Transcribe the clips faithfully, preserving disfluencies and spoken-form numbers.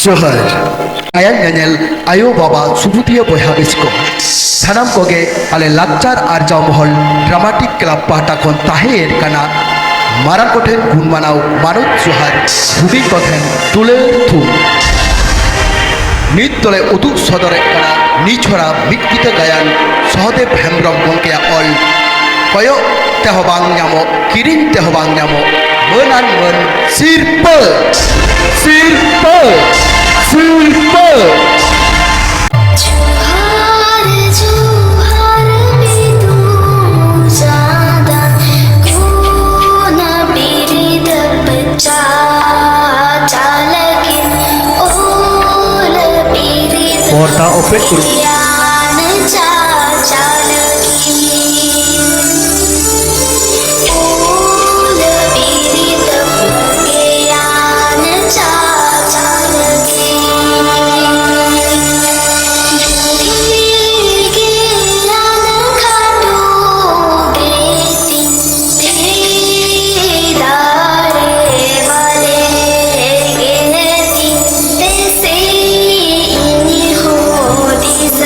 ᱡᱚᱦᱟᱨ᱾ ᱜᱟᱭᱟᱱ ᱧᱮᱧᱮᱞ ᱟᱭᱳ ᱵᱟᱵᱟ ᱥᱩᱵᱩᱫᱤᱭᱟᱹ ᱵᱚᱭᱦᱟ ᱵᱮᱥ ᱠᱚ, ᱥᱟᱱᱟᱢ ᱠᱚᱜᱮ ᱟᱞᱮ ᱞᱟᱠᱪᱟᱨ ᱟᱨᱡᱟᱣ ᱢᱚᱦᱚᱞ ᱰᱨᱟᱢᱟᱴᱤᱠ ᱠᱞᱟᱵᱽ ᱯᱟᱦᱴᱟ ᱠᱷᱚᱱ ᱛᱟᱦᱮᱸᱭᱮᱱ ᱠᱟᱱᱟ ᱢᱟᱨᱟᱝ ᱠᱚᱴᱷᱮᱱ ᱜᱩᱱ ᱢᱟᱱᱟᱣ ᱢᱟᱱᱚᱛ ᱡᱚᱦᱟᱨ, ᱦᱩᱰᱤᱧ ᱠᱚᱴᱷᱮᱱ ᱫᱩᱞᱟᱹᱲ ᱛᱷᱩᱢ᱾ ᱱᱤᱛ ᱫᱚᱞᱮ ᱩᱫᱩᱜ ᱥᱚᱫᱚᱨᱮᱫ ᱠᱟᱱᱟ ᱱᱤᱪᱷᱚᱲᱟ ᱢᱤᱫ ᱠᱤᱛᱟᱹ ᱜᱟᱭᱟᱱ ᱥᱚᱦᱚᱫᱮᱵ ᱦᱮᱢᱵᱽᱨᱚᱢ ᱜᱚᱢᱠᱮᱭᱟᱜ ᱚᱞ᱾ ᱠᱚᱭᱚᱜ ᱛᱮᱦᱚᱸ ᱵᱟᱝ ᱧᱟᱢᱚᱜ, ᱠᱤᱨᱤᱧ ᱛᱮᱦᱚᱸ ᱵᱟᱝ ᱧᱟᱢᱚᱜ, ᱢᱟᱹᱱᱟᱱ ᱢᱟᱹᱱ ᱥᱤᱨᱯᱟᱹ, ᱥᱤᱨᱯᱟᱹ, ᱥᱤᱨᱯᱟᱹ᱾ ᱡᱚᱦᱟᱨ, ᱡᱚᱦᱟᱨ ᱵᱤᱫᱩ ᱪᱟᱸᱫᱟᱱ, ᱜᱩᱱ ᱵᱤᱨᱤᱫ ᱪᱟᱨᱪᱟ ᱞᱟᱹᱜᱤᱫ, ᱚᱞ ᱵᱤᱨᱤᱫ ᱯᱚᱨᱫᱟ ᱚᱯᱮᱱ ᱠᱚᱨᱩᱱ᱾ ᱜᱮᱭᱟᱱ ᱪᱟᱨᱪᱟ ᱞᱟᱹᱜᱤᱫ, ᱚᱞ ᱵᱤᱨᱤᱫ ᱜᱮᱭᱟᱱ ᱪᱟᱨᱪᱟ ᱞᱟᱹᱜᱤᱫ᱾ ᱡᱩᱫᱤ ᱜᱮᱭᱟᱱ ᱠᱷᱟᱴᱚ ᱜᱮ ᱛᱤᱧ, ᱫᱟᱨᱮ ᱵᱟᱞᱮ ᱜᱮ ᱛᱤᱧ, ᱛᱮᱥᱮ ᱤᱧ ᱦᱩᱫᱤᱥ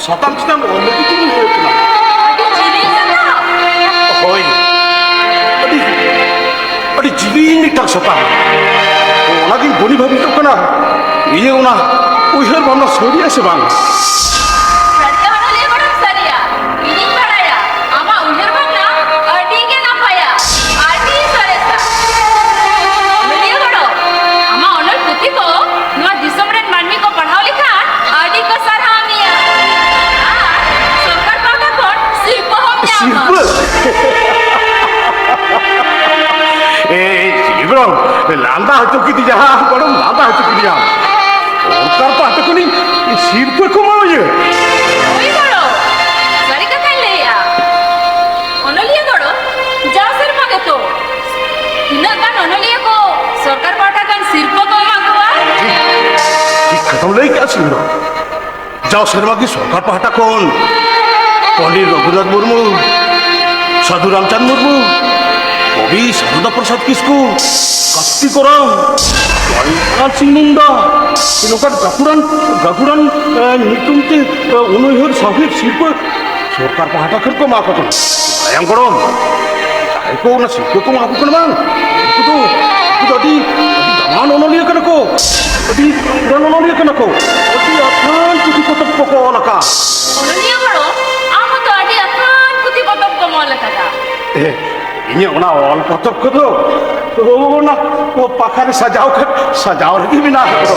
ᱥᱟᱛᱟᱢ ᱪᱮᱛᱟᱱ ᱚᱞ ᱞᱟᱹᱜᱤᱫ ᱤᱧ ᱩᱭᱦᱟᱹᱨ ᱠᱟᱱᱟ᱾ ᱟᱹᱰᱤ ᱡᱤᱞᱤᱧ ᱥᱟᱛᱟᱢ᱾ ᱦᱳᱭ, ᱟᱹᱰᱤ, ᱟᱹᱰᱤ ᱡᱤᱞᱤᱧ ᱢᱤᱫᱴᱟᱝ ᱥᱟᱛᱟᱢ᱾ ᱚᱱᱟᱜᱤᱧ ᱵᱟᱹᱧ ᱵᱷᱟᱹᱵᱤᱛᱚᱜ ᱠᱟᱱᱟ, ᱤᱧᱟᱹᱜ ᱚᱱᱟ ᱩᱭᱦᱟᱹᱨ ᱵᱷᱟᱵᱽᱱᱟ ᱥᱟᱹᱨᱤᱭᱟ ᱥᱮ ᱵᱟᱝ? ᱥᱟᱹᱨᱤᱭᱟ ᱚᱱᱚᱞᱤᱭᱟᱹ ᱜᱚᱲᱚᱢ, ᱥᱟᱹᱨᱤᱭᱟ᱾ ᱤᱧᱤᱧ ᱵᱟᱲᱟᱭᱟ ᱟᱢᱟᱜ ᱩᱭᱦᱟᱹᱨ ᱵᱷᱟᱵᱽᱱᱟ ᱟᱹᱰᱤ ᱜᱮ ᱱᱟᱯᱟᱭᱟ, ᱟᱹᱰᱤ ᱥᱚᱨᱮᱥᱟ᱾ ᱚᱱᱚᱞᱤᱭᱟᱹ ᱜᱚᱲᱚᱢ, ᱟᱢᱟᱜ ᱚᱱᱚᱞ ᱯᱩᱛᱷᱤ ᱠᱚ ᱱᱚᱣᱟ ᱫᱤᱥᱚᱢ ᱨᱮᱱ ᱢᱟᱹᱱᱢᱤ ᱠᱚ ᱯᱟᱲᱦᱟᱣ ᱞᱮᱠᱷᱟᱱ ᱟᱹᱰᱤ ᱠᱚ ᱥᱟᱨᱦᱟᱣ ᱢᱮᱭᱟ᱾ ᱟᱨ ᱥᱚᱨᱠᱟᱨ ᱯᱟᱦᱴᱟ ᱠᱷᱚᱱ ᱥᱤᱨᱯᱟᱹ ᱦᱚᱸᱢ ᱧᱟᱢᱟ᱾ ᱥᱤᱨᱯᱟᱹ? ᱮᱭ, ᱪᱤᱞᱤ ᱜᱚᱲᱚᱢ, ᱞᱟᱸᱫᱟ ᱦᱚᱪᱚ ᱠᱤᱫᱤᱧᱟ, ᱜᱚᱲᱚᱢ, ᱞᱟᱸᱫᱟ ᱦᱚᱪᱚ ᱠᱤᱫᱤᱧᱟ᱾ ᱥᱚᱨᱠᱟᱨ ᱯᱟᱦᱴᱟ ᱠᱷᱚᱱᱤᱧ ᱥᱤᱨᱯᱟᱹ ᱠᱚ ᱮᱢᱟᱣᱟᱹᱧᱟᱹ᱾ ᱦᱳᱭ ᱜᱚᱲᱚᱢ, ᱥᱟᱹᱨᱤ ᱠᱟᱛᱷᱟᱧ ᱞᱟᱹᱭᱮᱜᱼᱟ᱾ ᱚᱱᱚᱞᱤᱭᱟᱹ ᱜᱚᱲᱚᱢ, ᱡᱟᱣ ᱥᱮᱨᱢᱟ ᱜᱮᱛᱚ ᱛᱤᱱᱟᱹᱜ ᱜᱟᱱ ᱚᱱᱚᱞᱤᱭᱟᱹ ᱠᱚ ᱥᱚᱨᱠᱟᱨ ᱯᱟᱦᱴᱟ ᱠᱷᱚᱱ ᱥᱤᱨᱯᱟᱹ ᱠᱚ ᱮᱢᱟ ᱠᱚᱣᱟ᱾ ᱴᱷᱤᱠ ᱠᱟᱛᱷᱟᱢ ᱞᱟᱹᱭ ᱠᱮᱜᱼᱟ, ᱥᱤᱝᱨᱚ᱾ ᱡᱟᱣ ᱥᱮᱨᱢᱟ ᱜᱮ ᱥᱚᱨᱠᱟᱨ ᱯᱟᱦᱴᱟ ᱠᱷᱚᱱ ᱯᱚᱱᱰᱤᱛ ᱨᱚᱜᱷᱩᱱᱟᱛᱷ ᱢᱩᱨᱢᱩ, ᱥᱟᱹᱫᱷᱩ ᱨᱟᱢᱪᱟᱸᱫᱽ ᱢᱩᱨᱢᱩ, ᱠᱚᱵᱤ ᱥᱟᱨᱚᱫᱟ ᱯᱨᱚᱥᱟᱫᱽ ᱠᱤᱥᱠᱩ, ᱠᱟᱥᱛᱤ ᱠᱚᱨᱟᱢ, ᱠᱚᱱᱚᱠᱟᱱᱛ ᱥᱤᱝ ᱢᱩᱱᱰᱟ, ᱱᱚᱝᱠᱟᱱ ᱜᱟᱹᱠᱷᱩᱲᱟᱱ, ᱜᱟᱹᱠᱷᱩᱲᱟᱱ, ᱮ, ᱧᱩᱛᱩᱢ ᱛᱮ, ᱮ, ᱩᱱᱩᱭᱦᱟᱹᱨ ᱥᱟᱶᱦᱮᱫ ᱥᱤᱨᱯᱟᱹ ᱥᱚᱨᱠᱟᱨ ᱯᱟᱦᱴᱟ ᱠᱷᱚᱱ ᱠᱚ ᱮᱢᱟ ᱠᱚ ᱠᱟᱱᱟ᱾ ᱵᱟᱲᱟᱭᱟᱢ ᱜᱚᱲᱚᱢ, ᱡᱟᱦᱟᱸᱭ ᱠᱚ ᱚᱱᱟ ᱥᱤᱨᱯᱟᱹ ᱠᱚ ᱮᱢᱟ ᱠᱚ ᱠᱟᱱᱟ ᱵᱟᱝ, ᱩᱱᱠᱩ ᱫᱚ, ᱩᱱᱠᱩ ᱫᱚ ᱟᱹᱰᱤ, ᱟᱹᱰᱤ ᱫᱟᱢᱟᱱ ᱚᱱᱚᱞᱤᱭᱟᱹ ᱠᱟᱱᱟ ᱠᱚ, ᱟᱹᱰᱤ ᱜᱟᱱ ᱚᱱᱚᱞᱤᱭᱟᱹ ᱠᱟᱱᱟ ᱠᱚ, ᱟᱹᱰᱤ ᱟᱛᱷᱟᱱ ᱯᱩᱛᱷᱤ ᱯᱚᱛᱚᱵ ᱠᱚᱠᱚ ᱚᱞ ᱟᱠᱟᱫ᱾ ᱚᱱᱚᱞᱤᱭᱟᱹ ᱜᱚᱲᱚᱢ, ᱟᱢ ᱦᱚᱸᱛᱚ ᱟᱹᱰᱤ ᱟᱛᱷᱟᱱ ᱯᱩᱛᱷᱤ ᱯᱚᱛᱚᱵ ᱠᱚᱢ ᱚᱞ ᱟᱠᱟᱫᱟ᱾ ᱮ, ᱤᱧᱟᱹᱜ ᱚᱱᱟ ᱚᱞ ᱯᱚᱛᱚᱵ ᱠᱚᱫᱚ ᱚᱱᱟ ᱯᱟᱠᱷᱟᱨᱮ ᱥᱟᱡᱟᱣ ᱠᱷᱟᱱ ᱥᱟᱡᱟᱣ ᱨᱮᱜᱮ ᱢᱮᱱᱟᱜ ᱟᱠᱟᱫᱟ᱾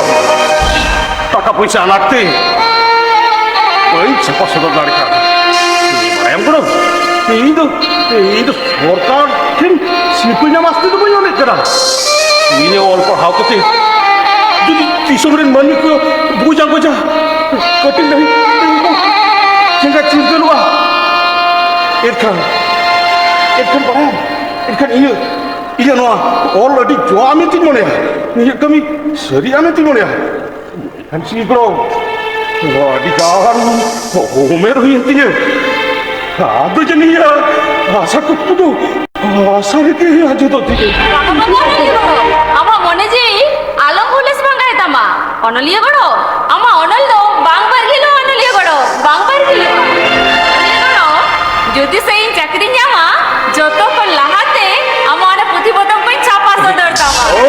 ᱴᱟᱠᱟ ᱯᱚᱭᱥᱟ ᱟᱱᱟᱴ ᱛᱮ ᱵᱟᱹᱧ ᱪᱷᱟᱯᱟ ᱥᱚᱫᱚᱨ ᱫᱟᱲᱮ ᱠᱟᱣᱫᱟ᱾ ᱵᱟᱲᱟᱭᱟᱢ ᱜᱚᱲᱚᱢ, ᱤᱧ ᱫᱚ, ᱤᱧ ᱫᱚ ᱥᱚᱨᱠᱟᱨ ᱴᱷᱮᱱ ᱥᱤᱨᱯᱟᱹ ᱧᱟᱢ ᱟᱥᱛᱮ ᱫᱚ ᱵᱟᱹᱧ ᱚᱞᱮᱫ ᱠᱟᱱᱟ᱾ ᱤᱧ ᱚᱞ ᱯᱟᱲᱦᱟᱣ ᱠᱟᱛᱮ ᱡᱩᱫᱤ ᱫᱤᱥᱚᱢ ᱨᱮᱱ ᱢᱟᱹᱱᱢᱤ ᱠᱚ ᱵᱩᱡᱟ ᱠᱚ ᱡᱟ ᱠᱟᱹᱴᱤᱡ ᱞᱟᱹᱜᱤᱫ ᱪᱮᱸᱜᱷᱟ ᱪᱤᱨᱜᱟᱹᱞᱚᱜᱼᱟ, ᱮᱱᱠᱷᱟᱱ, ᱮᱱᱠᱷᱟᱱ ᱵᱟᱲᱟᱭᱟᱢ, ᱮᱱᱠᱷᱟᱱ ᱤᱧᱟᱹᱜ, ᱤᱧᱟᱹᱜ ᱱᱚᱣᱟ ᱚᱞ ᱟᱹᱰᱤ ᱡᱚᱣᱟ ᱢᱮᱱᱛᱮᱧ ᱢᱚᱱᱮᱭᱟ᱾ ᱤᱧᱟᱹᱜ ᱠᱟᱹᱢᱤ ᱥᱟᱹᱨᱤᱜᱼᱟ ᱢᱮᱱᱛᱮᱧ ᱢᱚᱱᱮᱭᱟ᱾ ᱮᱱᱠᱷᱟᱱ ᱥᱤᱧ ᱜᱚᱲᱚᱢ, ᱟᱹᱰᱤ ᱜᱟᱱ ᱩᱢᱮᱨ ᱦᱩᱭᱮᱱ ᱛᱤᱧᱟᱹ᱾ ᱟᱫᱚ ᱡᱟᱹᱱᱤᱡ ᱟᱥᱟ ᱠᱩᱠᱢᱩ ᱫᱚ ᱟᱥᱟ ᱨᱮᱜᱮ ᱟᱸᱡᱮᱫᱚᱜ ᱛᱤᱧᱟᱹ᱾ ᱵᱟᱵᱟ, ᱵᱟᱵᱟ, ᱚᱱᱚᱞᱤᱭᱟᱹ ᱜᱚᱲᱚᱢ, ᱟᱢᱟᱜ ᱢᱚᱱᱮ ᱡᱤᱣᱤ ᱟᱞᱚᱢ ᱦᱩᱞᱟᱹᱥ ᱵᱷᱟᱝᱜᱟᱭ ᱛᱟᱢᱟ᱾ ᱚᱱᱚᱞᱤᱭᱟᱹ ᱜᱚᱲᱚᱢ, ᱟᱢᱟᱜ ᱚᱱᱚᱞ ᱫᱚ ᱵᱟᱝ ᱵᱟᱹᱨᱜᱤᱞᱚᱜᱼᱟ, ᱚᱱᱚᱞᱤᱭᱟᱹ ᱜᱚᱲᱚᱢ, ᱵᱟᱝ ᱡᱩᱫᱤ ᱥᱮ ᱤᱧ ᱪᱟᱹᱠᱨᱤᱧ ᱧᱟᱢᱟ, ᱡᱚᱛᱚ ᱠᱷᱚᱱ ᱞᱟᱦᱟᱛᱮ ᱟᱢᱟᱜ ᱚᱱᱟ ᱯᱩᱛᱷᱤ ᱯᱚᱛᱚᱵ ᱠᱚᱧ ᱪᱷᱟᱯᱟ ᱥᱚᱫᱚᱨ ᱛᱟᱢᱟ᱾ ᱳ,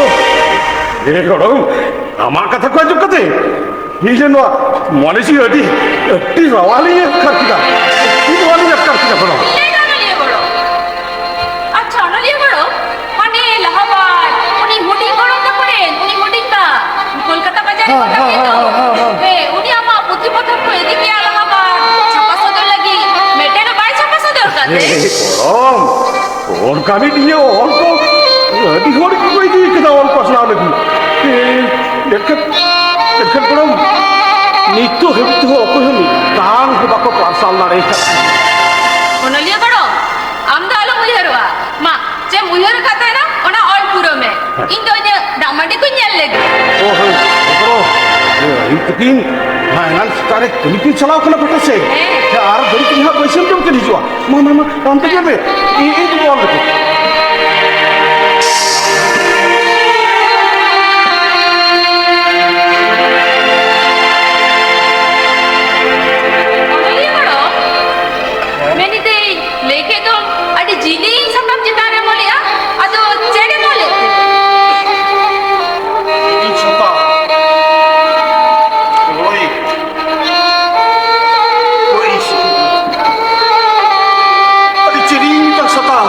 ᱮ ᱜᱚᱲᱚᱢ, ᱟᱢᱟᱜ ᱠᱟᱛᱷᱟ ᱠᱚ ᱟᱸᱡᱚᱢ ᱠᱟᱛᱮ ᱤᱧ ᱨᱮᱱ ᱱᱚᱣᱟ ᱢᱚᱱᱮ ᱡᱤᱣᱤ ᱟᱹᱰᱤ, ᱟᱹᱰᱤ ᱨᱟᱣᱟᱞᱤᱧ ᱟᱴᱠᱟᱨ ᱠᱮᱫᱟ, ᱟᱹᱰᱤ ᱨᱟᱣᱟᱞᱤᱧ ᱟᱴᱠᱟᱨ ᱠᱮᱫᱟ ᱜᱚᱲᱚᱢ᱾ ᱤᱧ ᱞᱟᱹᱭᱫᱟ ᱚᱱᱚᱞᱤᱭᱟᱹ ᱜᱚᱲᱚᱢ᱾ ᱟᱪᱪᱷᱟ, ᱚᱱᱚᱞᱤᱭᱟᱹ ᱜᱚᱲᱚᱢ, ᱢᱟᱱᱮ ᱞᱟᱦᱟ ᱵᱟᱨ ᱩᱱᱤ ᱦᱩᱰᱤᱧ ᱜᱚᱲᱚᱢ ᱛᱟᱠᱚ ᱨᱮᱱ, ᱩᱱᱤ ᱦᱩᱰᱤᱧ ᱵᱟ, ᱠᱳᱞᱠᱟᱛᱟ ᱵᱟᱡᱟᱨ ᱨᱮ ᱦᱮᱸ, ᱠᱟᱛᱷᱟ ᱦᱮᱸ, ᱦᱮᱸ, ᱦᱮᱸ, ᱦᱮᱸ, ᱦᱮᱸ᱾ ᱦᱮᱸ, ᱩᱱᱤ ᱟᱢᱟᱜ ᱯᱩᱛᱷᱤ ᱯᱚᱛᱚᱵ ᱠᱚ ᱤᱫᱤ ᱠᱮᱜᱼᱟ ᱞᱟᱦᱟ ᱵᱟᱨ, ᱪᱷᱟᱯᱟ ᱥᱚᱫᱚᱨ ᱞᱟᱹᱜᱤᱫ᱾ ᱢᱤᱫᱴᱮᱱ ᱦᱚᱸ ᱵᱟᱭ ᱪᱷᱟᱯᱟ ᱥᱚᱫᱚᱨ ᱠᱟᱫᱮ᱾ ᱮ, ᱜᱚᱲᱚᱢ, ᱚᱱᱠᱟᱱᱤᱡ ᱤᱧᱟᱹᱜ ᱚᱞ ᱠᱚ ᱟᱹᱰᱤ ᱦᱚᱲ ᱜᱮᱠᱚ ᱤᱫᱤ ᱠᱟᱫᱟ ᱚᱞ ᱯᱟᱥᱱᱟᱣ ᱞᱟᱹᱜᱤᱫ᱾ ᱮ, ᱮᱱᱠᱷᱟᱱ, ᱮᱱᱠᱷᱟᱱ ᱜᱚᱲᱚᱢ, ᱱᱤᱛᱚᱜ ᱦᱟᱹᱵᱤᱡ ᱛᱮᱦᱚᱸ ᱚᱠᱚᱭ ᱦᱚᱸ ᱢᱤᱫᱴᱟᱝ ᱦᱚᱸ ᱵᱟᱠᱚ ᱯᱟᱨᱥᱟᱞ ᱫᱟᱲᱮ ᱟᱠᱟᱫ᱾ ᱚᱱᱚᱞᱤᱭᱟᱹ ᱜᱚᱲᱚᱢ, ᱟᱢ ᱫᱚ ᱟᱞᱚᱢ ᱩᱭᱦᱟᱹᱨᱚᱜᱼᱟ᱾ ᱢᱟ, ᱪᱮᱫ ᱮᱢ ᱩᱭᱦᱟᱹᱨ ᱟᱠᱟᱫ ᱛᱟᱦᱮᱱᱟ, ᱚᱱᱟ ᱚᱞ ᱯᱩᱨᱟᱹᱣ ᱢᱮ᱾ ᱦᱮᱸ᱾ ᱤᱧ ᱫᱚ ᱤᱧᱟᱹᱜ ᱫᱟᱜ ᱢᱟᱹᱰᱤ ᱠᱚᱧ ᱧᱮᱞ ᱞᱮᱜᱮ᱾ ᱚ, ᱦᱳᱭ, ᱵᱚᱛᱨᱚ᱾ ᱮ, ᱟᱹᱭᱩᱵ ᱛᱤᱠᱤᱱ, ᱦᱮᱸ, ᱮᱱᱟᱱ ᱥᱮᱛᱟᱜ ᱨᱮ ᱠᱟᱹᱢᱤ ᱠᱤᱱ ᱪᱟᱞᱟᱣ ᱠᱟᱱᱟ ᱯᱟᱴᱟ ᱥᱮᱫ᱾ ᱦᱮᱸ᱾ ᱦᱮᱸ, ᱟᱨ ᱜᱷᱟᱹᱲᱤᱡ ᱛᱮᱜᱮ ᱦᱟᱸᱜ ᱵᱟᱹᱭᱥᱟᱹᱢ ᱡᱚᱢ ᱠᱤᱱ ᱦᱤᱡᱩᱜᱼᱟ᱾ ᱢᱟ, ᱢᱟ, ᱢᱟ, ᱟᱢ ᱫᱚ ᱧᱮᱞ ᱢᱮ᱾ ᱤᱧ, ᱤᱧ ᱫᱚ ᱚᱞ ᱞᱮᱜᱮ᱾ ᱚᱱᱚᱞᱤᱭᱟᱹ ᱜᱚᱲᱚᱢ, ᱢᱮᱱᱮᱫᱟᱹᱧ, ᱞᱟᱹᱭ ᱠᱮᱫ ᱫᱚᱢ ᱟᱹᱰᱤ ᱡᱤᱞᱤᱧ ᱥᱟᱛᱟᱢ ᱪᱮᱛᱟᱱ ᱨᱮᱢ ᱚᱞᱮᱜᱼᱟ, ᱟᱫᱚ ᱪᱮᱫ ᱮᱢ ᱚᱞᱮᱫ ᱛᱮ? ᱡᱤᱞᱤᱧ ᱥᱟᱛᱟᱢ? ᱦᱳᱭ᱾ ᱦᱳᱭ, ᱟᱹᱰᱤ ᱡᱤᱞᱤᱧ ᱢᱤᱫᱴᱟᱝ ᱥᱟᱛᱟᱢ᱾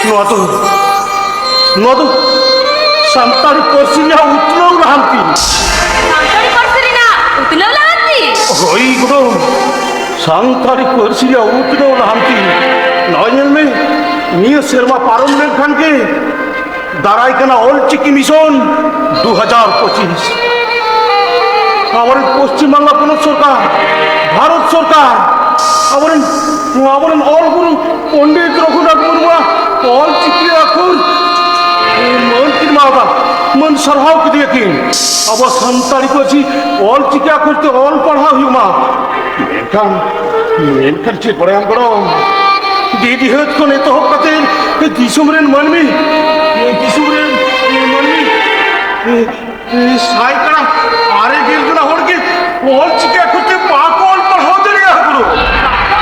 ᱱᱚᱣᱟ ᱫᱚ ᱱᱚᱣᱟ ᱫᱚ ᱥᱟᱱᱛᱟᱲᱤ ᱯᱟᱹᱨᱥᱤ ᱨᱮᱭᱟᱜ ᱩᱛᱱᱟᱹᱣ ᱞᱟᱦᱟᱱᱛᱤ᱾ ᱥᱟᱱᱛᱟᱲᱤ ᱯᱟᱹᱨᱥᱤ ᱨᱮᱱᱟᱜ ᱩᱛᱱᱟᱹᱣ ᱞᱟᱦᱟᱱᱛᱤ? ᱦᱳᱭ ᱜᱚᱲᱚᱢ, ᱥᱟᱱᱛᱟᱲᱤ ᱯᱟᱹᱨᱥᱤ ᱨᱮᱭᱟᱜ ᱩᱛᱱᱟᱹᱣ ᱞᱟᱦᱟᱱᱛᱤ᱾ ᱱᱚᱜᱼᱚᱭ ᱧᱮᱞ ᱢᱮ, ᱱᱤᱭᱟᱹ ᱥᱮᱨᱢᱟ ᱯᱟᱨᱚᱢ ᱞᱮᱱᱠᱷᱟᱱ ᱜᱮ ᱫᱟᱨᱟᱭ ᱠᱟᱱᱟ ᱚᱞ ᱪᱤᱠᱤ ᱢᱤᱥᱚᱱ ᱫᱩ ᱦᱟᱡᱟᱨ ᱯᱚᱸᱪᱤᱥ᱾ ᱟᱵᱚᱨᱮᱱ ᱯᱚᱥᱪᱤᱢ ᱵᱟᱝᱞᱟ ᱯᱚᱱᱚᱛ ᱥᱚᱨᱠᱟᱨ, ᱵᱷᱟᱨᱚᱛ ᱥᱚᱨᱠᱟᱨ, ᱟᱵᱚᱨᱮᱱ, ᱟᱵᱚᱨᱮᱱ ᱚᱞ ᱜᱩᱨᱩ ᱯᱚᱱᱰᱤᱛ ᱨᱚᱜᱷᱩᱱᱟᱛᱷ ᱢᱩᱨᱢᱩᱣᱟᱜ ᱚᱞ ᱪᱤᱠᱤ ᱟᱹᱠᱷᱩᱨ ᱢᱟᱹᱱ ᱠᱤᱱ ᱮᱢᱟᱣᱟᱫᱟ, ᱢᱟᱹᱱ ᱥᱟᱨᱦᱟᱣ ᱠᱮᱫᱮᱭᱟᱠᱤᱱ᱾ ᱟᱵᱚ ᱥᱟᱱᱛᱟᱲᱤ ᱯᱟᱹᱨᱥᱤ ᱚᱞ ᱪᱤᱠᱤ ᱟᱹᱠᱷᱩᱨ ᱛᱮ ᱚᱞ ᱯᱟᱲᱦᱟᱣ ᱦᱩᱭᱩᱜ ᱢᱟ᱾ ᱢᱮᱱᱠᱷᱟᱱ, ᱢᱮᱱᱠᱷᱟᱱ ᱪᱮᱫ ᱵᱟᱲᱟᱭᱟᱢ ᱜᱚᱲᱚᱢ, ᱫᱤᱫᱤᱦᱟᱹᱛ ᱠᱷᱚᱱ ᱮᱛᱚᱦᱚᱵ ᱠᱟᱛᱮ ᱫᱤᱥᱚᱢ ᱨᱮᱱ ᱢᱟᱹᱱᱢᱤ, ᱫᱤᱥᱚᱢ ᱨᱮᱱ ᱢᱟᱹᱱᱢᱤ ᱥᱟᱭ ᱠᱟᱲᱟ ᱟᱨᱮ ᱜᱮᱞ ᱡᱚᱱᱟ ᱦᱚᱲ ᱜᱮ ᱚᱞ ᱪᱤᱠᱤ ᱟᱹᱠᱷᱩᱨ ᱛᱮ ᱵᱟᱠᱚ ᱚᱞ ᱯᱟᱲᱦᱟᱣ ᱫᱟᱲᱮᱭᱟᱜᱼᱟ ᱜᱚᱲᱚᱢ᱾ ᱵᱟᱠᱚ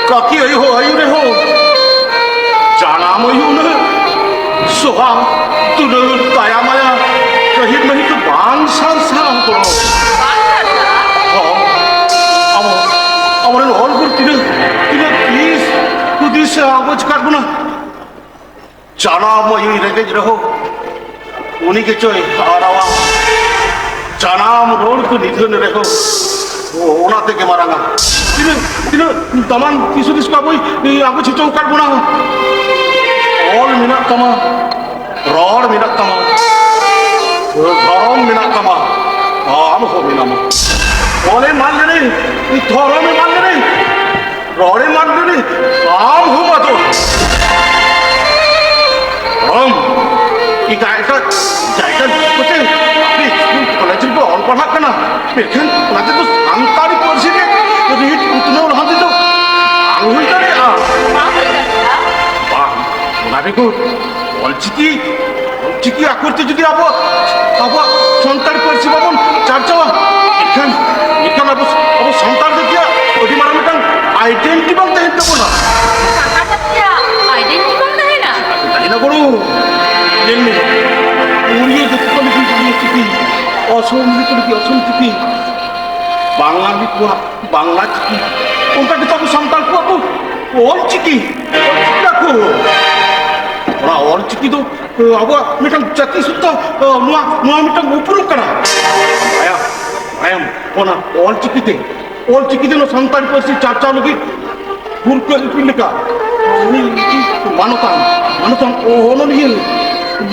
ᱠᱟᱹᱠᱤ ᱟᱭᱳ ᱦᱚᱸ ᱟᱭᱳ ᱨᱮᱦᱚᱸ ᱡᱟᱱᱟᱢ ᱟᱭᱳ ᱩᱱᱟᱹᱜ ᱥᱚᱦᱟ ᱫᱩᱞᱟᱹᱲ ᱫᱟᱭᱟ ᱢᱟᱭᱟ ᱠᱟᱹᱦᱤᱨ ᱢᱟᱹᱦᱤᱨ ᱫᱚ ᱵᱟᱝ ᱥᱟᱨᱥᱟᱜᱼᱟ ᱜᱚᱲᱚ᱾ ᱦᱚᱸ, ᱟᱵᱚ, ᱟᱵᱚᱨᱮᱱ ᱦᱚᱲ ᱠᱚ ᱛᱤᱱᱟᱹᱜ, ᱛᱤᱱᱟᱹᱜ ᱛᱤᱥ ᱦᱩᱫᱤᱥ ᱟᱵᱚ ᱪᱤᱠᱟᱹᱜ ᱵᱚᱱᱟ? ᱡᱟᱱᱟᱢ ᱟᱭᱳᱭ ᱨᱮᱸᱜᱮᱡ ᱨᱮᱦᱚᱸ ᱩᱱᱤ ᱜᱮᱪᱚᱭ ᱦᱟᱨᱟᱣᱟ᱾ ᱡᱟᱱᱟᱢ ᱨᱚᱲ ᱠᱚ ᱱᱤᱫᱷᱟᱹᱱ ᱨᱮᱦᱚᱸ ᱚᱱᱟ ᱛᱮᱜᱮ ᱢᱟᱨᱟᱝᱟ᱾ ᱛᱤᱱᱟᱹᱜ, ᱛᱤᱱᱟᱹᱜ ᱫᱟᱢᱟᱱ ᱫᱤᱥ ᱦᱩᱫᱤᱥ ᱠᱚ ᱟᱵᱚᱭ ᱟᱹᱜᱩ ᱦᱚᱪᱚ ᱟᱠᱟᱫ ᱵᱚᱱᱟ᱾ ᱚᱞ ᱢᱮᱱᱟᱜ ᱛᱟᱢᱟ, ᱨᱚᱲ ᱢᱮᱱᱟᱜ ᱛᱟᱢᱟ, ᱫᱷᱚᱨᱚᱢ ᱢᱮᱱᱟᱜ ᱛᱟᱢᱟ, ᱟᱢ ᱦᱚᱸ ᱢᱮᱱᱟᱢᱟ᱾ ᱚᱞᱮ ᱢᱟᱱ ᱞᱮᱱᱮ, ᱫᱷᱚᱨᱚᱢᱮ ᱢᱟᱱ ᱞᱮᱱᱮ, ᱨᱚᱲᱮ ᱢᱟᱱ ᱞᱮᱱᱮ, ᱟᱢ ᱦᱚᱸ ᱟᱫᱚ᱾ ᱫᱷᱚᱨᱚᱢ, ᱮᱴᱟᱜ ᱮᱴᱟᱜ ᱡᱟᱭᱜᱟ ᱠᱚᱛᱮ ᱟᱯᱮ ᱥᱠᱩᱞ ᱠᱚᱞᱮᱡᱽ ᱨᱮᱯᱮ ᱚᱞ ᱯᱟᱲᱦᱟᱜ ᱠᱟᱱᱟ, ᱢᱮᱱᱠᱷᱟᱱ ᱚᱱᱟ ᱛᱮᱫᱚ ᱥᱟᱱᱛᱟᱲᱤ ᱯᱟᱹᱨᱥᱤ ᱨᱮ ᱨᱤᱦᱤᱴ ᱩᱛᱱᱟᱹᱣ ᱞᱟᱦᱟᱱᱛᱤ ᱫᱚ ᱵᱟᱝ ᱦᱩᱭ ᱫᱟᱲᱮᱭᱟᱜᱼᱟ᱾ ᱵᱟᱝ ᱦᱩᱭ ᱫᱟᱲᱮᱭᱟᱜᱼᱟ᱾ ᱵᱟᱝ, ᱚᱱᱟ ᱵᱮᱜᱚᱨ ᱚᱞᱪᱤᱠᱤ, ᱚᱞᱪᱤᱠᱤ ᱟᱠᱷᱚᱨ ᱛᱮ ᱡᱩᱫᱤ ᱟᱵᱚ, ᱟᱵᱚᱣᱟᱜ ᱥᱟᱱᱛᱟᱲ ᱯᱟᱹᱨᱥᱤ ᱵᱟᱵᱚᱱ ᱪᱟᱨᱪᱟᱣᱟ, ᱮᱱᱠᱷᱟᱱ, ᱮᱱᱠᱷᱟᱱ ᱟᱵᱚ, ᱟᱵᱚ ᱥᱟᱱᱛᱟᱲ ᱡᱟᱹᱛᱤᱭᱟᱜ ᱟᱹᱰᱤ ᱢᱟᱨᱟᱝ ᱢᱤᱫᱴᱟᱝ identity ᱵᱟᱝ ᱛᱟᱦᱮᱱ ᱛᱟᱵᱚᱱᱟ᱾ ᱥᱟᱱᱛᱟᱲ ᱡᱟᱹᱛᱤᱭᱟᱜ identity ᱵᱟᱝ ᱛᱟᱦᱮᱱᱟ? ᱛᱟᱦᱮᱱᱟ ᱜᱚᱲᱚ᱾ ᱧᱮᱞ ᱢᱮ, ᱩᱲᱤᱭᱟ ᱡᱟᱹᱛᱤ ᱠᱚ ᱞᱟᱹᱜᱤᱫ ᱩᱲᱤᱭᱟ ᱪᱤᱠᱤ, ᱚᱥᱚᱢ ᱡᱟᱹᱛᱤ ᱠᱚ ᱞᱟᱹᱜᱤᱫ ᱚᱥᱚᱢ ᱪᱤᱠᱤ, ᱵᱟᱝᱞᱟ ᱢᱤᱫ ᱠᱚᱣᱟᱜ ᱵᱟᱝᱞᱟ ᱪᱤᱠᱤ, ᱚᱱᱠᱟ ᱜᱮᱛᱚ ᱟᱵᱚ ᱥᱟᱱᱛᱟᱲ ᱠᱚᱣᱟᱜ ᱫᱚ ᱚᱞ ᱪᱤᱠᱤ, ᱚᱞ ᱪᱤᱠᱤ ᱟᱠᱚ᱾ ᱚᱱᱟ ᱚᱞ ᱪᱤᱠᱤ ᱫᱚ, ᱮ, ᱟᱵᱚᱣᱟᱜ ᱢᱤᱫᱴᱟᱝ ᱡᱟᱹᱛᱤ ᱥᱩᱫᱽᱫᱷᱟ, ᱮ, ᱱᱚᱣᱟ, ᱱᱚᱣᱟ ᱢᱤᱫᱴᱟᱝ ᱩᱯᱨᱩᱢ ᱠᱟᱱᱟ᱾ ᱵᱟᱲᱟᱭᱟᱢ, ᱵᱟᱲᱟᱭᱟᱢ, ᱚᱱᱟ ᱚᱞ ᱪᱤᱠᱤ ᱛᱮ, ᱚᱞ ᱪᱤᱠᱤ ᱛᱮ ᱱᱚᱣᱟ ᱥᱟᱱᱛᱟᱲᱤ ᱯᱟᱹᱨᱥᱤ ᱪᱟᱨᱪᱟᱣ ᱞᱟᱹᱜᱤᱫ ᱵᱷᱩᱨᱠᱟᱹ ᱤᱯᱤᱞ ᱞᱮᱠᱟ ᱩᱱᱤ ᱢᱟᱱᱚᱛᱟᱱ, ᱢᱟᱱᱚᱛᱟᱱ ᱚᱱᱚᱞᱤᱭᱟᱹ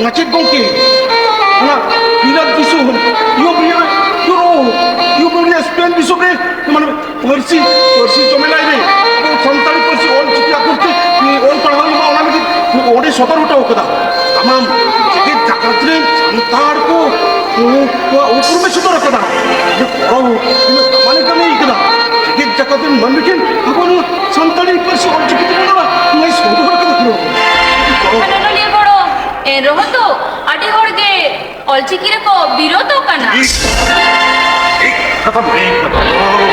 ᱢᱟᱪᱮᱫ ᱜᱚᱢᱠᱮ, ᱚᱱᱟ ᱵᱤᱞᱟᱹᱛ ᱫᱤᱥᱚᱢ, ᱤᱭᱩᱨᱳᱯ ᱨᱮᱭᱟᱜ, ᱤᱭᱩᱨᱳᱯ, ᱤᱭᱩᱨᱳᱯ ᱨᱮᱭᱟᱜ ᱥᱯᱮᱱ ᱫᱤᱥᱚᱢ ᱨᱮ, ᱢᱟᱱᱮ, ᱯᱟᱹᱨᱥᱤ, ᱯᱟᱹᱨᱥᱤ ᱡᱚᱢᱮᱞᱟᱭ ᱨᱮ ᱟᱵᱚ ᱥᱟᱱᱛᱟᱲᱤ ᱯᱟᱹᱨᱥᱤ ᱚᱞ ᱪᱤᱠᱤ ᱟᱠᱷᱚᱨ ᱛᱮ, ᱚᱞ ᱯᱟᱲᱦᱟᱣ ᱦᱩᱭᱩᱜ ᱢᱟ, ᱚᱱᱟ ᱞᱟᱹᱜᱤᱫ ᱚᱸᱰᱮ ᱥᱚᱫᱚᱨ ᱦᱚᱴᱚ ᱠᱟᱫᱟ᱾ ᱥᱟᱱᱟᱢ ᱡᱮᱜᱮᱛ ᱡᱟᱠᱟᱛ ᱨᱮᱱ ᱥᱟᱱᱛᱟᱲ ᱠᱚ, ᱠᱚᱣᱟᱜ ᱩᱯᱨᱩᱢ ᱮ ᱥᱚᱫᱚᱨ ᱠᱟᱫᱟ᱾ ᱟᱹᱰᱤ ᱜᱚᱨᱚᱵᱽ, ᱛᱤᱱᱟᱹᱜ ᱫᱟᱢᱟᱱ ᱮ ᱠᱟᱹᱢᱤ ᱠᱟᱫᱟ᱾ ᱡᱮᱜᱮᱛ ᱡᱟᱠᱟᱛ ᱨᱮᱱ ᱢᱟᱹᱱᱢᱤ ᱴᱷᱮᱱ ᱟᱵᱚ ᱱᱚᱣᱟ ᱥᱟᱱᱛᱟᱲᱤ ᱯᱟᱹᱨᱥᱤ ᱚᱞ ᱪᱤᱠᱤ ᱛᱮᱵᱚᱱ ᱚᱞᱟ, ᱱᱚᱣᱟᱭ ᱥᱚᱫᱚᱨ ᱠᱟᱫᱟ ᱯᱩᱨᱟᱹ᱾ ᱟᱹᱰᱤ ᱜᱚᱨᱚᱵᱽ᱾ ᱚᱱᱚᱞᱤᱭᱟᱹ ᱜᱚᱲᱚᱢ, ᱮᱱ ᱨᱮᱦᱚᱸ ᱛᱚ ᱟᱹᱰᱤ ᱦᱚᱲ ᱜᱮ ᱚᱞᱪᱤᱠᱤ ᱨᱮᱠᱚ ᱵᱤᱨᱳᱫᱚᱜ ᱠᱟᱱᱟ᱾ ᱴᱷᱤᱠ, ᱴᱷᱤᱠ ᱠᱟᱛᱷᱟᱢ ᱞᱟᱹᱭ ᱠᱟᱫᱟ᱾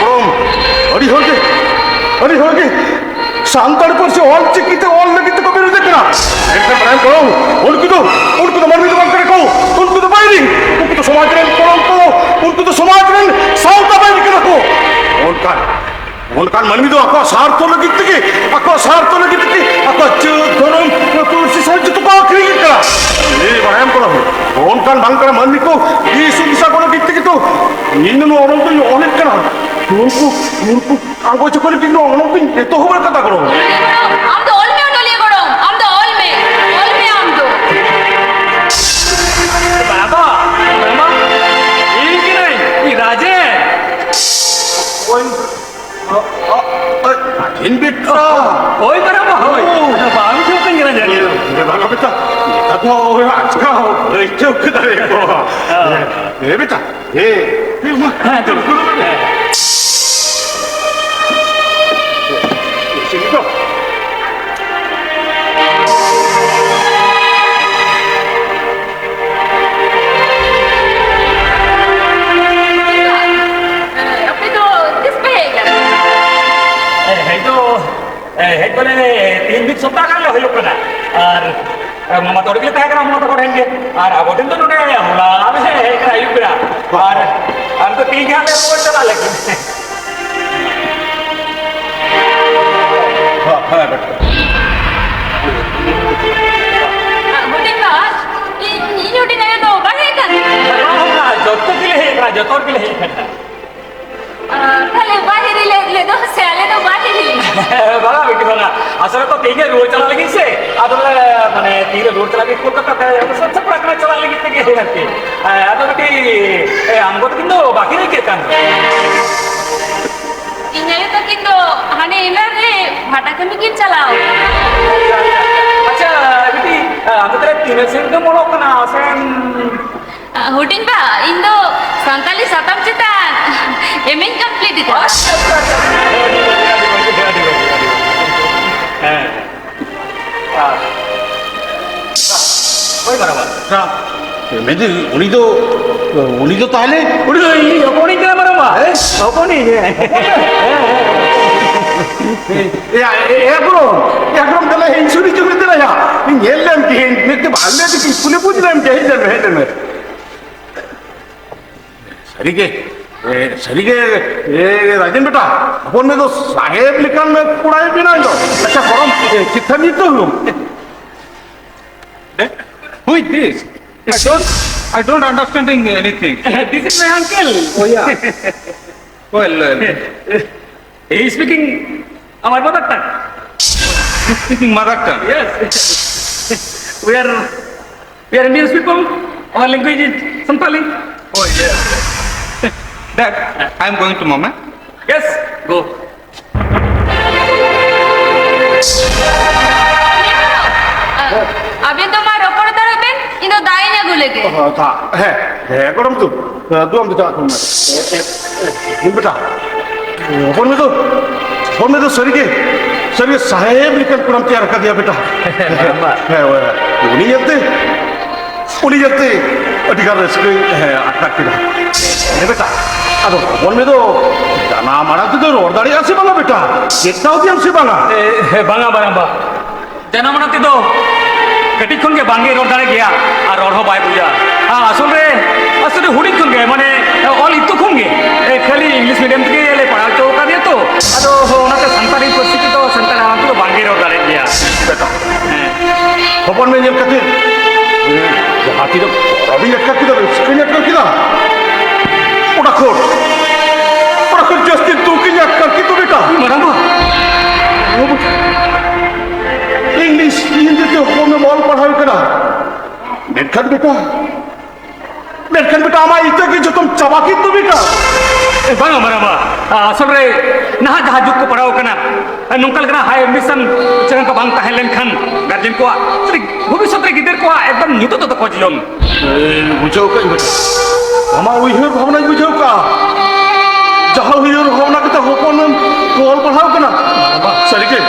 ᱜᱚᱲᱚᱢ, ᱟᱹᱰᱤ ᱦᱚᱲ ᱜᱮ, ᱟᱹᱰᱤ ᱦᱚᱲ ᱜᱮ ᱥᱟᱱᱛᱟᱲ ᱯᱟᱹᱨᱥᱤ ᱚᱞ ᱪᱤᱠᱤ ᱛᱮ ᱚᱞ ᱞᱟᱹᱜᱤᱫ ᱛᱮᱠᱚ ᱵᱤᱨᱳᱫᱮᱫ ᱠᱟᱱᱟ᱾ ᱢᱮᱱᱠᱷᱟᱱ ᱵᱟᱲᱟᱭᱟᱢ ᱜᱚᱲᱚᱢ, ᱩᱱᱠᱩ ᱫᱚ, ᱩᱱᱠᱩ ᱫᱚ ᱢᱟᱹᱱᱢᱤ ᱫᱚ ᱵᱟᱝ ᱠᱟᱱᱟ ᱠᱚ, ᱩᱱᱠᱩ ᱫᱚ ᱵᱟᱹᱭᱨᱤ, ᱩᱱᱠᱩ ᱫᱚ ᱥᱚᱢᱟᱡᱽ ᱨᱮᱱ ᱠᱚᱞᱚᱝᱠᱚ, ᱩᱱᱠᱩ ᱫᱚ ᱥᱚᱢᱟᱡᱽ ᱨᱮᱱ ᱥᱟᱶᱛᱟ ᱵᱟᱹᱭᱨᱤ ᱠᱟᱱᱟ ᱠᱚ᱾ ᱚᱱᱠᱟᱱ, ᱚᱱᱠᱟᱱ ᱢᱟᱹᱱᱢᱤ ᱫᱚ ᱟᱠᱚᱣᱟᱜ ᱥᱟᱨᱛᱷᱚ ᱞᱟᱹᱜᱤᱫ ᱛᱮᱜᱮ, ᱟᱠᱚᱣᱟᱜ ᱥᱟᱨᱛᱷᱚ ᱞᱟᱹᱜᱤᱫ ᱛᱮᱜᱮ ᱟᱠᱚᱣᱟᱜ ᱡᱟᱹᱛ, ᱫᱷᱚᱨᱚᱢ, ᱯᱟᱹᱨᱥᱤ ᱥᱟᱶ ᱡᱚᱛᱚ ᱠᱚ ᱟᱹᱠᱷᱨᱤᱧᱮᱫ ᱠᱟᱱᱟ᱾ ᱮᱭ ᱵᱟᱲᱟᱭᱟᱢ ᱠᱚᱲᱟ, ᱚᱱᱠᱟᱱ ᱵᱟᱝ ᱠᱟᱱᱟ ᱢᱟᱹᱱᱢᱤ ᱠᱚ, ᱫᱤᱥ ᱦᱩᱫᱤᱥ ᱟᱠᱚ ᱞᱟᱹᱜᱤᱫ ᱛᱮᱜᱮ ᱛᱚ ᱤᱧ ᱫᱚ ᱱᱚᱣᱟ ᱚᱞ ᱫᱚᱧ ᱚᱞᱮᱫ ᱠᱟᱱᱟ᱾ ᱩᱱᱠᱩ, ᱩᱱᱠᱩ ᱟᱬᱜᱚ ᱦᱚᱪᱚ ᱠᱚ ᱞᱟᱹᱜᱤᱫ ᱱᱚᱣᱟ ᱚᱱᱚᱞ ᱫᱚᱧ ᱮᱛᱚᱦᱚᱵ ᱟᱠᱟᱫᱟ ᱜᱚᱲᱚᱢ᱾ ᱟᱢ ᱫᱚ ᱚᱞ ᱢᱮ, ᱚᱱᱚᱞᱤᱭᱟᱹ ᱜᱚᱲᱚᱢ, ᱟᱢ ᱫᱚ ᱚᱞ ᱢᱮ, ᱚᱞ ᱢᱮ ᱟᱢ ᱫᱚ᱾ ᱵᱟᱵᱟ, ᱵᱟᱵᱟ, ᱤᱧ ᱠᱟᱹᱱᱟᱹᱧ, ᱤᱧ ᱨᱟᱡᱮᱱ᱾ ᱳᱭ, ᱚ, ᱚ, ᱚ, ᱨᱟᱡᱮᱱ ᱵᱮᱴᱟ᱾ ᱦᱳᱭ, ᱢᱟᱨᱟᱝᱵᱟ, ᱦᱳᱭ᱾ ᱳ᱾ ᱟᱫᱚ ᱵᱟᱢ ᱴᱷᱤᱠᱟᱹᱧ ᱠᱟᱱᱟ ᱡᱟᱹᱱᱤᱡ᱾ ᱮ, ᱵᱟᱝᱟ ᱵᱮᱴᱟ, ᱱᱮᱛᱟᱨ ᱫᱚ ᱳᱭ ᱟᱪᱠᱟ ᱦᱚᱸ ᱵᱟᱹᱧ ᱴᱷᱤᱠᱟᱹ ᱫᱟᱲᱮᱭᱟᱠᱚᱣᱟ᱾ ᱦᱮᱸ᱾ ᱮ, ᱵᱮᱴᱟ, ᱦᱮᱸ, ᱦᱮᱸ, ᱢᱟ, ᱦᱮᱸ, ᱪᱚᱞᱚ, ᱪᱚᱞᱚ᱾ ᱦᱮᱸ᱾ ᱪᱮᱫ ᱫᱚ? ᱟᱯᱮ ᱫᱚ ᱛᱤᱥ ᱯᱮ ᱦᱮᱡ ᱞᱮᱱᱟ? ᱦᱮᱡ ᱫᱚ, ᱦᱮᱡ ᱫᱚᱞᱮ ᱛᱤᱱ ᱢᱤᱫ ᱥᱚᱯᱛᱟᱦ ᱜᱟᱱ ᱞᱮ ᱦᱩᱭᱩᱜ ᱠᱟᱱᱟ᱾ ᱟᱨ ᱟᱨ ᱢᱟᱢᱟ ᱛᱟᱠᱚ ᱜᱮᱞᱮ ᱛᱟᱦᱮᱸ ᱠᱟᱱᱟ, ᱢᱟᱢᱟ ᱛᱟᱠᱚ ᱴᱷᱮᱱ ᱜᱮ᱾ ᱟᱨ ᱟᱵᱚ ᱴᱷᱮᱱ ᱫᱚ ᱱᱚᱰᱮ ᱦᱚᱞᱟ ᱞᱮ ᱦᱮᱡ ᱠᱟᱱᱟ ᱟᱹᱭᱩᱵ ᱵᱮᱲᱟ᱾ ᱟᱨ, ᱟᱨ ᱱᱤᱛᱚᱜ ᱛᱮᱦᱮᱧ ᱜᱮ ᱦᱟᱸᱜ ᱞᱮ ᱨᱩᱣᱟᱹᱲ ᱪᱟᱞᱟᱜ ᱞᱟᱹᱜᱤᱫ᱾ ᱦᱮᱸ, ᱦᱮᱸ, ᱵᱮᱴᱟ᱾ ᱦᱩᱰᱤᱧ ᱵᱟ, ᱤᱧ, ᱤᱧ ᱦᱩᱰᱤᱧ ᱟᱭᱳ ᱫᱚ ᱵᱟᱭ ᱦᱮᱡ ᱠᱟᱱ? ᱵᱟᱝ, ᱵᱟᱝ, ᱡᱚᱛᱚ ᱜᱮᱞᱮ ᱦᱮᱡ ᱠᱟᱱᱟ, ᱡᱚᱛᱚ ᱦᱚᱲ ᱜᱮᱞᱮ ᱦᱮᱡ ᱠᱟᱱᱟ᱾ ᱟᱨ ᱛᱟᱦᱞᱮ ᱵᱟᱭ ᱦᱤᱨᱤ ᱞᱮᱫ ᱞᱮᱫᱚ ᱥᱮ ᱟᱞᱮ ᱫᱚ ᱵᱟᱭ ᱦᱤᱨᱤ ᱞᱮᱫ ᱞᱮᱭᱟ? ᱵᱟᱝᱟ ᱵᱤᱴᱤ, ᱵᱟᱝᱟ᱾ ᱟᱥᱚᱞᱮ ᱛᱚ ᱛᱮᱦᱮᱧ ᱜᱮ ᱨᱩᱣᱟᱹᱲ ᱪᱟᱞᱟᱜ ᱞᱟᱹᱜᱤᱫ ᱥᱮ᱾ ᱟᱫᱚ ᱞᱮ, ᱢᱟᱱᱮ, ᱛᱤᱨᱮ ᱨᱩᱣᱟᱹᱲ ᱪᱟᱞᱟᱜ ᱞᱟᱹᱜᱤᱫ ᱠᱳᱞᱠᱟᱛᱟ ᱛᱮ, ᱟᱫᱚ ᱥᱟᱹᱛ ᱥᱟᱯᱲᱟᱣ ᱠᱟᱱᱟ ᱪᱟᱞᱟᱜ ᱞᱟᱹᱜᱤᱫ ᱛᱮᱜᱮ ᱟᱨᱠᱤ᱾ ᱦᱮᱸ, ᱟᱫᱚ ᱵᱤᱴᱤ, ᱮ, ᱟᱢ ᱜᱚ ᱛᱟᱹᱠᱤᱱ ᱫᱚ ᱵᱟᱹᱠᱤᱱ ᱦᱮᱡ ᱠᱟᱱ ᱫᱚ? ᱤᱧ ᱟᱭᱳ ᱛᱟᱹᱠᱤᱱ ᱫᱚ ᱦᱟᱱᱮ ᱮᱱᱟᱝ ᱨᱮ ᱵᱷᱟᱴᱟ ᱠᱟᱹᱢᱤ ᱠᱤᱱ ᱪᱟᱞᱟᱣ ᱠᱟᱱᱟ᱾ ᱟᱪᱪᱷᱟ, ᱵᱤᱴᱤ, ᱟᱢ ᱫᱚ ᱛᱟᱦᱞᱮ ᱛᱤᱱᱟᱹᱜ ᱥᱟᱺᱜᱤᱧ ᱫᱚᱢ ᱚᱞᱚᱜ ᱠᱟᱱᱟ? ᱥᱮᱢ ᱦᱩᱰᱤᱧ ᱵᱟ, ᱤᱧ ᱫᱚ ᱥᱟᱱᱛᱟᱞᱤ ᱥᱟᱛᱟᱢ ᱪᱮᱛᱟᱱ ᱮᱢ ᱮᱧ ᱠᱚᱢᱯᱞᱤᱴ ᱟᱠᱟᱫᱟ᱾ ᱟᱪᱪᱷᱟ, ᱟᱪᱪᱷᱟ, ᱟᱪᱪᱷᱟ᱾ ᱟᱹᱰᱤ ᱵᱷᱟᱹᱜᱤ, ᱟᱹᱰᱤ ᱵᱷᱟᱹᱜᱤ, ᱟᱹᱰᱤ ᱵᱷᱟᱹᱜᱤ, ᱟᱹᱰᱤ ᱵᱷᱟᱹᱜᱤ᱾ ᱦᱮᱸ᱾ ᱟᱨ, ᱦᱳᱭ, ᱢᱟᱨᱟᱝᱵᱟ᱾ ᱦᱮᱸ᱾ ᱢᱮᱱᱫᱟᱹᱧ, ᱩᱱᱤ ᱫᱚ, ᱩᱱᱤ ᱫᱚ ᱛᱟᱦᱞᱮ? ᱩᱱᱤ ᱫᱚ ᱤᱧ ᱦᱚᱯᱚᱱᱤᱧ ᱠᱟᱱᱟ, ᱢᱟᱨᱟᱝᱵᱟ᱾ ᱦᱮᱸ? ᱦᱚᱯᱚᱱᱤᱧ, ᱦᱮᱸ᱾ ᱮᱭᱟ, ᱮ-, ᱮ ᱜᱚᱲᱚᱢ, ᱮ ᱜᱚᱲᱚᱢ, ᱫᱮᱞᱟ, ᱤᱧ ᱥᱩᱨ ᱦᱤᱡᱩᱜ ᱢᱮ, ᱫᱮᱞᱟ ᱭᱟ᱾ ᱤᱧ ᱧᱮᱞ ᱞᱮᱢ ᱜᱮ, ᱢᱤᱫᱴᱮᱱ ᱵᱷᱟᱜᱮ ᱴᱷᱤᱠ ᱤᱥᱠᱩᱞᱮ ᱵᱩᱡᱽ ᱞᱮᱢ ᱜᱮ, ᱦᱮᱡ ᱞᱮᱢ ᱢᱮ, ᱦᱮᱡ ᱞᱮᱢ ᱢᱮ᱾ ᱥᱟᱹᱨᱤᱜᱮ, ᱮ, ᱥᱟᱹᱨᱤᱜᱮ, ᱮ, ᱨᱟᱡᱮᱱ ᱵᱮᱴᱟ, ᱦᱚᱯᱚᱱ ᱢᱮ ᱫᱚ ᱥᱟᱦᱮᱵ ᱞᱮᱠᱟᱱ ᱠᱚᱲᱟᱭ ᱵᱮᱱᱟᱣ ᱫᱚ᱾ ᱟᱪᱪᱷᱟ, ᱜᱚᱲᱚᱢ, ᱮ, ᱪᱮᱫ ᱛᱟᱢ ᱧᱩᱛᱩᱢ? Who is this? I don't, I don't understanding anything. This is my uncle. Oh, yeah. Well, well. He is speaking our mother tongue. Speaking mother tongue? Yes. We are, we are Indian people. Our language is Santali. Oh, yes. Dad, I am going to Mama. Yes, go. ᱟᱵᱮᱱ ᱫᱚ ᱢᱟ ᱨᱚᱯᱚᱲ ᱦᱟᱛᱟᱲᱚᱜ ᱵᱮᱱ, ᱤᱧ ᱫᱚ ᱫᱟᱜ ᱤᱧ ᱟᱹᱜᱩ ᱞᱮᱜᱮ᱾ ᱚ, ᱫᱟᱜ, ᱦᱮᱸ, ᱦᱮᱸ, ᱜᱚᱲᱚᱢ ᱫᱚ, ᱫᱩ ᱟᱢ ᱫᱚ ᱪᱟᱞᱟᱜ ᱠᱟᱱᱟ᱾ ᱵᱮᱴᱟ, ᱦᱚᱯᱚᱱ ᱢᱮ ᱫᱚ, ᱦᱚᱯᱚᱱ ᱢᱮ ᱫᱚ ᱥᱟᱹᱨᱤᱜᱮ, ᱥᱟᱹᱨᱤᱜᱮ ᱥᱟᱦᱮᱵ ᱞᱮᱠᱟᱱ ᱠᱚᱲᱟᱢ ᱛᱮᱭᱟᱨ ᱟᱠᱟᱫᱮᱭᱟ ᱵᱮᱴᱟ᱾ ᱦᱮᱸ, ᱩᱱᱤ ᱧᱮᱞᱛᱮ, ᱩᱱᱤ ᱧᱮᱞᱛᱮ ᱟᱹᱰᱤ ᱜᱟᱱ ᱨᱟᱹᱥᱠᱟᱹᱧ, ᱦᱮᱸ, ᱟᱴᱠᱟᱨ ᱠᱮᱫᱟ᱾ ᱦᱮᱸ ᱵᱮᱴᱟ, ᱟᱫᱚ ᱦᱚᱯᱚᱱ ᱢᱮ ᱫᱚ ᱡᱟᱱᱟᱢ ᱟᱲᱟᱝ ᱛᱮᱫᱚ ᱨᱚᱲ ᱫᱟᱲᱮᱭᱟᱜᱼᱟ ᱥᱮ ᱵᱟᱝᱟ ᱵᱮᱴᱟ? ᱪᱮᱫ ᱠᱟᱣᱫᱤᱭᱟᱢ ᱥᱮ ᱵᱟᱝᱟ? ᱮ, ᱦᱮᱸ, ᱵᱟᱝᱟ, ᱵᱟᱝᱟ, ᱵᱟᱝ᱾ ᱡᱟᱱᱟᱢ ᱟᱲᱟᱝ ᱛᱮᱫᱚ ᱠᱟᱹᱴᱤᱡ ᱠᱷᱚᱱ ᱜᱮ ᱵᱟᱝ ᱜᱮ ᱨᱚᱲ ᱫᱟᱲᱮ ᱜᱮᱭᱟ ᱟᱨ ᱨᱚᱲ ᱦᱚᱸ ᱵᱟᱭ ᱵᱩᱡᱟ᱾ ᱟᱨ ᱟᱥᱚᱞ ᱨᱮ, ᱟᱥᱚᱞ ᱨᱮ ᱦᱩᱰᱤᱧ ᱠᱷᱚᱱ ᱜᱮ, ᱢᱟᱱᱮ, ᱚᱞ ᱤᱛᱩ ᱠᱷᱚᱱ ᱜᱮ, ᱮ, ᱠᱷᱟᱹᱞᱤ English medium ᱛᱮᱜᱮ ᱞᱮ ᱯᱟᱲᱦᱟᱣ ᱦᱚᱪᱚ ᱟᱠᱟᱫᱮᱭᱟ ᱛᱚ᱾ ᱟᱫᱚ ᱚᱱᱟᱛᱮ ᱥᱟᱱᱛᱟᱲᱤ ᱯᱟᱹᱨᱥᱤ ᱛᱮᱫᱚ, ᱥᱟᱱᱛᱟᱲ ᱟᱲᱟᱝ ᱛᱮᱫᱚ ᱵᱟᱝ ᱜᱮ ᱨᱚᱲ ᱫᱟᱲᱮᱭᱟᱜ ᱜᱮᱭᱟ᱾ ᱦᱮᱸ᱾ ᱦᱚᱯᱚᱱ ᱢᱮ ᱧᱮᱞ ᱠᱟᱛᱮ ᱡᱟᱦᱟᱸ ᱛᱤᱱᱟᱹᱜ ᱵᱚᱨᱚᱵᱤᱧ ᱟᱴᱠᱟᱨ ᱠᱮᱫᱟ, ᱨᱟᱹᱥᱠᱟᱹᱧ ᱟᱴᱠᱟᱨ ᱠᱮᱫᱟ, ᱚᱱᱟ ᱠᱷᱚᱱ, ᱚᱱᱟ ᱠᱷᱚᱱ ᱡᱟᱹᱥᱛᱤ ᱫᱩᱠᱤᱧ ᱟᱴᱠᱟᱨ ᱠᱮᱫᱟ ᱵᱮᱴᱟ᱾ ᱢᱟᱨᱟᱝᱵᱟ᱾ English ᱦᱤᱱᱫᱤ ᱛᱮ ᱦᱚᱯᱚᱱ ᱮᱢ ᱚᱞ ᱯᱟᱲᱦᱟᱣ ᱠᱟᱱᱟ, ᱢᱮᱱᱠᱷᱟᱱ ᱵᱮᱴᱟ, ᱢᱮᱱᱠᱷᱟᱱ ᱵᱮᱴᱟ, ᱟᱢᱟᱜ ᱤᱛᱟᱹ ᱜᱮ ᱡᱚᱛᱚᱢ ᱪᱟᱵᱟ ᱠᱮᱫ ᱫᱚ ᱵᱮᱴᱟ᱾ ᱮ, ᱵᱟᱝᱟ, ᱵᱟᱝᱟ, ᱵᱟᱝᱟ᱾ ᱟᱥᱚᱞ ᱨᱮ ᱱᱟᱦᱟᱜ ᱡᱟᱦᱟᱸ ᱡᱩᱜᱽ ᱠᱚ ᱯᱟᱲᱟᱣ ᱠᱟᱱᱟ, ᱱᱚᱝᱠᱟ ᱞᱮᱠᱟᱱᱟᱜ high ambition ᱪᱮᱫ ᱦᱚᱸ ᱵᱟᱝ ᱛᱟᱦᱮᱸ ᱞᱮᱱᱠᱷᱟᱱ guardian ᱠᱚᱣᱟᱜ ᱵᱷᱚᱵᱤᱥᱥᱚᱛ ᱨᱮ ᱜᱤᱫᱟᱹᱨ ᱠᱚᱣᱟᱜ ᱮᱠᱫᱚᱢ ᱧᱩᱛᱟᱹᱛ ᱛᱟᱠᱚ ᱡᱤᱭᱚᱱ᱾ ᱮ, ᱵᱩᱡᱷᱟᱹᱣ ᱠᱟᱜ ᱟᱹᱧ ᱵᱮᱴᱟ, ᱟᱢᱟᱜ ᱩᱭᱦᱟᱹᱨ ᱵᱷᱟᱵᱽᱱᱟᱧ ᱵᱩᱡᱷᱟᱹᱣ ᱠᱟᱜᱼᱟ᱾ ᱡᱟᱦᱟᱸ ᱩᱭᱦᱟᱹᱨ ᱵᱷᱟᱵᱽᱱᱟ ᱠᱟᱛᱮ ᱦᱚᱯᱚᱱᱮᱢ ᱚᱞ ᱯᱟᱲᱦᱟᱣ ᱠᱟᱱᱟ, ᱥᱟᱹᱨᱤᱜᱮ,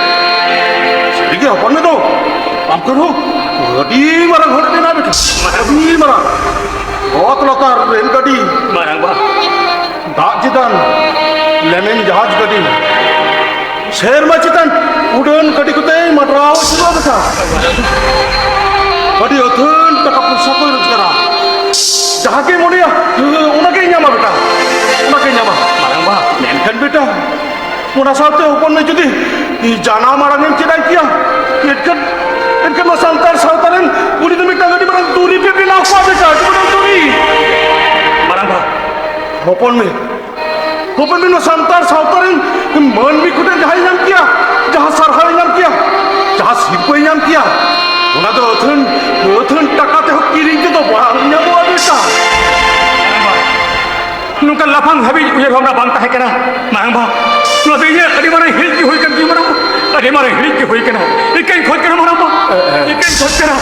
ᱥᱟᱹᱨᱤᱜᱮ ᱦᱚᱯᱚᱱ ᱢᱮ ᱫᱚ ᱟᱢ ᱠᱟᱹᱱᱦᱩ, ᱟᱹᱰᱤ ᱢᱟᱨᱟᱝ ᱦᱚᱲ ᱢᱮᱱᱟᱜ ᱵᱮᱴᱟ, ᱟᱹᱰᱤ ᱢᱟᱨᱟᱝ᱾ ᱚᱛ ᱞᱟᱛᱟᱨ ᱨᱮᱞ ᱜᱟᱹᱰᱤ, ᱢᱟᱨᱟᱝ ᱵᱟ᱾ ᱫᱟᱜ ᱪᱮᱛᱟᱱ ᱞᱮᱢᱮᱧ ᱡᱟᱦᱟᱡᱽ ᱜᱟᱹᱰᱤ, ᱥᱮᱨᱢᱟ ᱪᱮᱛᱟᱱ ᱩᱰᱟᱹᱱ ᱜᱟᱹᱰᱤ ᱠᱚᱛᱮᱭ ᱢᱟᱰᱨᱟᱣ ᱟᱹᱪᱩᱨᱚᱜᱼᱟ ᱵᱮᱴᱟ᱾ ᱟᱹᱰᱤ ᱟᱹᱛᱷᱟᱹᱱ ᱴᱟᱠᱟ ᱯᱚᱭᱥᱟ ᱠᱚᱭ ᱨᱳᱡᱽᱜᱟᱨᱟ᱾ ᱡᱟᱦᱟᱸ ᱜᱮ ᱢᱚᱱᱮᱭᱟ, ᱚᱱᱟ ᱜᱮᱭ ᱧᱟᱢᱟ ᱵᱮᱴᱟ, ᱚᱱᱟ ᱜᱮᱭ ᱧᱟᱢᱟ᱾ ᱢᱟᱨᱟᱝ ᱵᱟ, ᱢᱮᱱᱠᱷᱟᱱ ᱵᱮᱴᱟ, ᱚᱱᱟ ᱥᱟᱶᱛᱮ ᱦᱚᱯᱚᱱ ᱢᱮ ᱡᱩᱫᱤ ᱡᱟᱱᱟᱢ ᱟᱲᱟᱝ ᱮᱢ ᱪᱮᱫ ᱟᱭ ᱠᱮᱭᱟ, ᱮᱱᱠᱷᱟᱱ, ᱮᱱᱠᱷᱟᱱ ᱱᱚᱣᱟ ᱥᱟᱱᱛᱟᱲ ᱥᱟᱶᱛᱟ ᱨᱮᱱ ᱩᱱᱤ ᱫᱚ ᱢᱤᱫᱴᱟᱝ ᱟᱹᱰᱤ ᱢᱟᱨᱟᱝ ᱫᱩᱨᱤᱵ ᱮ ᱵᱮᱱᱟᱣ ᱠᱚᱜᱼᱟ ᱵᱮᱴᱟ, ᱟᱹᱰᱤ ᱢᱟᱨᱟᱝ ᱫᱩᱨᱤᱵ᱾ ᱢᱟᱨᱟᱝ ᱵᱟ, ᱦᱚᱯᱚᱱ ᱢᱮ, ᱦᱚᱯᱚᱱ ᱢᱮ, ᱱᱚᱣᱟ ᱥᱟᱱᱛᱟᱲ ᱥᱟᱶᱛᱟ ᱨᱮᱱ ᱢᱟᱹᱱᱢᱤ ᱠᱚᱴᱷᱮᱱ ᱡᱟᱦᱟᱸᱭ ᱧᱟᱢ ᱠᱮᱭᱟ, ᱡᱟᱦᱟᱸ ᱥᱟᱨᱦᱟᱣ ᱧᱟᱢ ᱠᱮᱭᱟ, ᱡᱟᱦᱟᱸ ᱥᱤᱨᱯᱟᱹᱭ ᱧᱟᱢ ᱠᱮᱭᱟ, ᱚᱱᱟ ᱫᱚ ᱟᱹᱛᱷᱟᱹᱱ, ᱟᱹᱛᱷᱟᱹᱱ ᱴᱟᱠᱟ ᱛᱮᱦᱚᱸ ᱠᱤᱨᱤᱧ ᱛᱮᱫᱚ ᱵᱟᱝ ᱧᱟᱢᱚᱜᱼᱟ ᱵᱮᱴᱟ᱾ ᱱᱚᱝᱠᱟ ᱞᱟᱯᱷᱟᱝ ᱦᱟᱹᱵᱤᱡ ᱩᱭᱦᱟᱹᱨ ᱵᱷᱟᱵᱽᱱᱟ ᱵᱟᱝ ᱛᱟᱦᱮᱸ ᱠᱟᱱᱟ ᱢᱟᱨᱟᱝ ᱵᱟ᱾ ᱱᱚᱣᱟ ᱫᱚ ᱤᱧᱟᱹᱜ ᱟᱹᱰᱤ ᱢᱟᱨᱟᱝ ᱦᱤᱲᱤᱡ ᱜᱮ ᱦᱩᱭ ᱠᱟᱱ ᱛᱤᱧᱟ ᱢᱟᱨᱟᱝ ᱵᱟ, ᱟᱹᱰᱤ ᱢᱟᱨᱟᱝ ᱦᱤᱲᱤᱡ ᱜᱮ ᱦᱩᱭ ᱠᱟᱱᱟ᱾ ᱤᱠᱟᱹᱧ ᱠᱷᱚᱡ ᱠᱟᱱᱟ ᱢᱟᱨᱟᱝ ᱵᱟ, ᱤᱠᱟᱹᱧ ᱠᱷᱚᱡ ᱠᱟᱱᱟ᱾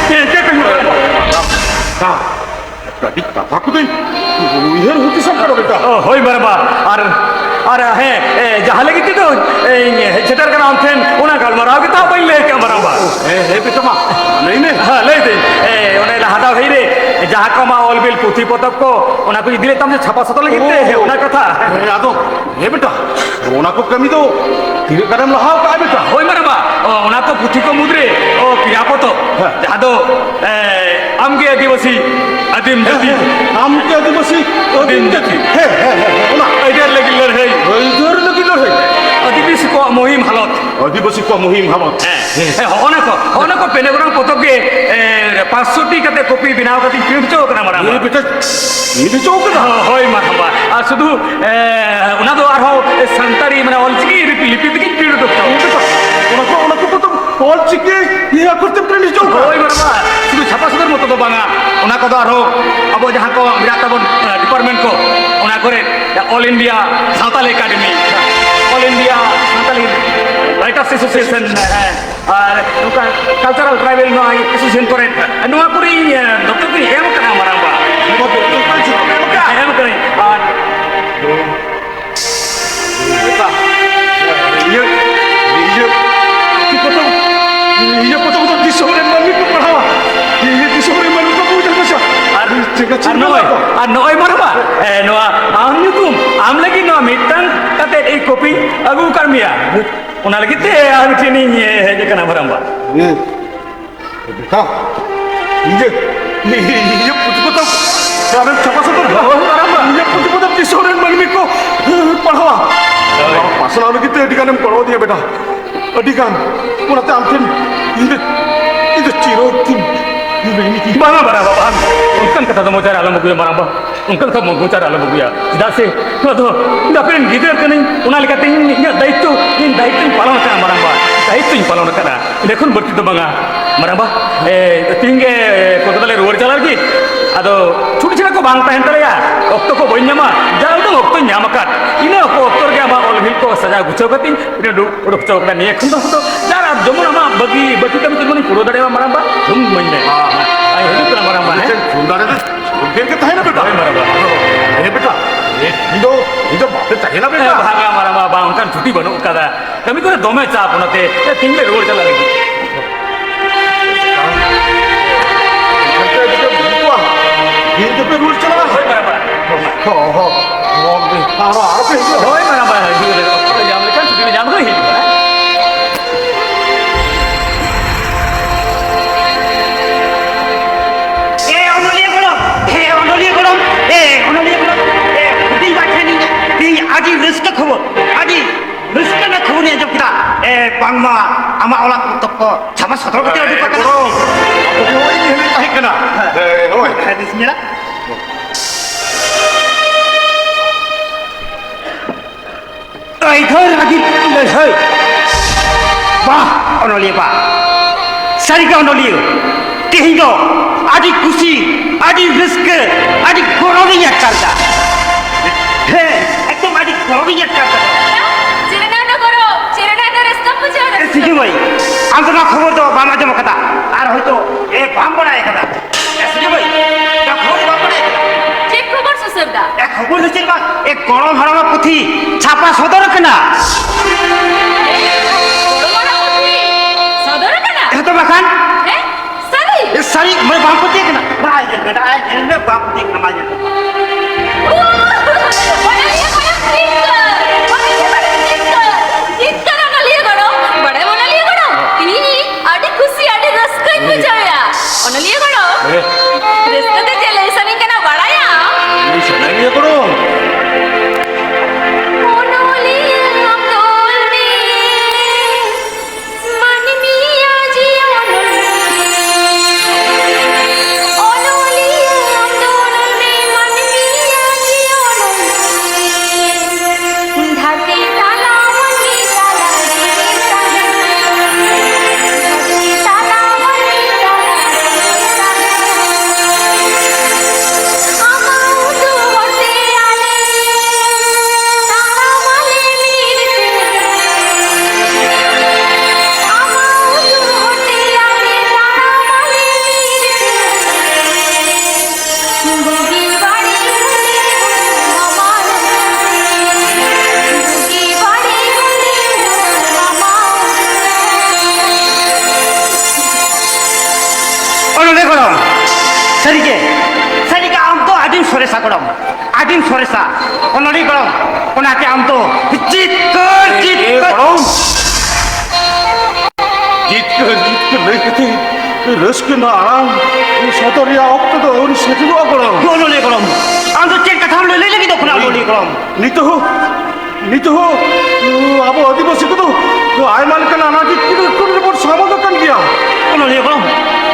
ᱤᱠᱟᱹ ᱠᱟᱹᱧ ᱠᱷᱚᱡ ᱠᱟᱱᱟ᱾ ᱟᱹᱰᱤ ᱠᱟᱛᱷᱟ ᱠᱚᱫᱚᱧ ᱩᱭᱦᱟᱹᱨ ᱦᱩᱫᱤᱥ ᱟᱠᱟᱫᱟ ᱵᱮᱴᱟ᱾ ᱚ, ᱦᱳᱭ ᱢᱟᱨᱟᱝ ᱵᱟ᱾ ᱟᱨ, ᱟᱨ ᱦᱮᱸ, ᱮ, ᱡᱟᱦᱟᱸ ᱞᱟᱹᱜᱤᱫ ᱛᱮᱫᱚ ᱤᱧ ᱦᱮᱡ ᱥᱮᱴᱮᱨ ᱠᱟᱱᱟ ᱟᱢ ᱴᱷᱮᱱ, ᱚᱱᱟ ᱜᱟᱞᱢᱟᱨᱟᱣ ᱜᱮ ᱛᱟᱦᱚᱸ ᱵᱟᱹᱧ ᱞᱟᱹᱭ ᱠᱟᱜᱼᱟ ᱢᱟᱨᱟᱝ ᱵᱟ᱾ ᱦᱮᱸ, ᱦᱮᱸ ᱵᱮᱴᱟ, ᱢᱟ ᱞᱟᱹᱭ ᱢᱮ᱾ ᱦᱮᱸ, ᱞᱟᱹᱭ ᱫᱟᱹᱧ, ᱮ, ᱚᱱᱮ ᱞᱟᱦᱟ ᱫᱷᱟᱣ ᱦᱮᱡ ᱨᱮ ᱡᱟᱦᱟᱸ ᱠᱚ ᱟᱢᱟᱜ ᱚᱞ ᱵᱤᱞ ᱯᱩᱛᱷᱤ ᱯᱚᱛᱚᱵ ᱠᱚ, ᱚᱱᱟ ᱠᱚ ᱤᱫᱤ ᱞᱮᱫ ᱛᱟᱢ ᱥᱮ ᱪᱷᱟᱯᱟ ᱥᱟᱯᱟ ᱞᱟᱹᱜᱤᱫ ᱛᱮ, ᱚ᱾ ᱚᱱᱟ ᱠᱟᱛᱷᱟ᱾ ᱦᱮᱸ, ᱟᱫᱚ ᱦᱮᱸ ᱵᱮᱴᱟ, ᱚᱱᱟ ᱠᱚ ᱠᱟᱹᱢᱤ ᱫᱚ ᱛᱤᱱᱟᱹᱜ ᱜᱟᱱᱮᱢ ᱞᱟᱦᱟ ᱟᱠᱟᱫᱼᱟ ᱵᱮᱴᱟ? ᱦᱳᱭ ᱢᱟᱨᱟᱝ ᱵᱟ, ᱚ, ᱚᱱᱟ ᱠᱚ ᱯᱩᱛᱷᱤ ᱠᱚ ᱢᱩᱫᱽᱨᱮ, ᱚ, ᱯᱮᱭᱟ ᱯᱚᱛᱚᱵ, ᱦᱮᱸ᱾ ᱡᱟᱦᱟᱸ ᱫᱚ, ᱮ, ᱟᱢᱜᱮ ᱟᱹᱫᱤᱵᱟᱹᱥᱤ ᱟᱹᱫᱤᱢ ᱦᱮᱸ, ᱡᱟᱹᱛᱤ᱾ ᱦᱮᱸ, ᱟᱢᱜᱮ ᱟᱹᱫᱤᱵᱟᱹᱥᱤ ᱟᱹᱫᱤᱢ ᱟᱹᱫᱤᱢ ᱡᱟᱹᱛᱤ᱾ ᱡᱟᱹᱛᱤ᱾ ᱦᱮᱸ, ᱦᱮᱸ, ᱦᱮᱸ, ᱦᱮᱸ, ᱚᱱᱟ᱾ ᱟᱹᱭᱫᱟᱹᱨ ᱞᱟᱹᱜᱤᱫ ᱞᱟᱹᱲᱦᱟᱹᱭ᱾ ᱟᱹᱭᱫᱟᱹᱨ ᱞᱟᱹᱜᱤᱫ ᱞᱟᱹᱲᱦᱟᱹᱭ᱾ ᱟᱹᱫᱤᱵᱟᱹᱥᱤ ᱠᱚᱣᱟᱜ ᱢᱩᱦᱤᱢ ᱦᱟᱞᱚᱛ᱾ ᱟᱹᱫᱤᱵᱟᱹᱥᱤ ᱠᱚᱣᱟᱜ ᱢᱩᱦᱤᱢ ᱦᱟᱞᱚᱛ᱾ ᱦᱮᱸ, ᱦᱮᱸ, ᱦᱚᱸᱜᱼᱚ ᱱᱟ ᱠᱚ, ᱦᱚᱸᱜᱼᱚ ᱱᱟ ᱠᱚ ᱯᱮᱱᱮ ᱜᱚᱱᱟᱝ ᱯᱚᱛᱚᱵ ᱜᱮ, ᱮ, ᱯᱟᱸᱪᱥᱚ ᱴᱤ ᱠᱟᱛᱮ ᱠᱚᱯᱤ ᱵᱮᱱᱟᱣ ᱠᱟᱛᱮᱧ print ᱦᱚᱪᱚ ᱠᱟᱱᱟ ᱢᱟᱨᱟᱝ ᱵᱟ᱾ ᱦᱮᱸ ᱵᱮᱴᱟ, print ᱦᱚᱪᱚ ᱠᱟᱱᱟ? ᱦᱳᱭ ᱢᱟᱨᱟᱝ ᱵᱟ᱾ ᱟᱨ ᱥᱩᱫᱷᱩ ᱮ, ᱚᱱᱟ ᱫᱚ ᱟᱨᱦᱚᱸ ᱥᱟᱱᱛᱟᱲᱤ, ᱢᱟᱱᱮ, ᱚᱞᱪᱤᱠᱤ ᱞᱤᱯᱤ ᱛᱮᱜᱮᱧ print ᱩᱰᱩᱠ ᱛᱟᱵᱚᱱᱟ᱾ ᱚᱱᱟ ᱠᱚ, ᱚᱱᱟ ᱠᱚ ᱯᱚᱛᱚᱵ ᱚᱞᱪᱤᱠᱤ ᱤᱭᱟᱹ ᱟᱠᱷᱚᱨ ᱛᱮᱢ print ᱦᱚᱪᱚ ᱠᱟᱜᱼᱟ? ᱦᱳᱭ, ᱢᱟᱨᱟᱝ ᱵᱟ, ᱥᱩᱫᱷᱩ ᱪᱷᱟᱯᱟ ᱥᱚᱫᱚᱨ ᱢᱚᱛᱚ ᱫᱚ ᱵᱟᱝᱟ, ᱚᱱᱟ ᱠᱚᱫᱚ ᱟᱨᱦᱚᱸ ᱟᱵᱚ ᱡᱟᱦᱟᱸ ᱠᱚ ᱢᱮᱱᱟᱜ ᱛᱟᱵᱚᱱ, ᱮ, department ᱠᱚ, ᱚᱱᱟ ᱠᱚᱨᱮ, All India Santali Academy, All India Santali Writers Association, ᱮ, ᱟᱨ ᱱᱚᱝᱠᱟ cultural tribal ᱱᱚᱣᱟ association ᱠᱚᱨᱮ, ᱱᱚᱣᱟ ᱠᱚᱨᱮ ᱤᱧ, ᱮ, ᱫᱚᱯᱛᱚᱨ ᱫᱚᱧ ᱮᱢ ᱠᱟᱱᱟ ᱢᱟᱨᱟᱝ ᱵᱟ᱾ ᱱᱚᱣᱟ ᱫᱚᱯᱛᱚᱨ ᱠᱚᱨᱮ ᱡᱚᱛᱚ ᱮᱢ ᱠᱟᱱᱟ? ᱮᱢ ᱠᱟᱹᱱᱟᱹᱧ᱾ ᱟᱨ ᱤᱭᱟᱹ, ᱤᱭᱟᱹ, ᱪᱮᱫ ᱠᱚᱪᱚᱝ, ᱤᱭᱟᱹ ᱠᱚᱪᱚᱝ ᱫᱚ ᱫᱤᱥ ᱟᱨ ᱱᱚᱜᱼᱚᱭ, ᱟᱨ ᱱᱚᱜᱼᱚᱭ ᱢᱟᱨᱟᱝᱵᱟ, ᱮ, ᱱᱚᱣᱟ ᱟᱢ ᱧᱩᱛᱩᱢ, ᱟᱢ ᱞᱟᱹᱜᱤᱫ ᱱᱚᱣᱟ ᱢᱤᱫᱴᱟᱝ ᱠᱟᱛᱮ ᱮᱭ ᱠᱚᱯᱤ ᱟᱹᱜᱩ ᱟᱠᱟᱫ ᱢᱮᱭᱟ᱾ ᱚᱱᱟ ᱞᱟᱹᱜᱤᱫ ᱛᱮ ᱟᱨ ᱢᱤᱫᱴᱮᱱ ᱤᱧ, ᱮ, ᱦᱮᱡ ᱟᱠᱟᱱᱟ ᱢᱟᱨᱟᱝᱵᱟ᱾ ᱦᱮᱸ᱾ ᱵᱮᱴᱟ, ᱤᱧ ᱡᱮ, ᱤᱧ ᱡᱮ ᱯᱩᱛᱷᱤ ᱯᱚᱛᱚᱵ ᱟᱢᱮᱢ ᱪᱷᱟᱯᱟ ᱥᱚᱫᱚᱨ ᱠᱟᱜᱼᱟ᱾ ᱦᱳᱭ, ᱢᱟᱨᱟᱝᱵᱟ᱾ ᱤᱧ ᱡᱮ ᱯᱩᱛᱷᱤ ᱯᱚᱛᱚᱵ ᱫᱤᱥᱚᱢ ᱨᱮᱱ ᱢᱟᱹᱱᱢᱤ ᱠᱚ, ᱮ, ᱯᱟᱲᱦᱟᱣᱟ᱾ ᱦᱳᱭ᱾ ᱯᱟᱥᱱᱟᱣ ᱞᱟᱹᱜᱤᱫ ᱛᱮ ᱟᱹᱰᱤ ᱜᱟᱱᱮᱢ ᱜᱚᱲᱚ ᱟᱹᱫᱤᱧᱟ ᱵᱮᱴᱟ᱾ ᱟᱹᱰᱤ ᱜᱟᱱ᱾ ᱚᱱᱟᱛᱮ ᱟᱢ ᱴᱷᱮᱱ ᱤᱧ ᱫᱚ, ᱤᱧ ᱫᱚ ᱪᱤᱨᱚᱫᱤᱱ ᱨᱤᱱᱤᱡ ᱤᱧ᱾ ᱵᱟᱝᱟ, ᱵᱟᱝᱟ, ᱵᱟᱵᱟ, ᱵᱟᱝ᱾ ᱚᱱᱠᱟᱱ ᱠᱟᱛᱷᱟ ᱫᱚ ᱢᱚᱪᱟ ᱨᱮ ᱟᱞᱚᱢ ᱟᱹᱜᱩᱭᱟ, ᱢᱟᱨᱟᱝᱵᱟ᱾ ᱚᱱᱠᱟᱱ ᱠᱟᱛᱷᱟ ᱢᱚᱪᱟ ᱨᱮ ᱟᱞᱚᱢ ᱟᱹᱜᱩᱭᱟ᱾ ᱪᱮᱫᱟᱜ ᱥᱮ ᱱᱚᱣᱟ ᱫᱚ ᱤᱧ ᱫᱚ ᱟᱯᱮ ᱨᱮᱱ ᱜᱤᱫᱽᱨᱟᱹ ᱠᱟᱹᱱᱟᱹᱧ, ᱚᱱᱟ ᱞᱮᱠᱟᱛᱮ ᱤᱧ ᱤᱧᱟᱹᱜ ᱫᱟᱭᱤᱛᱛᱚ, ᱤᱧ ᱫᱟᱭᱤᱛᱛᱚᱧ ᱯᱟᱞᱚᱱ ᱟᱠᱟᱫᱼᱟ, ᱢᱟᱨᱟᱝᱵᱟ᱾ ᱫᱟᱭᱤᱛᱛᱚᱧ ᱯᱟᱞᱚᱱ ᱟᱠᱟᱫᱼᱟ᱾ ᱮᱸᱰᱮ ᱠᱷᱚᱱ ᱵᱟᱹᱲᱛᱤ ᱫᱚ ᱵᱟᱝᱟ, ᱢᱟᱨᱟᱝᱵᱟ᱾ ᱮ, ᱛᱤᱦᱤᱧ ᱜᱮ ᱠᱳᱞᱠᱟᱛᱟ ᱞᱮ ᱨᱩᱣᱟᱹᱲ ᱪᱟᱞᱟᱜ ᱞᱟᱹᱜᱤᱫ᱾ ᱟᱫᱚ ᱪᱷᱩᱴᱤ ᱪᱷᱟᱲᱟ ᱠᱚ ᱵᱟᱝ ᱛᱟᱦᱮᱱ ᱛᱟᱞᱮᱭᱟ, ᱚᱠᱛᱚ ᱠᱚ ᱵᱟᱹᱧ ᱧᱟᱢᱟ᱾ ᱡᱟ ᱩᱰᱟᱹᱝ ᱚᱠᱛᱚᱧ ᱧᱟᱢ ᱟᱠᱟᱫ, ᱤᱱᱟᱹ ᱠᱚ ᱚᱠᱛᱚ ᱨᱮᱜᱮ ᱟᱢᱟᱜ ᱚᱞ ᱵᱤᱞ ᱠᱚ ᱥᱟᱡᱟᱣ ᱜᱩᱪᱷᱟᱹᱣ ᱠᱟᱛᱮᱧ ᱩᱰᱩᱠ ᱚᱰᱚᱠ ᱦᱚᱪᱚ ᱠᱟᱫᱟ᱾ ᱱᱤᱭᱟᱹ ᱠᱷᱚᱱ ᱫᱚ ᱦᱚᱭᱛᱳ ᱡᱟᱨ ᱟᱨ ᱡᱮᱢᱚᱱ ᱟᱢᱟᱜ ᱵᱟᱹᱜᱤ, ᱵᱟᱹᱠᱤ ᱠᱟᱹᱢᱤ ᱠᱚ ᱡᱮᱢᱚᱱᱤᱧ ᱯᱩᱨᱟᱹᱣ ᱫᱟᱲᱮᱭᱟᱜ ᱢᱟ, ᱢᱟᱨᱟᱝᱵᱟ᱾ ᱦᱩᱸ, ᱢᱟᱹᱧ ᱢᱮ᱾ ᱦᱮᱸ, ᱦᱮᱸ᱾ ᱟᱭ ᱦᱤᱡᱩᱜ ᱠᱟᱱᱟ, ᱢᱟᱨᱟᱝᱵᱟ, ᱦᱮᱸ? ᱢᱤᱫᱴᱮᱱ ᱯᱷᱳᱱ ᱫᱟᱲᱮ ᱫᱚ ᱯᱷᱳᱱ ᱜᱮ ᱛᱟᱦᱮᱱᱟ, ᱵᱮᱴᱟ᱾ ᱦᱳᱭ, ᱢᱟᱨᱟᱝᱵᱟ᱾ ᱦᱮᱸ, ᱵᱮᱴᱟ᱾ ᱤᱧ ᱫᱚ, ᱤᱧ ᱫᱚ ᱵᱟᱯᱮ ᱛᱟᱦᱮᱱᱟ, ᱵᱮᱴᱟ᱾ ᱦᱮᱸ, ᱵᱟᱝᱟ, ᱢᱟᱨᱟᱝᱵᱟ, ᱵᱟᱝ, ᱚᱱᱠᱟᱱ ᱪᱷᱩᱴᱤ ᱵᱟᱹᱱᱩᱜ ᱠᱟᱫᱟ᱾ ᱠᱟᱹᱢᱤ ᱠᱚᱨᱮ ᱫᱚᱢᱮ ᱪᱟᱯ, ᱚᱱᱟᱛᱮ ᱛᱤᱦᱤᱧ ᱞᱮ ᱨᱩᱣᱟᱹᱲ ᱪᱟᱞᱟᱜ ᱞᱟᱹᱜᱤᱫ᱾ ᱦᱟᱱᱛᱮ ᱟᱹᱰᱤ ᱡᱳᱨ ᱵᱩᱡᱩᱜᱼᱟ᱾ ᱛᱤᱦᱤᱧ ᱜᱮᱯᱮ ᱨᱩᱣᱟᱹᱲ ᱪᱟᱞᱟᱜᱼᱟ? ᱦᱳᱭ, ᱢᱟᱨᱟᱝᱵᱟ᱾ ᱦᱚᱸ, ᱦᱚᱸ, ᱦᱚᱸ, ᱟᱨᱚ, ᱟᱨᱚ ᱯᱮ ᱦᱤᱡᱩᱜᱼᱟ? ᱦᱳᱭ, ᱢᱟᱨᱟᱝᱵᱟ, ᱦᱤᱡᱩᱜ ᱟᱞᱮ, ᱚᱠᱛᱚ ᱞᱮ ᱧᱟᱢ ᱞᱮᱠᱷᱟᱱ ᱪᱷᱩᱴᱤ ᱞᱮ ᱧᱟᱢ ᱠᱷᱟᱱ ᱦᱤᱡᱩᱜᱼᱟ᱾ ᱮ ᱚᱱᱚᱞᱤᱭᱟᱹ ᱜᱚᱲᱚᱢ, ᱮ ᱚᱱᱚᱞᱤᱭᱟᱹ ᱜᱚᱲᱚᱢ, ᱮ ᱚᱱᱚᱞᱤᱭᱟᱹ ᱜᱚᱲᱚᱢ, ᱮ ᱦᱩᱰᱤᱧ ᱵᱟ ᱴᱷᱮᱱ ᱤᱧ ᱛᱮᱦᱮᱧ ᱟᱹᱰᱤ ᱨᱟᱹᱥᱠᱟᱹ ᱠᱷᱚᱵᱚᱨ, ᱟᱹᱰᱤ ᱨᱟᱹᱥᱠᱟᱹ ᱨᱮᱱᱟᱜ ᱠᱷᱚᱵᱚᱨ ᱤᱧ ᱟᱸᱡᱚᱢ ᱠᱮᱫᱟ᱾ ᱮ, ᱵᱟᱝᱢᱟ ᱟᱢᱟᱜ ᱚᱞᱟᱜ ᱯᱚᱛᱚᱵ ᱠᱚ ᱪᱷᱟᱯᱟ ᱥᱚᱫᱚᱨ ᱠᱟᱛᱮ ᱩᱰᱩᱠ ᱟᱠᱟᱱᱟ᱾ ᱜᱚᱲᱚᱢ, ᱟᱯᱮ ᱦᱚᱸ ᱤᱧ ᱦᱮᱡ ᱛᱟᱦᱮᱸ ᱠᱟᱱᱟ᱾ ᱦᱮᱸ, ᱦᱳᱭ᱾ ᱦᱮᱸ, ᱵᱮᱥ ᱧᱮᱞᱟ᱾ ᱟᱹᱭᱫᱷᱟᱹᱨ ᱞᱟᱹᱜᱤᱫ ᱞᱟᱹᱲᱦᱟᱹᱭ᱾ ᱵᱟᱦ, ᱚᱱᱚᱞᱤᱭᱟᱹ ᱵᱟ᱾ ᱥᱟᱹᱨᱤᱜᱮ ᱚᱱᱚᱞᱤᱭᱟᱹ, ᱛᱮᱦᱮᱧ ᱫᱚ ᱟᱹᱰᱤ ᱠᱩᱥᱤ, ᱟᱹᱰᱤ ᱨᱟᱹᱥᱠᱟᱹ, ᱟᱹᱰᱤ ᱜᱚᱨᱚᱵᱤᱧ ᱟᱴᱠᱟᱨ ᱮᱫᱟ᱾ ᱦᱮᱸ, ᱮᱠᱫᱚᱢ ᱟᱹᱰᱤ ᱜᱚᱨᱚᱵᱤᱧ ᱟᱴᱠᱟᱨ ᱮᱫᱟ᱾ ᱪᱮᱫ ᱨᱮᱱᱟᱜ ᱫᱚ ᱜᱚᱨᱚᱵ? ᱪᱮᱫ ᱨᱮᱱᱟᱜ ᱫᱚ ᱨᱟᱹᱥᱠᱟᱹᱢ ᱵᱩᱡᱷᱟᱹᱣ ᱮᱫᱟ? ᱮ, ᱥᱤᱸᱫᱷᱩ ᱢᱟᱹᱭ, ᱟᱢ ᱫᱚ ᱱᱚᱣᱟ ᱠᱷᱚᱵᱚᱨ ᱫᱚ ᱵᱟᱢ ᱟᱸᱡᱚᱢ ᱟᱠᱟᱫᱟ, ᱟᱨ ᱦᱚᱭᱛᱳ, ᱮ, ᱵᱟᱢ ᱵᱟᱲᱟᱭ ᱟᱠᱟᱫᱟ᱾ ᱮ, ᱥᱤᱸᱫᱷᱩ ᱢᱟᱹᱭ, ᱱᱚᱣᱟ ᱠᱷᱚᱵᱚᱨ ᱫᱚ ᱵᱟᱢ ᱵᱟᱲᱟᱭ ᱟᱠᱟᱫᱟ᱾ ᱪᱮᱫ ᱠᱷᱚᱵᱚᱨ ᱥᱩᱥᱟᱹᱨ ᱫᱟ? ᱮ, ᱠᱷᱚᱵᱚᱨ ᱫᱚ ᱪᱮᱫ ᱵᱟᱝ, ᱮ, ᱜᱚᱲᱚᱢ ᱦᱟᱲᱟᱢᱟᱜ ᱯᱩᱛᱷᱤ ᱪᱷᱟᱯᱟ ᱥᱚᱫᱚᱨ ᱟᱠᱟᱱᱟ᱾ ᱜᱚᱲᱚᱢ ᱦᱟᱲᱟᱢ ᱯᱩᱛᱷᱤ ᱥᱚᱫᱚᱨ ᱟᱠᱟᱱᱟ? ᱦᱮᱸ ᱛᱚ ᱵᱟᱠᱷᱟᱱ᱾ ᱦᱮᱸ? ᱥᱟᱹᱨᱤ? ᱮ, ᱥᱟᱹᱨᱤ, ᱢᱟᱹᱭ, ᱵᱟᱢ ᱯᱟᱹᱛᱭᱟᱹᱜ ᱠᱟᱱᱟ? ᱵᱟᱭ ᱧᱮᱞ ᱢᱮ, ᱟᱭ ᱧᱮᱞ ᱢᱮ, ᱵᱟᱢ ᱥᱟᱹᱨᱤᱜᱮ, ᱥᱟᱹᱨᱤᱜᱮ ᱟᱢ ᱫᱚ ᱟᱹᱰᱤᱢ ᱥᱚᱨᱮᱥᱟ ᱜᱚᱲᱚᱢ, ᱟᱹᱰᱤᱢ ᱥᱚᱨᱮᱥᱟ ᱚᱱᱚᱞᱤᱭᱟᱹ ᱜᱚᱲᱚᱢ᱾ ᱚᱱᱟᱛᱮ ᱟᱢ ᱫᱚ ᱡᱤᱛᱠᱟᱹᱨ, ᱮ ᱡᱤᱛᱠᱟᱹᱨ᱾ ᱜᱚᱲᱚᱢ, ᱡᱤᱛᱠᱟᱹᱨ, ᱡᱤᱛᱠᱟᱹᱨ ᱞᱟᱹᱭ ᱠᱟᱛᱮ ᱨᱟᱹᱥᱠᱟᱹ ᱨᱮᱱᱟᱜ ᱟᱲᱟᱝ ᱥᱚᱫᱚᱨ ᱨᱮᱭᱟᱜ ᱚᱠᱛᱚ ᱫᱚ ᱟᱹᱣᱨᱤ ᱥᱮᱴᱮᱨᱚᱜᱼᱟ ᱜᱚᱲᱚᱢ᱾ ᱚᱱᱚᱞᱤᱭᱟᱹ ᱜᱚᱲᱚᱢ, ᱟᱢ ᱫᱚ ᱪᱮᱫ ᱠᱟᱛᱷᱟᱢ ᱞᱟᱹᱭ ᱞᱟᱹᱜᱤᱫᱚᱜ ᱠᱟᱱᱟ ᱚᱱᱚᱞᱤᱭᱟᱹ ᱜᱚᱲᱚᱢ? ᱱᱤᱛᱚᱜ ᱦᱚᱸ, ᱱᱤᱛᱚᱜ ᱦᱚᱸ ᱟᱵᱚ ᱟᱹᱫᱤᱵᱟᱹᱥᱤ ᱠᱚᱫᱚ ᱟᱭᱢᱟ ᱞᱮᱠᱟᱱ ᱟᱱᱟᱴ ᱮᱴᱠᱮᱴᱚᱬᱮ ᱨᱮᱵᱚᱱ ᱥᱟᱢᱟᱝ ᱟᱠᱟᱱ ᱜᱮᱭᱟ᱾ ᱚᱱᱚᱞᱤᱭᱟᱹ ᱜᱚᱲᱚᱢ,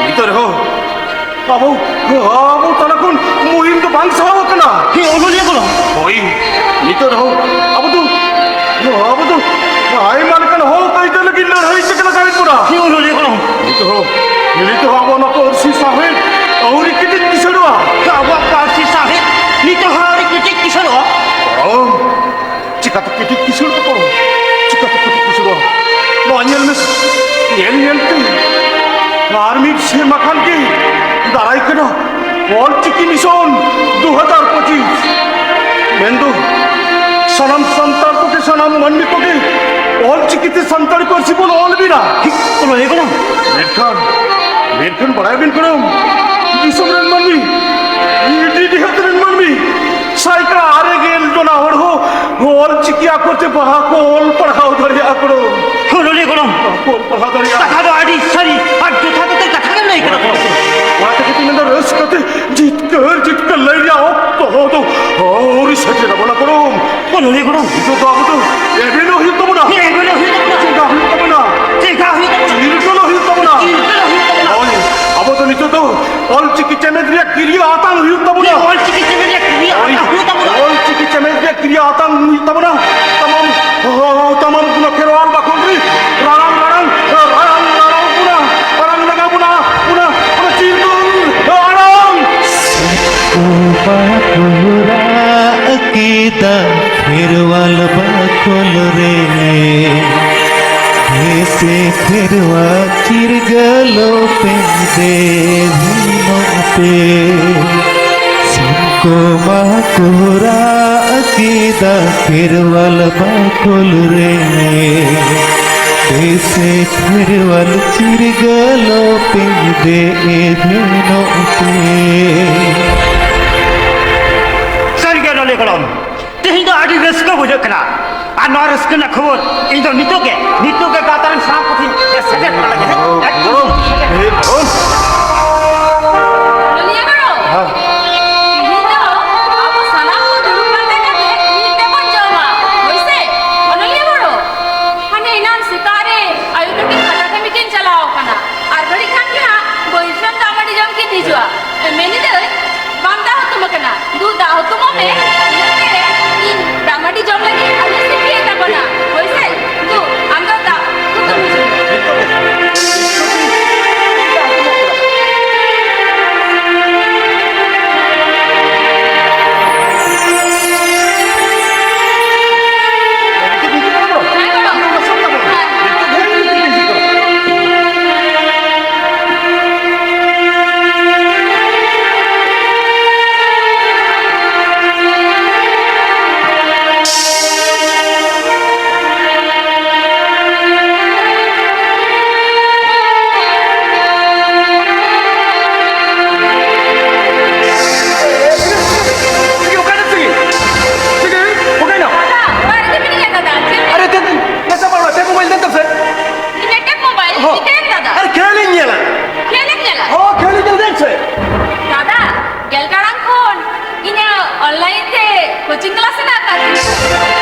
ᱱᱤᱛᱚᱜ ᱨᱮᱦᱚᱸ ᱟᱵᱚ, ᱟᱵᱚ ᱛᱟᱞᱟ ᱠᱷᱚᱱ ᱢᱩᱦᱤᱢ ᱫᱚ ᱵᱟᱝ ᱥᱟᱦᱟᱣ ᱟᱠᱟᱱᱟ᱾ ᱦᱮᱸ, ᱚᱱᱚᱞᱤᱭᱟᱹ ᱠᱚ᱾ ᱦᱳᱭ, ᱱᱤᱛᱚᱜ ᱨᱮᱦᱚᱸ ᱟᱵᱚ ᱫᱚ, ᱟᱵᱚ ᱫᱚ ᱟᱭᱢᱟ ᱞᱮᱠᱟᱱ ᱦᱚᱠ ᱟᱹᱭᱫᱟᱹᱨ ᱞᱟᱹᱜᱤᱫ ᱞᱟᱹᱲᱦᱟᱹᱭ ᱪᱮᱫ ᱞᱮᱠᱟ ᱦᱩᱭᱩᱜ ᱠᱟᱱᱟ? ᱦᱮᱸ, ᱚᱱᱚᱞᱤᱭᱟᱹ ᱠᱚ᱾ ᱱᱤᱛᱚᱜ ᱦᱚᱸ, ᱱᱤᱛᱚᱜ ᱦᱚᱸ ᱟᱵᱚ ᱚᱱᱟ ᱯᱟᱹᱨᱥᱤ ᱥᱟᱶᱦᱮᱫ ᱟᱹᱣᱨᱤ ᱠᱮᱴᱮᱡ ᱠᱤᱥᱟᱹᱬᱚᱜᱼᱟ᱾ ᱟᱵᱚᱣᱟᱜ ᱯᱟᱹᱨᱥᱤ ᱥᱟᱶᱦᱮᱫ ᱱᱤᱛᱚᱜ ᱦᱚᱸ ᱟᱹᱣᱨᱤ ᱠᱮᱴᱮᱡ ᱠᱤᱥᱟᱹᱬᱚᱜᱼᱟ᱾ ᱚ, ᱪᱤᱠᱟᱹᱛᱮ ᱠᱟᱹᱴᱤᱡ ᱠᱤᱥᱟᱹᱬ ᱠᱚ? ᱪᱤᱠᱟᱹᱛᱮ ᱠᱟᱹᱴᱤᱡ ᱠᱤᱥᱟᱹᱬᱚᱜᱼᱟ? ᱱᱚᱣᱟ ᱧᱮᱞ ᱢᱮ, ᱧᱮᱞ ᱧᱮᱞ ᱛᱮ ᱟᱨ ᱢᱤᱫ ᱥᱮᱨᱢᱟ ᱠᱷᱟᱱ ᱜᱮ ᱫᱟᱨᱟᱭ ᱠᱟᱱᱟ ᱚᱞ ᱪᱤᱠᱤ ᱢᱤᱥᱚᱱ ᱫᱩ ᱦᱟᱡᱟᱨ ᱯᱚᱸᱪᱤᱥ᱾ ᱢᱮᱱᱫᱚ ᱥᱟᱱᱟᱢ ᱥᱟᱱᱛᱟᱲ ᱠᱚᱜᱮ, ᱥᱟᱱᱟᱢ ᱢᱟᱹᱱᱢᱤ ᱠᱚᱜᱮ ᱚᱞ ᱪᱤᱠᱤ ᱛᱮ ᱥᱟᱱᱛᱟᱲᱤ ᱯᱟᱹᱨᱥᱤ ᱵᱚᱱ ᱚᱞ ᱵᱮᱱᱟ᱾ ᱚᱱᱟ ᱦᱩᱭᱩᱜ ᱠᱟᱱᱟ᱾ ᱢᱮᱱᱠᱷᱟᱱ, ᱢᱮᱱᱠᱷᱟᱱ ᱵᱟᱲᱟᱭ ᱵᱮᱱ ᱠᱟᱱᱟ, ᱫᱤᱥᱚᱢ ᱨᱮᱱ ᱢᱟᱹᱱᱢᱤ, ᱰᱤᱦᱟᱹᱛ ᱨᱮᱱ ᱢᱟᱹᱱᱢᱤ ᱥᱟᱭᱠᱟ ᱟᱨᱮ ᱜᱮᱞ ᱡᱚᱱᱟ ᱦᱚᱲ ᱦᱚᱸ ᱚᱞ ᱪᱤᱠᱤ ᱟᱠᱷᱚᱨ ᱛᱮ ᱵᱟᱦᱟ ᱠᱚ ᱚᱞ ᱯᱟᱲᱦᱟᱣ ᱫᱟᱲᱮᱭᱟᱜᱼᱟ ᱠᱚ᱾ ᱚᱱᱚᱞᱤᱭᱟᱹ ᱜᱚᱲᱚᱢ, ᱵᱟᱠᱚ ᱚᱞ ᱯᱟᱲᱦᱟᱣ ᱫᱟᱲᱮᱭᱟᱜᱼᱟ᱾ ᱠᱟᱛᱷᱟ ᱫᱚ ᱟᱹᱰᱤ ᱥᱟᱹᱨᱤ ᱟᱨ ᱡᱚᱛᱷᱟᱛ ᱩᱛᱟᱹᱨ ᱠᱟᱛᱷᱟ ᱜᱮᱢ ᱞᱟᱹᱭ ᱠᱟᱫᱟ᱾ ᱚᱱᱟ ᱛᱮᱜᱮ ᱛᱤᱧ ᱢᱮᱱᱫᱟ, ᱨᱟᱹᱥᱠᱟᱹ ᱛᱮ ᱡᱤᱛᱠᱟᱹᱨ, ᱡᱤᱛᱠᱟᱹᱨ ᱞᱟᱹᱭ ᱨᱮᱭᱟᱜ ᱚᱠᱛᱚ ᱫᱚ ᱟᱹᱣᱨᱤ ᱥᱮᱴᱮᱨ ᱟᱵᱚᱱᱟ ᱜᱚᱲᱚᱢ᱾ ᱚᱱᱚᱞᱤᱭᱟᱹ ᱜᱚᱲᱚᱢ᱾ ᱱᱤᱛᱚᱜ ᱫᱚ ᱟᱵᱚ ᱫᱚ ᱮᱵᱷᱮᱱᱚᱜ ᱦᱩᱭᱩᱜ ᱛᱟᱵᱚᱱᱟ᱾ ᱦᱮᱸ, ᱮᱵᱷᱮᱱᱚᱜ ᱦᱩᱭᱩᱜ ᱛᱟᱵᱚᱱᱟ᱾ ᱪᱮᱸᱜᱷᱟᱜ ᱦᱩᱭᱩᱜ ᱛᱟᱵᱚᱱᱟ᱾ ᱪᱮᱸᱜᱷᱟᱜ ᱦᱩᱭᱩᱜ ᱛᱟᱵᱚᱱᱟ᱾ ᱪᱤᱨᱜᱟᱹᱞᱚᱜ ᱦᱩᱭᱩᱜ ᱛᱟᱵᱚᱱᱟ᱾ ᱪᱤᱨᱜᱟᱹᱞᱚᱜ ᱦᱩᱭᱩᱜ ᱛᱟᱵᱚᱱᱟ᱾ ᱦᱳᱭ, ᱟᱵᱚ ᱫᱚ ᱱᱤᱛᱚᱜ ᱫᱚ ᱚᱞ ᱪᱤᱠᱤ ᱪᱮᱢᱮᱫ ᱨᱮᱭᱟᱜ ᱠᱤᱨᱭᱟᱹ ᱟᱛᱟᱝ ᱦᱩᱭᱩᱜ ᱛᱟᱵᱚᱱᱟ᱾ ᱦᱮᱸ, ᱚᱞ ᱪᱤᱠᱤ ᱪᱮᱢᱮᱫ ᱨᱮᱭᱟᱜ ᱠᱤᱨᱭᱟᱹ ᱦᱳᱭ, ᱟᱛᱟᱝ ᱦᱩᱭᱩᱜ ᱛᱟᱵᱚᱱᱟ᱾ ᱚᱞ ᱪᱤᱠᱤ ᱪᱮᱢᱮᱫ ᱨᱮᱭᱟᱜ ᱠᱤᱨᱭᱟᱹ ᱟᱛᱟᱝ ᱦᱩᱭᱩᱜ ᱛᱟᱵᱚᱱᱟ᱾ ᱛᱟᱢᱟᱢ, ᱦᱚ, ᱛᱟᱢᱟᱢ ᱜᱩᱱᱟ ᱠᱷᱮᱨᱣᱟᱞ ᱵᱟᱠᱷᱳᱞ ᱨᱮ ᱨᱟᱲᱟᱝ, ᱨᱟᱲᱟᱝ, ᱨᱟᱲᱟᱝ, ᱨᱟᱲᱟᱝ ᱵᱚᱱᱟ, ᱚᱱᱟ, ᱚᱱᱟ ᱪᱤᱨᱜᱟᱹᱞ ᱟᱲᱟᱝ᱾ ᱠᱚ ᱵᱟᱠᱚ ᱨᱟᱜ ᱠᱮᱫᱟ ᱠᱷᱮᱨᱣᱟᱞ ᱵᱟᱠᱷᱳᱞ ᱨᱮ᱾ ᱦᱮᱸᱥᱮ ᱠᱷᱮᱨᱣᱟᱞ ᱪᱤᱨᱜᱟᱹᱞᱚᱜ ᱯᱮ ᱫᱮ ᱫᱷᱤᱱᱚᱜ ᱯᱮ᱾ ᱥᱤᱢ ᱠᱚ ᱢᱟᱠᱚ ᱨᱟᱜ ᱠᱮᱫᱟ ᱠᱷᱮᱨᱣᱟᱞ ᱵᱟᱠᱷᱳᱞ ᱨᱮ᱾ ᱮᱥᱮ ᱠᱷᱮᱨᱣᱟᱞ ᱪᱤᱨᱜᱟᱹᱞ ᱯᱮᱸᱫᱮ ᱮᱵᱷᱮᱱᱚᱜ ᱯᱮ᱾ ᱥᱟᱹᱨᱤᱜᱮ ᱱᱚᱞᱮ ᱜᱚᱲᱚᱢ, ᱛᱮᱦᱮᱧ ᱫᱚ ᱟᱹᱰᱤ ᱨᱟᱹᱥᱠᱟᱹ ᱵᱩᱡᱷᱟᱹᱜ ᱠᱟᱱᱟ᱾ ᱟᱨ ᱱᱚᱣᱟ ᱨᱟᱹᱥᱠᱟᱹ ᱨᱮᱱᱟᱜ ᱠᱷᱚᱵᱚᱨ ᱤᱧ ᱫᱚ ᱱᱤᱛᱚᱜ ᱜᱮ, ᱱᱤᱛᱚᱜ ᱜᱮ ᱜᱟᱶᱛᱟ ᱨᱮᱱ ᱥᱟᱱᱟᱢ ᱠᱚ ᱴᱷᱮᱱ ᱥᱮᱴᱮᱨ ᱠᱟᱜ ᱞᱟᱹᱜᱤᱫ᱾ ᱮᱠᱫᱚᱢ᱾ ᱚᱱᱚᱞᱤᱭᱟᱹ ᱜᱚᱲᱚᱢ, ᱦᱮᱸ᱾ ᱛᱮᱦᱮᱧ ᱫᱚ ᱟᱵᱚ ᱥᱟᱱᱟᱢ ᱠᱚ ᱫᱩᱲᱩᱵ ᱯᱟᱱᱛᱮ ᱠᱟᱛᱮ ᱢᱤᱫ ᱛᱮᱵᱚᱱ ᱡᱚᱢᱟ, ᱦᱳᱭ ᱥᱮ? ᱚᱱᱚᱞᱤᱭᱟᱹ ᱜᱚᱲᱚᱢ, ᱦᱟᱱᱮ ᱮᱱᱟᱱ ᱥᱮᱛᱟᱜ ᱨᱮ ᱟᱭᱳ ᱛᱟᱹᱠᱤᱱ ᱯᱟᱛᱟ ᱠᱟᱹᱢᱤ ᱠᱤᱱ ᱪᱟᱞᱟᱣ ᱟᱠᱟᱱᱟ᱾ ᱟᱨ ᱜᱷᱟᱹᱲᱤᱡ ᱠᱷᱟᱱ ᱜᱮ ᱦᱟᱸᱜ ᱵᱟᱹᱭᱥᱟᱹᱢ ᱫᱟᱜ ᱢᱟᱹᱰᱤ ᱡᱚᱢ ᱠᱤᱱ ᱦᱤᱡᱩᱜᱼᱟ᱾ ᱢᱮᱱᱤᱫᱟᱹᱧ, ᱵᱟᱢ ᱫᱟᱜ ᱦᱩᱛᱩᱢ ᱟᱠᱟᱱᱟ? ᱫᱩ, ᱫᱟᱜ ᱦᱩᱛᱩᱢᱚᱜ ᱢᱮ, ᱤᱱᱟᱹ ᱯᱚᱨᱮ ᱤᱧ ᱫᱟᱜ ᱢᱟᱹᱰᱤ ᱡᱚᱢ ᱞᱟᱹᱜᱤᱫ ᱟᱨ ᱢᱤᱫ ᱥᱤᱯᱤ ᱦᱮᱡ ᱟᱠᱟᱱᱟ᱾ ᱦᱳᱭ ᱥᱮ? ᱫᱩ, ᱟᱢ ᱫᱚ ᱫᱟᱜ ᱦᱩᱛᱩᱢ ᱦᱤᱡᱩᱜ ᱢᱮ᱾ ᱚᱠᱟᱭᱮᱱᱟᱢ? ᱫᱟᱫᱟ, ᱚᱲᱟᱜ ᱨᱮᱜᱮ ᱢᱤᱱᱟᱹᱧᱟ ᱫᱟᱫᱟ᱾ ᱪᱮᱫ ᱮᱢ ᱟᱨᱮ, ᱫᱮᱱ, ᱫᱮᱱ, ᱫᱮᱱ, ᱢᱳᱵᱟᱭᱤᱞ ᱫᱮᱱ ᱛᱟᱢ ᱥᱮ᱾ ᱤᱧᱟᱹᱜ ᱴᱮᱵ ᱢᱳᱵᱟᱭᱤᱞ? ᱦᱚᱸ᱾ ᱪᱤᱠᱟᱹᱭᱮᱱ ᱫᱟᱫᱟ? ᱟᱨ ᱠᱷᱮᱞ ᱤᱧ ᱧᱮᱞᱟ᱾ ᱠᱷᱮᱞ ᱮᱢ ᱧᱮᱞᱟ? ᱦᱚᱸ, ᱠᱷᱮᱞ ᱤᱧ ᱧᱮᱞ ᱫᱮᱱ ᱥᱮ᱾ ᱫᱟᱫᱟ, ᱜᱮᱞ ᱴᱟᱲᱟᱝ ᱠᱷᱚᱱ ᱤᱧᱟᱹᱜ online ᱛᱮ coaching class ᱦᱮᱱᱟᱜ ᱟᱠᱟᱫ ᱛᱤᱧᱟ᱾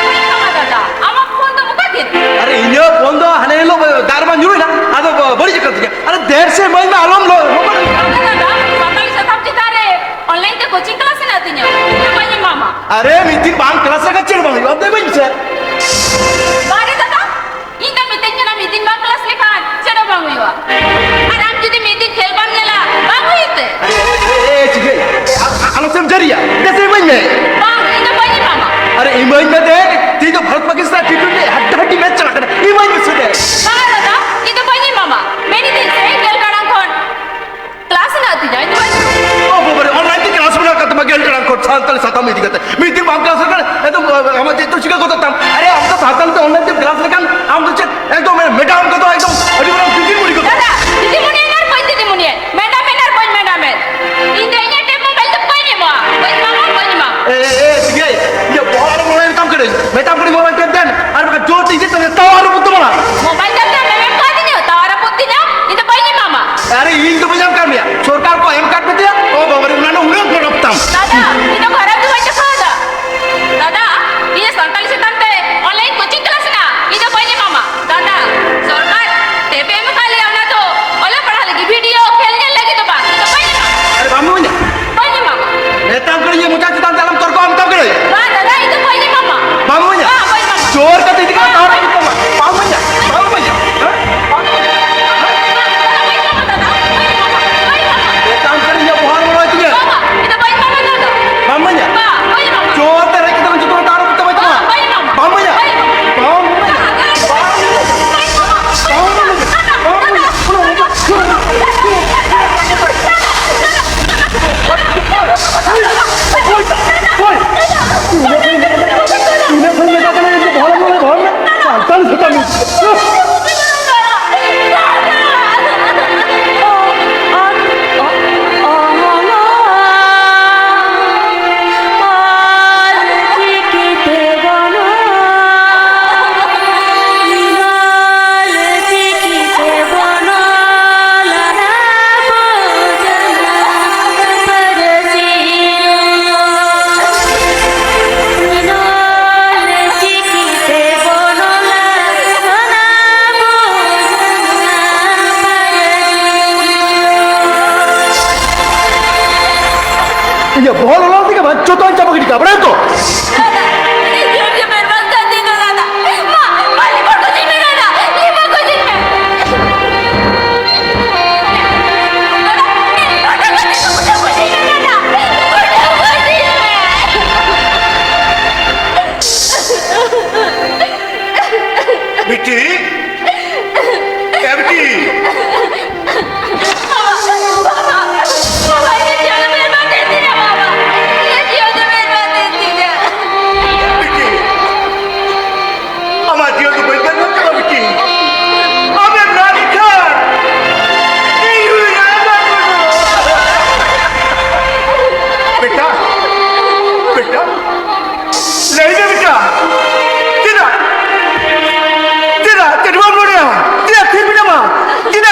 ᱫᱟᱫᱟ, ᱟᱢᱟᱜ ᱯᱷᱳᱱ ᱫᱚ ᱚᱠᱟ ᱠᱮᱫ? ᱟᱨᱮ, ᱤᱧᱟᱹᱜ ᱯᱷᱳᱱ ᱫᱚ ᱦᱟᱱᱮ ᱦᱤᱞᱳᱜ ᱫᱟᱜ ᱨᱮ ᱵᱟᱝ ᱧᱩᱨᱩᱭᱮᱱᱟ, ᱟᱫᱚ ᱵᱟᱹᱲᱤᱡ ᱟᱠᱟᱱ ᱛᱤᱧᱟ᱾ ᱟᱨᱮ, ᱫᱮᱱ ᱥᱮ, ᱤᱢᱟᱹᱧ ᱢᱮ, ᱟᱞᱚᱢ ᱞᱚ-, ᱞᱚ-, ᱫᱟᱫᱟ, ᱫᱟᱫᱟ, ᱥᱟᱱᱛᱟᱲᱤ ᱥᱟᱛᱟᱢ ᱪᱮᱛᱟᱱ ᱨᱮ online ᱛᱮ coaching class ᱦᱮᱱᱟᱜ ᱛᱤᱧᱟ᱾ ᱤᱧ ᱫᱚ ᱵᱟᱹᱧ ᱮᱢᱟᱢᱟ᱾ ᱟᱨᱮ, ᱢᱤᱫ ᱫᱤᱱ ᱵᱟᱝ class ᱞᱮᱠᱷᱟᱱ ᱪᱮᱫ ᱵᱟᱝ ᱦᱩᱭᱩᱜᱼᱟ? ᱫᱮ ᱤᱢᱟᱹᱧ ᱢᱮᱥᱮ᱾ ᱵᱟᱝ ᱨᱮ ᱫᱟᱫᱟ, ᱤᱧ ᱫᱚ ᱢᱤᱛᱟᱹᱧ ᱠᱟᱱᱟ, ᱢᱤᱫ ᱫᱤᱱ ᱵᱟᱝ class ᱞᱮᱠᱷᱟᱱ ᱪᱮᱫ ᱦᱚᱸ ᱵᱟᱝ ᱦᱩᱭᱩᱜᱼᱟ᱾ ᱟᱨ ᱟᱢ ᱡᱩᱫᱤ ᱢᱤᱫ ᱫᱤᱱ ᱠᱷᱮᱞ ᱵᱟᱢ ᱧᱮᱞᱟ, ᱵᱟᱝ ᱦᱩᱭᱩᱜ ᱛᱮ᱾ ᱮ, ᱮ, ᱮ, ᱪᱤᱠᱟᱹᱭ? ᱟ-, ᱟ-, ᱟᱞᱚ ᱥᱮᱢ ᱡᱟᱹᱨᱤᱭᱟ᱾ ᱫᱮ ᱥᱮ ᱤᱢᱟᱹᱧ ᱢᱮ᱾ ᱵᱟᱝ, ᱤᱧ ᱫᱚ ᱵᱟᱹᱧ ᱮᱢᱟᱢᱟ᱾ ᱟᱨᱮ, ᱤᱢᱟᱹᱧ ᱢᱮ ᱫᱮ᱾ ᱛᱮᱦᱮᱧ ᱫᱚ Bharat Pakistan T twenty ᱦᱟᱰᱰᱟ ᱦᱟᱰᱰᱤ match ᱪᱟᱞᱟᱜ ᱠᱟᱱᱟ᱾ ᱤᱢᱟᱹᱧ ᱢᱮᱥᱮ ᱫᱮ᱾ ᱵᱟᱝ ᱫᱟᱫᱟ, ᱤᱧ ᱫᱚ ᱵᱟᱹᱧ ᱮᱢᱟᱢᱟ᱾ ᱢᱮᱱ ᱤᱫᱟᱹᱧ ᱥᱮ, ᱜᱮᱞ ᱴᱟᱲᱟᱝ ᱠᱷᱚᱱ class ᱦᱮᱱᱟᱜ ᱛᱤᱧᱟ, ᱤᱧ ᱫᱚ ᱵᱟᱹᱧ ᱮᱢᱟᱢᱟ᱾ ᱚ ᱵᱟᱵᱟ ᱨᱮ, online ᱛᱮ class ᱢᱮᱱᱟᱜ ᱟᱠᱟᱫ ᱛᱟᱢᱟ ᱜᱮᱞ ᱴᱟᱲᱟᱝ ᱠᱷᱚᱱ ᱥᱟᱱᱛᱟᱲᱤ ᱥᱟᱛᱟᱢ ᱤᱫᱤ ᱠᱟᱛᱮ᱾ ᱢᱤᱫ ᱫᱤᱱ ᱵᱟᱢ class ᱞᱮᱠᱷᱟᱱ ᱮᱠᱫᱚᱢ, ᱟ, ᱟᱢᱟᱜ ᱪᱮᱫ ᱪᱚ ᱪᱤᱠᱟᱹ ᱜᱚᱫᱚᱜ ᱛᱟᱢ᱾ ᱟᱨᱮ, ᱟᱢ ᱫᱚ ᱥᱟᱱᱛᱟᱲᱤ ᱛᱮ online ᱛᱮᱢ class ᱞᱮᱠᱷᱟᱱ ᱟᱢ ᱫᱚ ᱪᱮᱫ ᱮᱠᱫᱚᱢ ᱢᱮᱰᱟᱢ ᱤᱭᱟᱹ ᱵᱚᱦᱚᱜ ᱞᱚᱞᱚ ᱛᱮᱜᱮ ᱵᱟᱝ, ᱡᱚᱛᱚᱧ ᱪᱟᱵᱟ ᱜᱤᱰᱤ ᱠᱟᱜᱼᱟ, ᱵᱟᱲᱟᱭᱟᱢ ᱛᱚ? ᱫᱟᱫᱟ, ᱤᱧ ᱡᱳᱨ ᱡᱳᱨ ᱵᱮᱨᱵᱟᱫ ᱠᱟᱱ ᱛᱤᱧ ᱫᱚ ᱫᱟᱫᱟ᱾ ᱢᱟ, ᱢᱟ, ᱞᱤᱵᱷᱟᱨ ᱠᱚ ᱡᱤᱞ ᱢᱮ ᱫᱟᱫᱟ, ᱞᱤᱵᱷᱟᱨ ᱠᱚ ᱡᱤᱞ ᱢᱮ᱾ ᱫᱟᱫᱟ, ᱜᱚᱴᱟ ᱠᱚ ᱡᱤᱞ ᱢᱮ ᱫᱟᱫᱟ, ᱜᱚᱴᱟ ᱠᱚ ᱡᱤᱞ ᱢᱮ᱾ ᱵᱤᱴᱤ, ᱮ ᱵᱤᱴᱤ᱾ ᱵᱟᱵᱟ, ᱵᱟᱵᱟ, ᱵᱟᱵᱟ, ᱤᱧᱟᱹᱜ ᱡᱤᱭᱚᱱ ᱫᱚ ᱵᱮᱨᱵᱟᱫ ᱮᱱ ᱛᱤᱧᱟ, ᱵᱟᱵᱟ᱾ ᱤᱧᱟᱹᱜ ᱡᱤᱭᱚᱱ ᱫᱚ ᱵᱮᱨᱵᱟᱫ ᱮᱱ ᱛᱤᱧᱟ᱾ ᱵᱤᱴᱤ, ᱟᱢᱟᱜ ᱡᱤᱭᱚᱱ ᱫᱚ ᱵᱟᱹᱧ ᱵᱮᱨᱵᱟᱫ ᱛᱟᱢᱟ, ᱵᱤᱴᱤ᱾ ᱟᱢᱮᱢ ᱨᱟᱜ ᱞᱮᱠᱷᱟᱱ ᱤᱧ ᱦᱚᱸᱧ ᱨᱟᱜᱟ, ᱵᱤᱴᱤ᱾ ᱵᱮᱴᱟ, ᱵᱮᱴᱟ, ᱞᱟᱹᱭ ᱢᱮ ᱵᱮᱴᱟ, ᱪᱮᱫᱟᱜ? ᱪᱮᱫᱟᱜ? ᱪᱮᱫ ᱵᱟᱢ ᱨᱚᱲᱮᱫᱼᱟ? ᱪᱮᱫᱟᱜ ᱛᱷᱤᱨ ᱢᱮᱱᱟᱢᱟ? ᱪᱮᱫ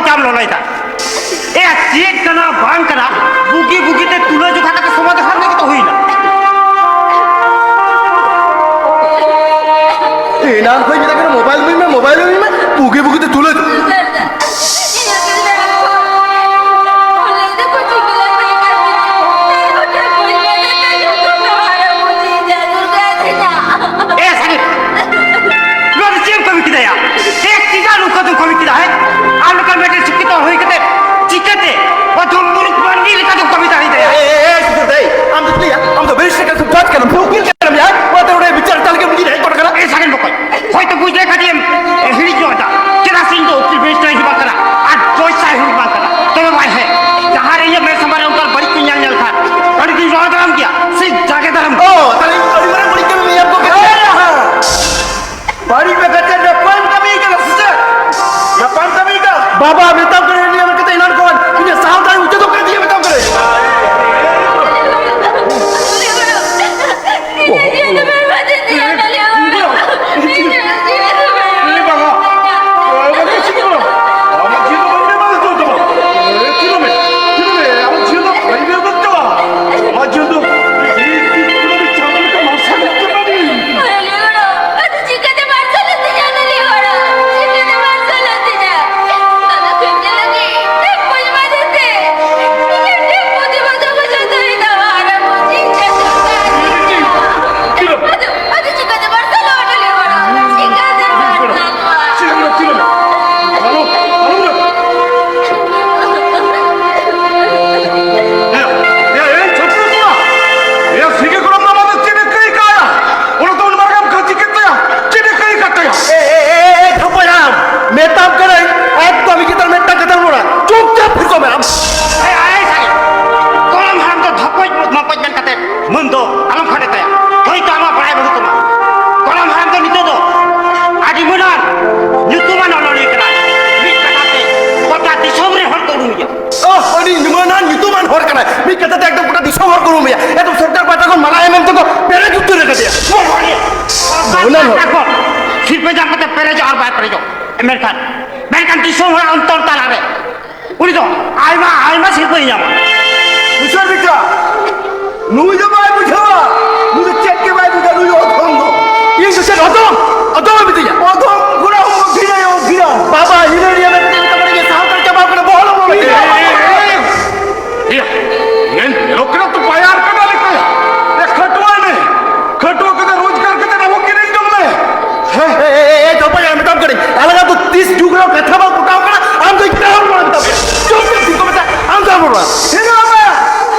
ᱪᱟᱢ ᱞᱚᱞᱚᱭᱮᱫᱟ? ᱮ, ᱪᱮᱫ ᱠᱟᱱᱟ ᱵᱟᱝ ᱠᱟᱱᱟ, ᱵᱩᱜᱤ ᱵᱩᱜᱤ ᱛᱮ ᱛᱩᱞᱟᱹ ᱡᱚᱠᱷᱟ ᱠᱟᱛᱮ ᱥᱚᱢᱟᱫᱷᱟᱱ ᱨᱮᱜᱮ ᱛᱚ ᱦᱩᱭᱱᱟ᱾ ᱮᱱᱟᱝ ᱠᱷᱚᱱ ᱢᱮᱛᱟᱜ ᱠᱟᱱᱟ, ᱢᱳᱵᱟᱭᱤᱞ ᱤᱢᱟᱹᱧ ᱢᱮ, ᱢᱳᱵᱟᱭᱤᱞ ᱤᱢᱟᱹᱧ ᱢᱮ, ᱵᱩᱜᱤ ᱵᱩᱜᱤ ᱛᱮ ᱛᱩᱞᱟᱹ ᱡᱚ- ᱮ ᱥᱟᱹᱨᱤ, ᱱᱚᱣᱟ ᱫᱚ ᱪᱮᱫ ᱮᱢ ᱠᱟᱹᱢᱤ ᱠᱮᱫᱟᱭᱟ? ᱮ, ᱪᱮᱫᱟᱜ ᱱᱚᱝᱠᱟ ᱫᱚᱢ ᱠᱟᱹᱢᱤ ᱠᱮᱫᱟ, ᱦᱮᱸ? ᱟᱢ ᱞᱮᱠᱟᱱ ᱢᱤᱫᱴᱮᱱ ᱥᱤᱠᱠᱷᱤᱛ ᱦᱚᱲ ᱦᱩᱭ ᱠᱟᱛᱮ ᱪᱤᱠᱟᱹᱛᱮ ᱚᱫᱷᱚᱢ ᱢᱩᱨᱩᱠᱷ ᱢᱟᱹᱱᱢᱤ ᱞᱮᱠᱟ ᱫᱚᱢ ᱠᱟᱹᱢᱤ ᱫᱟᱲᱮᱭᱟᱫᱟᱭᱟ? ᱮ, ᱮ, ᱮ, ᱥᱩᱫᱷᱤᱨ ᱫᱟᱹᱭ, ᱟᱢ ᱫᱚ ᱪᱮᱫ ᱭᱟ? ᱟᱢ ᱫᱚ ᱵᱮᱨᱤᱥᱴᱟᱨ ᱠᱟᱱᱟᱢ ᱥᱮ ᱩᱠᱤᱞ ᱠᱟᱱᱟᱢ ᱭᱟ? ᱚᱱᱟᱛᱮ ᱱᱚᱰᱮ ᱵᱤᱪᱟᱹᱨ ᱦᱟᱛᱟᱣ ᱞᱟᱹᱜᱤᱫ ᱩᱱᱤ ᱦᱮᱡ ᱜᱚᱫ ᱠᱟᱱᱟ᱾ ᱮ, ᱥᱟᱜᱮᱱ ᱵᱚᱠᱚᱧ, ᱦᱚᱭᱛᱚ ᱵᱩᱡᱽ ᱞᱮᱠᱷᱟᱱ ᱮᱢ ᱦᱤᱲᱤᱧ ᱧᱚᱜ ᱮᱫᱟ᱾ ᱪᱮᱫᱟᱜ ᱥᱮ ᱤᱧ ᱫᱚ ᱩᱠᱤᱞ ᱵᱮᱨᱤᱥᱴᱟᱨ ᱤᱧ ᱵᱟᱝ ᱠᱟᱱᱟ ᱟᱨ ᱡᱚᱡᱽ ᱥᱟᱭ ᱦᱚᱸ ᱵᱟᱝ ᱠᱟᱱᱟ᱾ ᱛᱚᱵᱮ ᱵᱟᱭ ᱦᱮᱸ, ᱡᱟᱦᱟᱸ ᱨᱮ ᱤᱧᱟᱹᱜ ᱢᱮᱫ ᱥᱟᱢᱟᱝ ᱨᱮ ᱚᱱᱠᱟᱱ ᱵᱟᱹᱲᱤᱡ ᱠᱚ ᱧᱮᱞ ᱧᱮᱞ ᱠᱷᱟᱱ ᱟᱹᱰᱤ ᱫᱤᱱ ᱨᱚᱲ ᱫᱟᱨᱟᱢ ᱜᱮᱭᱟ ᱥᱮ ᱡᱟᱜᱮ ᱫᱟᱨᱟᱢ ᱜᱮᱭᱟ? ᱚ, ᱛᱟᱦᱞᱮ ᱤᱧ ᱟᱹᱰᱤ ᱢᱟᱨᱟᱝ ᱵᱟᱹᱲᱤᱡ ᱠᱟᱹᱢᱤ ᱧᱮᱞ ᱠᱚ ᱠᱟᱱᱟ᱾ ᱵᱟᱹᱲᱤᱡ ᱵᱮᱯᱟᱨ ᱪᱮᱫ ᱱᱟᱯᱟᱭᱮᱢ ᱠᱟᱹᱢᱤ ᱠᱟᱱᱟ ᱥᱮ ᱪᱮᱫ? ᱱᱟᱯᱟᱭᱮᱢ ᱠᱟᱹᱢᱤ ᱠᱟᱱᱟ? ᱵᱟᱵᱟ, ᱢᱮᱛᱟᱢ ᱠᱟᱹᱱᱟᱹᱧ, ᱱᱤᱭᱟᱹ ᱠᱟᱛᱮ ᱮᱱᱟᱱ ᱠᱷᱚᱱ ᱤᱧᱟᱹᱜ ᱥᱟᱶ ᱫᱟᱲᱮ ᱢᱩᱪᱟᱹᱫᱚᱜ ᱠᱟᱱ ᱛᱤᱧᱟ, ᱢᱮᱛᱟᱢ ᱠᱟᱹᱱᱟᱹᱧ᱾ ᱪᱤᱠᱟᱹᱛᱮ ᱢᱟᱨᱥᱟᱞᱚᱜ ᱛᱤᱧᱟ ᱚᱱᱟ ᱞᱟᱹᱭ ᱦᱚᱲ? ᱪᱤᱠᱟᱹᱛᱮ ᱢᱟᱨᱥᱟᱞᱚᱜ ᱛᱤᱧᱟ? ᱟᱫᱚ ᱠᱟᱹᱢᱤ ᱞᱟᱹᱜᱤᱫ ᱴᱷᱤᱠ ᱵᱩᱡᱽ ᱢᱟ ᱡᱮᱛᱮ᱾ ᱤᱧᱟᱹᱜ ᱴᱷᱤᱠ ᱵᱩᱡᱽ ᱢᱟ ᱡᱚᱛᱚ ᱦᱩᱭ ᱛᱟᱢᱟ, ᱟᱨ ᱟᱢ ᱪᱮᱫ ᱤᱧ ᱪᱮᱫ ᱫᱚᱨᱠᱟᱨ ᱛᱤᱧᱟ? ᱟᱫᱚ, ᱟᱫᱚ ᱪᱤᱠᱟᱹᱛᱮ ᱢᱟᱨᱥᱟᱞᱚᱜᱼᱟ ᱚᱱᱟ ᱞᱟᱹᱭ ᱦᱚᱲ? ᱪᱤᱠᱟᱹᱛᱮ ᱢᱟᱨᱥᱟᱞᱚᱜᱼᱟ? ᱪᱮᱫ ᱮᱢ ᱨᱚᱲ ᱠᱮᱫᱟ? ᱟᱞᱚ, ᱟᱞᱚᱢ ᱨᱚᱲ᱾ ᱮᱭᱟ, ᱮᱭᱟ, ᱮᱭ, ᱪᱷᱟᱹᱯᱨᱤ ᱠᱚᱲᱟ! ᱮᱭᱟ, ᱥᱤᱸᱜᱤ ᱜᱚᱲᱚᱢ ᱫᱚ ᱟᱢᱟᱜ ᱫᱚ ᱪᱮᱫ ᱮ ᱠᱟᱹᱭ ᱠᱟᱜᱼᱟ? ᱚᱱᱟ ᱫᱚ ᱩᱱᱤ ᱢᱟᱨᱟᱝ ᱠᱷᱟᱹᱪᱤ ᱠᱮᱫ ᱛᱟᱭᱟ᱾ ᱪᱮᱫ ᱮ ᱠᱟᱹᱭ ᱠᱟᱜ ᱛᱟᱭᱟ? ᱮ, ᱮ, ᱮ, ᱮ, ᱮ, ᱴᱷᱚᱯᱚᱭ ᱦᱟᱲᱟᱢ, ᱢᱮᱛᱟᱢ ᱠᱟᱹᱱᱟᱹᱧ, ᱮᱠᱫᱚᱢ ᱤᱧ ᱪᱮᱛᱟᱱ ᱢᱤᱫᱴᱟᱝ ᱠᱟᱛᱷᱟᱢ ᱨᱚᱲᱟ, ᱪᱩᱯᱪᱟᱯ ᱛᱷᱤᱨ ᱠᱚᱜ ᱢᱮ ᱟᱢ᱾ ᱮᱭ, ᱮᱭ, ᱥᱟᱹᱨᱤ᱾ ᱜᱚᱲᱚᱢ ᱦᱟᱲᱟᱢ ᱫᱚ ᱫᱷᱚᱯᱚᱡ ᱢᱚᱯᱚᱡ ᱢᱮᱱ ᱠᱟᱛᱮ ᱢᱟᱹᱱ ᱫᱚ ᱟᱞᱚᱢ ᱦᱟᱢᱮᱴ ᱛᱟᱭᱟ᱾ ᱦᱳᱭᱛᱳ ᱟᱢᱟᱜ ᱵᱟᱲᱟᱭ ᱵᱟᱹᱱᱩᱜ ᱛᱟᱢᱟ᱾ ᱜᱚᱲᱚᱢ ᱦᱟᱲᱟᱢ ᱫᱚ ᱱᱤᱛᱚᱜ ᱫᱚ ᱟᱹᱰᱤ ᱢᱟᱹᱱᱟᱱ ᱧᱩᱛᱩᱢᱟᱱ ᱚᱱᱚᱞᱤᱭᱟᱹ ᱠᱟᱱᱟᱭ᱾ ᱢᱤᱫ ᱠᱟᱛᱷᱟ ᱛᱮ ᱜᱚᱴᱟ ᱫᱤᱥᱚᱢ ᱨᱮᱱ ᱦᱚᱲ ᱠᱚ ᱩᱨᱩᱢᱮᱭᱟ᱾ ᱚᱦ, ᱟᱹᱰᱤ ᱧᱩᱢᱟᱱᱟᱱ ᱧᱩᱛᱩᱢᱟᱱ ᱦᱚᱲ ᱠᱟᱱᱟᱭ᱾ ᱢᱤᱫ ᱠᱟᱛᱷᱟ ᱛᱮ ᱮᱠᱫᱚᱢ ᱜᱚᱴᱟ ᱫᱤᱥᱚᱢ ᱦᱚᱲ ᱠᱚ ᱩᱨᱩᱢᱮᱭᱟ᱾ ᱮᱠᱫᱚᱢ ᱥᱚᱨᱠᱟᱨ ᱯᱟᱦᱴᱟ ᱠᱷᱚᱱ ᱢᱟᱞᱟ ᱮᱢ ᱮᱢ ᱛᱮᱠᱚ ᱯᱮᱨᱮᱡ ᱩᱛᱟᱹᱨ ᱟᱠᱟᱫᱮᱭᱟ᱾ ᱥᱚᱨᱠᱟᱨ ᱯᱟᱦᱴᱟ ᱠᱷᱚᱱ ᱥᱤᱨᱯᱟᱹ ᱧᱟᱢ ᱠᱟᱛᱮ ᱯᱮᱨᱮᱡᱚᱜ ᱟᱨ ᱵᱟᱭ ᱯᱮᱨᱮᱡᱚᱜ, ᱢᱮᱱᱠᱷᱟᱱ, ᱢᱮᱱᱠᱷᱟᱱ ᱫᱤᱥᱚᱢ ᱦᱚᱲᱟᱜ ᱚᱱᱛᱚᱨ ᱛᱟᱞᱟᱨᱮ ᱩᱱᱤ ᱫᱚ ᱟᱭᱢᱟ ᱟᱭᱢᱟ ᱥᱤᱨᱯᱟᱹᱭ ᱧᱟᱢᱟ᱾ ᱵᱩᱡᱷᱟᱹᱣ ᱵᱤᱴᱟ, ᱱᱩᱭ ᱫᱚ ᱵᱟᱭ ᱵᱩᱡᱷᱟᱹᱣᱟ, ᱱᱩᱭ ᱫᱚ ᱪᱮᱫ ᱜᱮ ᱵᱟᱭ ᱵᱩᱡᱷᱟᱹᱣᱟ, ᱱᱩᱭ ᱫᱚ ᱚᱫᱷᱚᱢ ᱫᱚ᱾ ᱤᱧ ᱫᱚ ᱪᱮᱫ ᱚᱫᱷᱚᱢ? ᱚᱫᱷᱚᱢ ᱮ ᱢᱤᱛᱟᱹᱧᱟ? ᱚᱫᱷᱚᱢ ᱠᱷᱚᱱᱟᱜ ᱦᱚᱸ ᱜᱷᱤᱱᱟᱹᱭᱟ, ᱜᱷᱤᱱᱟᱹ᱾ ᱵᱟᱵᱟ, ᱦᱤᱱᱟᱹ ᱱᱤᱭᱟᱹ ᱢᱤᱫᱴᱮᱱ ᱠᱟᱛᱷᱟ ᱨᱮᱜᱮ ᱥᱟᱶᱛᱟ ᱪᱟᱵᱟ ᱠᱟᱱᱟ, ᱵᱚᱦᱚᱞ ᱵᱚᱦᱚᱞ ᱜᱮ᱾ ᱤᱭᱟᱹ, ᱤᱧ ᱧᱮᱞᱚᱜ ᱠᱟᱱᱟ ᱛᱚ ᱵᱟᱭᱟᱨ ᱠᱟᱱᱟ ᱞᱮᱠᱟ᱾ ᱮ, ᱠᱷᱟᱹᱴᱩᱣᱟᱹᱭ ᱢᱮ, ᱠᱷᱟᱹᱴᱩᱣᱟᱹ ᱠᱟᱛᱮ ᱨᱳᱡᱽᱜᱟᱨ ᱠᱟᱛᱮ ᱟᱵᱚ ᱠᱤᱨᱤᱧ ᱡᱚᱝ ᱢᱮ᱾ ᱦᱮᱸ? ᱮ, ᱮ, ᱮ, ᱮ, ᱫᱚᱯᱚᱡ, ᱢᱮᱛᱟᱢ ᱠᱟᱹᱱᱟᱹᱧ, ᱟᱞᱟᱝ ᱫᱚ ᱛᱤᱥ ᱡᱩᱜᱽ ᱨᱮᱦᱚᱸ ᱠᱟᱛᱷᱟ ᱵᱟᱝ ᱯᱚᱴᱟᱣ ᱠᱟᱱᱟ, ᱟᱢ ᱫᱚ ᱤᱧ ᱛᱟᱦᱮᱸ ᱵᱟᱝ ᱢᱮᱛᱟᱢ ᱠᱟᱱᱟ᱾ ᱪᱩᱯ ᱪᱟᱯ ᱴᱷᱤᱠ ᱠᱚ ᱢᱮᱛᱟᱜ, ᱟᱢ ᱫᱚ ᱟᱞᱚᱢ ᱨᱚᱲᱟ᱾ ᱦᱮᱸ ᱵᱟᱵᱟ,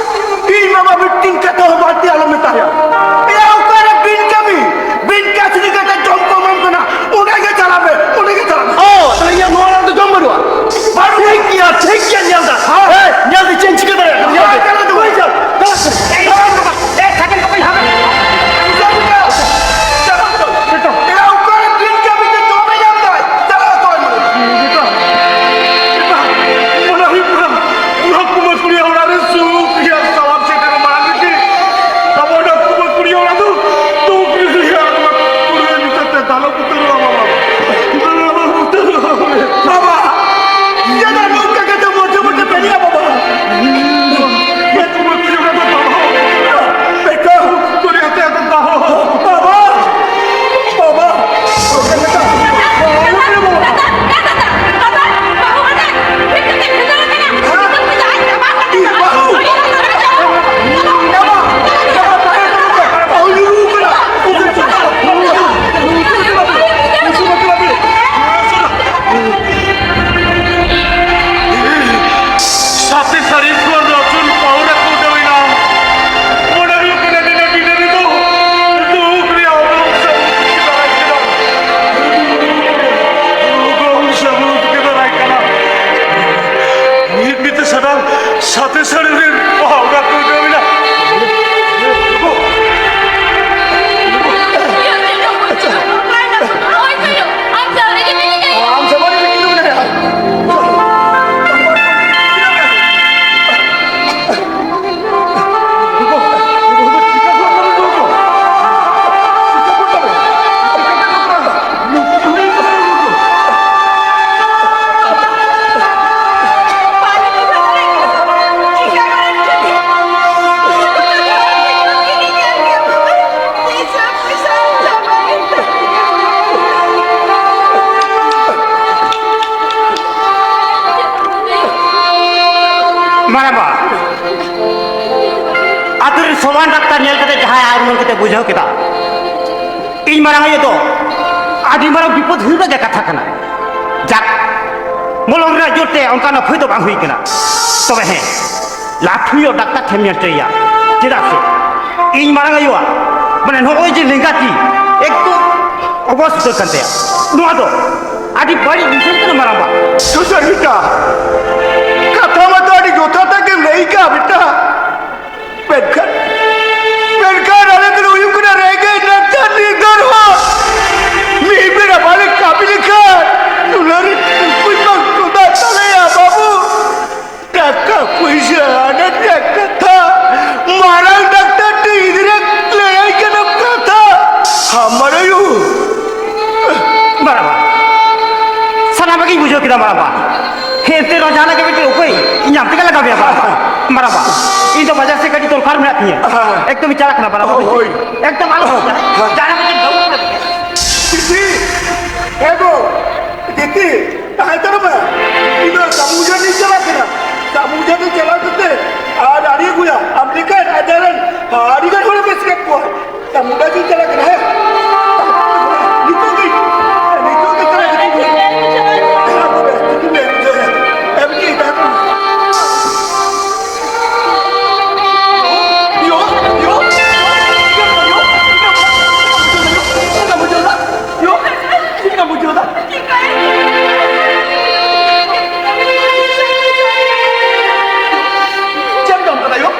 ᱤᱧ ᱵᱟᱵᱟ ᱢᱤᱫᱴᱤᱱ ᱠᱟᱛᱷᱟ ᱦᱚᱸ ᱵᱟᱭ ᱥᱚᱢᱟᱱ ᱰᱟᱠᱛᱟᱨ ᱧᱮᱞ ᱠᱟᱛᱮ ᱡᱟᱦᱟᱸᱭ ᱟᱭ ᱩᱢᱟᱹᱱ ᱠᱟᱛᱮ ᱵᱩᱡᱷᱟᱹᱣ ᱠᱮᱫᱟ, ᱤᱧ ᱢᱟᱨᱟᱝ ᱟᱭᱳ ᱫᱚ ᱟᱹᱰᱤ ᱢᱟᱨᱟᱝ ᱵᱤᱯᱚᱫ ᱦᱩᱭᱩᱜ ᱨᱮᱭᱟᱜ ᱜᱮ ᱠᱟᱛᱷᱟ ᱠᱟᱱᱟ᱾ ᱡᱟᱠ, ᱢᱚᱞᱚᱝ ᱨᱮᱱᱟᱜ ᱡᱳᱨ ᱛᱮ ᱚᱱᱠᱟᱱ ᱚᱠᱷᱚᱭ ᱫᱚ ᱵᱟᱝ ᱦᱩᱭ ᱠᱟᱱᱟ᱾ ᱛᱚᱵᱮ ᱦᱮᱸ, ᱞᱟᱹᱴᱷᱩ ᱧᱚᱜ ᱰᱟᱠᱛᱟᱨ ᱴᱷᱮᱱ ᱧᱮᱞ ᱦᱚᱪᱚᱭᱮᱭᱟ᱾ ᱪᱮᱫᱟᱜ ᱥᱮ ᱤᱧ ᱢᱟᱨᱟᱝ ᱟᱭᱳᱣᱟᱜ, ᱢᱟᱱᱮ, ᱱᱚᱜᱼᱚᱭ ᱡᱮ ᱞᱮᱸᱜᱟ ᱛᱤ, ᱮᱠᱫᱚᱢ ᱚᱵᱚᱥ ᱩᱛᱟᱹᱨ ᱠᱟᱱ ᱛᱟᱭᱟ᱾ ᱱᱚᱣᱟ ᱫᱚ ᱟᱹᱰᱤ ᱵᱟᱹᱲᱤᱡ ᱧᱩᱛᱩᱢ ᱠᱟᱱᱟ, ᱢᱟᱨᱟᱝᱵᱟ᱾ ᱥᱩᱥᱟᱹᱨ ᱵᱮᱴᱟ, ᱠᱟᱛᱷᱟ ᱢᱟᱛᱚ ᱟᱹᱰᱤ ᱡᱚᱛᱷᱟᱛ ᱜᱮᱢ ᱞᱟᱹᱭ ᱠᱟᱜᱼᱟ ᱵᱮᱴᱟ᱾ ᱢᱮᱱᱠᱷᱟᱱ, ᱢᱮᱱᱠᱷᱟᱱ ᱟᱞᱮ ᱫᱚᱞᱮ ᱦᱩᱭᱩᱜ ᱠᱟᱱᱟ ᱨᱮᱸᱜᱮᱡ ᱱᱟᱪᱟᱨ ᱱᱤᱨᱫᱷᱚᱱ ᱦᱚᱲ᱾ ᱢᱤᱫ ᱵᱮᱲᱟ ᱵᱟᱞᱮ ᱠᱟᱹᱢᱤ ᱞᱮᱠᱷᱟᱱ ᱪᱩᱞᱦᱟᱹ ᱨᱮ ᱴᱩᱠᱩᱡ ᱵᱟᱝ ᱪᱚᱸᱫᱟ ᱛᱟᱞᱮᱭᱟ ᱵᱟᱹᱵᱩ᱾ ᱴᱟᱠᱟ ᱯᱩᱭᱥᱟᱹ ᱟᱱᱟᱴ ᱨᱮᱭᱟᱜ ᱠᱟᱛᱷᱟ, ᱢᱟᱨᱟᱝ ᱰᱟᱠᱛᱟᱨ ᱴᱷᱮᱱ ᱤᱫᱤ ᱨᱮ ᱞᱟᱹᱭᱟᱭ ᱠᱟᱱᱟᱢ ᱠᱟᱛᱷᱟ᱾ ᱦᱟᱢᱟᱨ ᱟᱭᱳ᱾ ᱢᱟᱨᱟᱝᱵᱟ, ᱥᱟᱱᱟᱢᱟᱜ ᱜᱤᱧ ᱵᱩᱡᱷᱟᱹᱣ ᱠᱮᱫᱟ ᱢᱟᱨᱟᱝᱵᱟ᱾ ᱮᱱᱛᱮ ᱨᱮᱦᱚᱸ ᱡᱟᱦᱟᱱᱟᱜ ᱜᱮ ᱢᱤᱫᱴᱮᱱ ᱩᱯᱟᱹᱭ ᱤᱧ ᱟᱢ ᱛᱮᱜᱮ ᱞᱟᱜᱟᱣ ᱢᱮᱭᱟ ᱢᱟᱨᱟᱝᱵᱟ᱾ ᱢᱟᱨᱟᱝᱵᱟ, ᱤᱧ ᱫᱚ ᱵᱟᱡᱟᱨ ᱥᱮᱫ ᱠᱟᱹᱴᱤᱡ ᱫᱚᱨᱠᱟᱨ ᱢᱮᱱᱟᱜ ᱛᱤᱧᱟᱹ᱾ ᱦᱮᱸ᱾ ᱮᱠᱫᱚᱢ ᱤᱧ ᱪᱟᱞᱟᱜ ᱠᱟᱱᱟ ᱢᱟᱨᱟᱝᱵᱟ᱾ ᱦᱳᱭ᱾ ᱮᱠᱫᱚᱢ ᱟᱞᱚᱢ ᱦᱤᱡᱩᱜᱼᱟ᱾ ᱦᱮᱸ᱾ ᱡᱟᱦᱟᱱᱟᱜ ᱢᱤᱫᱴᱮᱱ ᱫᱟᱹᱣᱲᱟᱹ ᱨᱮ᱾ ᱡᱤᱛᱤ, ᱮ ᱜᱳ, ᱡᱤᱛᱤ, ᱛᱟᱦᱮᱸ ᱦᱟᱛᱟᱲᱚᱜ ᱢᱮ᱾ ᱤᱧ ᱫᱚ ᱥᱟᱢᱩ ᱡᱷᱟᱹᱨ ᱤᱧ ᱪᱟᱞᱟᱜ ᱠᱟᱱᱟ᱾ ᱥᱟᱢᱩ ᱡᱷᱟᱹᱨ ᱤᱧ ᱪᱟᱞᱟᱣ ᱠᱟᱛᱮ ᱟᱨ ᱟᱹᱰᱤ ᱟᱹᱜᱩᱭᱟ᱾ ᱟᱢ ᱞᱮᱠᱟᱱ ᱟᱡᱟᱨ ᱨᱮᱱ ᱟᱹᱰᱤ ᱜᱟᱱ ᱦᱚᱲᱮᱢ ᱵᱮᱥ ᱠᱮᱫ ᱠᱚᱣᱟ᱾ ᱥᱟᱢᱩ ᱡᱷᱟᱹᱨ ᱤᱧ ᱪᱟᱞᱟᱜ ᱠᱟᱱᱟ, ᱦᱮᱸ? ᱱᱤᱛᱚᱜ ᱜᱮ, ᱱᱤᱛᱚᱜ ᱜᱮ ᱪᱟᱞᱟᱜ ᱠᱟᱱᱟ᱾ ᱦᱮᱸ, ᱛᱚᱵᱮ, ᱦᱤᱡᱩᱜ ᱢᱮ, ᱦᱤᱡᱩᱜ ᱢᱮ᱾ ᱮᱢ ᱜᱮ, ᱛᱟᱦᱮᱸ ᱠᱚᱜ ᱢᱮ᱾ ᱭᱳ, ᱭᱳ, ᱭᱳ, ᱪᱮᱫ ᱞᱮᱠᱟᱢ ᱵᱩᱡᱷᱟᱹᱣ ᱫᱟ? ᱭᱳ, ᱪᱮᱫ ᱞᱮᱠᱟᱢ ᱵᱩᱡᱷᱟᱹᱣ ᱫᱟ? ᱪᱮᱫ ᱮᱢ ᱡᱚᱢ ᱠᱟᱫᱟ ᱭᱳ?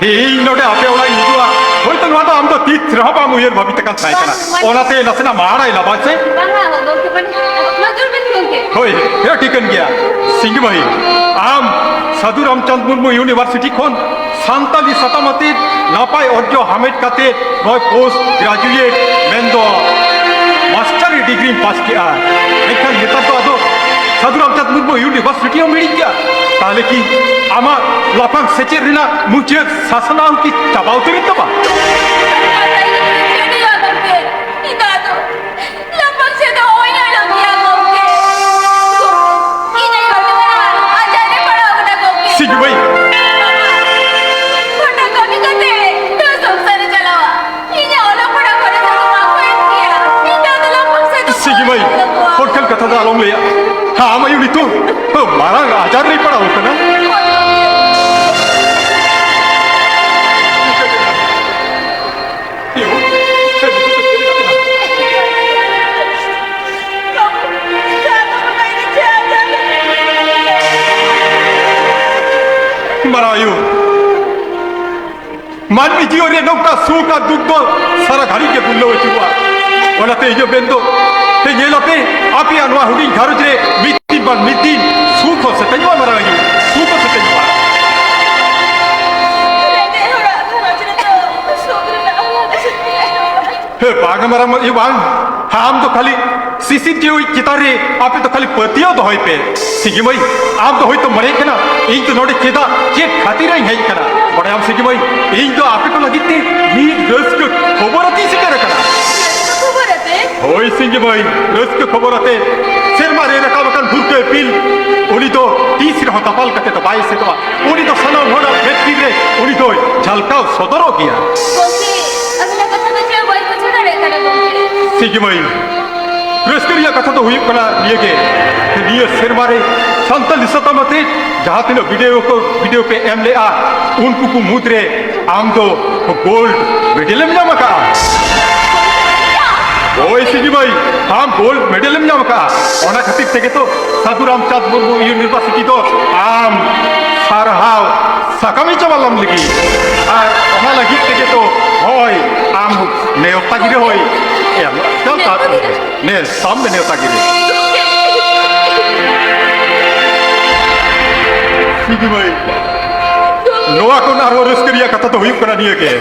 ᱤᱧ ᱱᱚᱰᱮ ᱟᱯᱮ ᱚᱲᱟᱜ ᱤᱧ ᱦᱤᱡᱩᱜᱼᱟ, ᱦᱳᱭᱛᱳ ᱱᱚᱣᱟ ᱫᱚ ᱟᱢ ᱫᱚ ᱛᱤᱥ ᱨᱮᱦᱚᱸ ᱵᱟᱢ ᱩᱭᱦᱟᱹᱨ ᱵᱷᱟᱵᱤᱛ ᱟᱠᱟᱱ ᱛᱟᱦᱮᱸ ᱠᱟᱱᱟ᱾ ᱵᱟᱝ, ᱵᱟᱝ᱾ ᱚᱱᱟᱛᱮ ᱱᱟᱥᱮᱱᱟᱜ ᱢᱟᱲᱟᱝ ᱮ ᱞᱟᱵᱟᱭ ᱥᱮ᱾ ᱵᱟᱝᱟ ᱜᱚᱢᱠᱮ, ᱵᱟᱝ᱾ ᱱᱚᱡᱚᱨ ᱵᱮᱱ ᱜᱚᱢᱠᱮ᱾ ᱦᱳᱭ, ᱦᱮᱸ, ᱴᱷᱤᱠᱟᱹᱱ ᱜᱮᱭᱟ᱾ ᱥᱤᱝᱜᱤ ᱢᱟᱹᱭ, ᱟᱢ ᱥᱟᱹᱫᱷᱩ ᱨᱟᱢᱪᱟᱸᱫᱽ ᱢᱩᱨᱢᱩ ᱤᱭᱩᱱᱤᱵᱷᱟᱨᱥᱤᱴᱤ ᱠᱷᱚᱱ ᱥᱟᱱᱛᱟᱞᱤ ᱥᱟᱛᱟᱢ ᱟᱛᱮ ᱱᱟᱯᱟᱭ ᱚᱨᱡᱚ ᱦᱟᱢᱮᱴ ᱠᱟᱛᱮ ᱱᱚᱜᱼᱚᱭ ᱯᱳᱥᱴ ᱜᱨᱮᱡᱩᱭᱮᱴ, ᱢᱮᱱᱫᱚ ᱢᱟᱥᱴᱟᱨ ᱰᱤᱜᱽᱨᱤᱢ ᱯᱟᱥ ᱠᱮᱜᱼᱟ᱾ ᱢᱮᱱᱠᱷᱟᱱ ᱱᱮᱛᱟᱨ ᱫᱚ ᱟᱫᱚ ᱥᱟᱹᱫᱷᱩ ᱨᱟᱢᱪᱟᱸᱫᱽ ᱢᱩᱨᱢᱩ ᱤᱭᱩᱱᱤᱵᱷᱟᱨᱥᱤᱴᱤ ᱦᱚᱸ ᱢᱤᱲᱤᱡ ᱜᱮᱭᱟ᱾ ᱛᱟᱦᱞᱮ ᱠᱤ ᱟᱢᱟᱜ ᱞᱟᱯᱷᱟᱝ ᱥᱮᱪᱮᱫ ᱨᱮᱱᱟᱜ ᱢᱩᱪᱟᱹᱫ ᱥᱟᱥᱱᱟᱣ ᱠᱤ ᱪᱟᱵᱟ ᱩᱛᱟᱹᱨᱮᱱ ᱛᱟᱢᱟ? ᱪᱮᱫ ᱦᱩᱭᱩᱜᱼᱟ ᱜᱚᱢᱠᱮ? ᱤᱧ ᱫᱚ ᱟᱫᱚ ᱞᱟᱯᱷᱟᱝ ᱥᱮᱫ ᱫᱚ ᱚᱦᱚᱧ ᱚᱞᱚᱜ ᱜᱮᱭᱟ ᱜᱚᱢᱠᱮ᱾ ᱤᱧ ᱟᱭᱳ ᱫᱚ ᱟᱡᱟᱨ ᱨᱮ ᱯᱟᱲᱟᱣ ᱠᱟᱱᱟ ᱜᱚᱢᱠᱮ᱾ ᱥᱤᱝᱜᱤ ᱢᱟᱹᱭ᱾ ᱜᱚᱴᱟ ᱠᱟᱹᱢᱤ ᱠᱟᱛᱮ ᱱᱚᱣᱟ ᱥᱚᱝᱥᱟᱨ ᱮ ᱪᱟᱞᱟᱣᱟ᱾ ᱤᱧᱟᱹᱜ ᱚᱞᱚᱜ ᱯᱟᱲᱦᱟᱣ ᱠᱚᱨᱮ ᱫᱚ ᱵᱟᱠᱚ ᱮᱢ ᱜᱮᱭᱟ᱾ ᱤᱧ ᱫᱚ ᱟᱫᱚ ᱞᱟᱯᱷᱟᱝ ᱥᱮᱫ ᱫᱚ ᱥᱤᱝᱜᱤ ᱢᱟᱹᱭ, ᱵᱟᱹᱧ ᱚᱞᱚᱜᱚᱜᱼᱟ᱾ ᱚᱱᱠᱟᱱ ᱠᱟᱛᱷᱟ ᱫᱚ ᱟᱞᱚᱢ ᱞᱟᱹᱭᱟ᱾ ᱟᱢ ᱟᱭᱳ ᱱᱤᱛᱚᱜ ᱢᱟᱨᱟᱝ ᱟᱡᱟᱨ ᱨᱮᱭ ᱯᱟᱲᱟᱣ ᱠᱟᱱᱟ᱾ ᱢᱟᱨᱟᱝ ᱟᱭᱳ, ᱢᱟᱹᱱᱢᱤ ᱡᱤᱭᱚᱱ ᱨᱮ ᱱᱚᱝᱠᱟ ᱥᱩᱠ ᱟᱨ ᱫᱩᱠ ᱫᱚ ᱥᱟᱨᱟ ᱜᱷᱟᱹᱲᱤᱡ ᱜᱮ ᱜᱩᱨᱞᱟᱹᱣ ᱟᱹᱪᱩᱨᱚᱜᱼᱟ᱾ ᱚᱱᱟᱛᱮ ᱤᱧᱟᱹᱜ ᱢᱮᱱ ᱫᱚ, ᱯᱮ ᱧᱮᱞ ᱟᱯᱮ, ᱟᱯᱮᱭᱟᱜ ᱱᱚᱣᱟ ᱦᱩᱰᱤᱧ ᱜᱷᱟᱨᱚᱸᱡᱽ ᱨᱮ ᱢᱤᱫ ᱫᱤᱱ ᱵᱟᱝ ᱢᱤᱫ ᱫᱤᱱ ᱥᱩᱠ ᱦᱚᱸ ᱥᱮᱴᱮᱡᱚᱜᱼᱟ, ᱢᱟᱨᱟᱝ ᱟᱭᱳ, ᱥᱩᱠ ᱦᱚᱸ ᱥᱮᱴᱮᱡᱚᱜᱼᱟ᱾ ᱨᱮᱸᱜᱮᱡ ᱦᱚᱲᱟᱜ ᱜᱷᱟᱨᱚᱸᱡᱽ ᱨᱮᱫᱚ ᱥᱩᱠ ᱨᱮᱱᱟᱜ ᱚᱵᱷᱟᱵᱽ ᱪᱮᱫ ᱧᱮᱞᱚᱜᱼᱟ? ᱦᱮ, ᱵᱟᱝ ᱢᱟᱨᱟᱝ ᱟᱭᱳ, ᱵᱟᱝ᱾ ᱟᱢ ᱫᱚ ᱠᱷᱟᱹᱞᱤ ᱥᱤᱥᱤᱨ ᱡᱤᱣᱤ ᱪᱮᱛᱟᱱ ᱨᱮ ᱟᱯᱮ ᱫᱚ ᱠᱷᱟᱹᱞᱤ ᱯᱟᱹᱛᱭᱟᱹᱣ ᱫᱚᱦᱚᱭ ᱯᱮ᱾ ᱥᱤᱝᱜᱤ ᱢᱟᱹᱭ, ᱟᱢ ᱫᱚ ᱦᱚᱭᱛᱳ ᱢᱚᱱᱮᱭᱮᱫ ᱠᱟᱱᱟ, ᱤᱧ ᱫᱚ ᱱᱚᱰᱮ ᱪᱮᱫᱟᱜ, ᱪᱮᱫ ᱠᱷᱟᱹᱛᱤᱨ ᱤᱧ ᱦᱮᱡ ᱟᱠᱟᱱᱟ? ᱵᱟᱲᱟᱭᱟᱢ ᱥᱤᱝᱜᱤ ᱢᱟᱹᱭ, ᱤᱧ ᱫᱚ ᱟᱯᱮ ᱠᱚ ᱞᱟᱹᱜᱤᱫ ᱛᱮ ᱢᱤᱫ ᱨᱟᱹᱥᱠᱟᱹ ᱠᱷᱚᱵᱚᱨ ᱟᱛᱮᱧ ᱥᱮᱴᱮᱨ ᱟᱠᱟᱱᱟ᱾ ᱨᱟᱹᱥᱠᱟᱹ ᱠᱷᱚᱵᱚᱨ ᱟᱛᱮ? ᱦᱳᱭ ᱥᱤᱝᱜᱤ ᱢᱟᱹᱭ, ᱨᱟᱹᱥᱠᱟᱹ ᱠᱷᱚᱵᱚᱨ ᱟᱛᱮ᱾ ᱥᱮᱨᱢᱟ ᱨᱮ ᱨᱟᱠᱟᱵ ᱟᱠᱟᱱ ᱵᱷᱩᱨᱠᱟᱹ ᱤᱯᱤᱞ, ᱩᱱᱤ ᱫᱚ ᱛᱤᱥ ᱨᱮᱦᱚᱸ ᱫᱟᱯᱟᱞ ᱠᱟᱛᱮ ᱫᱚ ᱵᱟᱭ ᱮᱥᱮᱫᱚᱜᱼᱟ᱾ ᱩᱱᱤ ᱫᱚ ᱥᱟᱱᱟᱢ ᱦᱚᱲᱟᱜ ᱢᱮᱫ ᱛᱤᱨ ᱨᱮ ᱩᱱᱤ ᱫᱚᱭ ᱡᱷᱟᱞᱠᱟᱣ ᱥᱚᱫᱚᱨᱚᱜ ᱜᱮᱭᱟ᱾ ᱜᱚᱢᱠᱮ, ᱟᱹᱵᱤᱱᱟᱜ ᱠᱟᱛᱷᱟ ᱫᱚ ᱪᱮᱫ ᱦᱚᱸ ᱵᱟᱹᱧ ᱵᱩᱡᱷᱟᱹᱣ ᱫᱟᱲᱮᱭᱟᱜ ᱠᱟᱱᱟ ᱜᱚᱢᱠᱮ᱾ ᱥᱤᱝᱜᱤ ᱢᱟᱹᱭ, ᱨᱟᱹᱥᱠᱟᱹ ᱨᱮᱭᱟᱜ ᱠᱟᱛᱷᱟ ᱫᱚ ᱦᱩᱭᱩᱜ ᱠᱟᱱᱟ ᱱᱤᱭᱟᱹ ᱜᱮ, ᱱᱤᱭᱟᱹ ᱥᱮᱨᱢᱟ ᱨᱮ ᱥᱟᱱᱛᱟᱞᱤ ᱥᱟᱛᱟᱢ ᱟᱛᱮ ᱡᱟᱦᱟᱸ ᱛᱤᱱᱟᱹᱜ ᱵᱤᱰᱟᱹᱣ ᱠᱚ, ᱵᱤᱰᱟᱹᱣ ᱯᱮ ᱮᱢ ᱞᱮᱜᱼᱟ, ᱩᱱᱠᱩ ᱠᱚ ᱢᱩᱫᱽᱨᱮ ᱟᱢ ᱫᱚ ᱜᱳᱞᱰ ᱢᱮᱰᱮᱞ ᱮᱢ ᱧᱟᱢ ᱟᱠᱟᱫᱼᱟ᱾ ᱦᱳᱭ ᱥᱤᱝᱜᱤ ᱢᱟᱹᱭ, ᱟᱢ ᱜᱳᱞᱰ ᱢᱮᱰᱮᱞ ᱮᱢ ᱧᱟᱢ ᱟᱠᱟᱫᱼᱟ᱾ ᱚᱱᱟ ᱠᱷᱟᱹᱛᱤᱨ ᱛᱮᱜᱮ ᱛᱚ ᱥᱟᱹᱫᱷᱩ ᱨᱟᱢᱪᱟᱸᱫᱽ ᱢᱩᱨᱢᱩ ᱤᱭᱩᱱᱤᱵᱷᱟᱨᱥᱤᱴᱤ ᱫᱚ ᱟᱢ ᱥᱟᱨᱦᱟᱣ ᱥᱟᱠᱟᱢ ᱪᱟᱵᱟ ᱞᱟᱢ ᱞᱟᱹᱜᱤᱫ᱾ ᱟᱨ ᱚᱱᱟ ᱞᱟᱹᱜᱤᱫ ᱛᱮᱜᱮ ᱛᱚ ᱦᱳᱭ ᱟᱢ ᱱᱮᱣᱛᱟ ᱜᱤᱨᱟᱹ ᱦᱳᱭ ᱮᱢ ᱠᱟᱱ ᱛᱟᱦᱮᱸᱫ᱾ ᱱᱮ ᱥᱟᱢ ᱱᱮᱣᱛᱟ ᱜᱤᱨᱟᱹ᱾ ᱥᱤᱫᱤ ᱢᱟᱹᱭ, ᱱᱚᱣᱟ ᱠᱷᱚᱱ ᱟᱨᱦᱚᱸ ᱨᱟᱹᱥᱠᱟᱹ ᱨᱮᱭᱟᱜ ᱠᱟᱛᱷᱟ ᱫᱚ ᱦᱩᱭᱩᱜ ᱠᱟᱱᱟ ᱱᱤᱭᱟᱹ ᱜᱮ,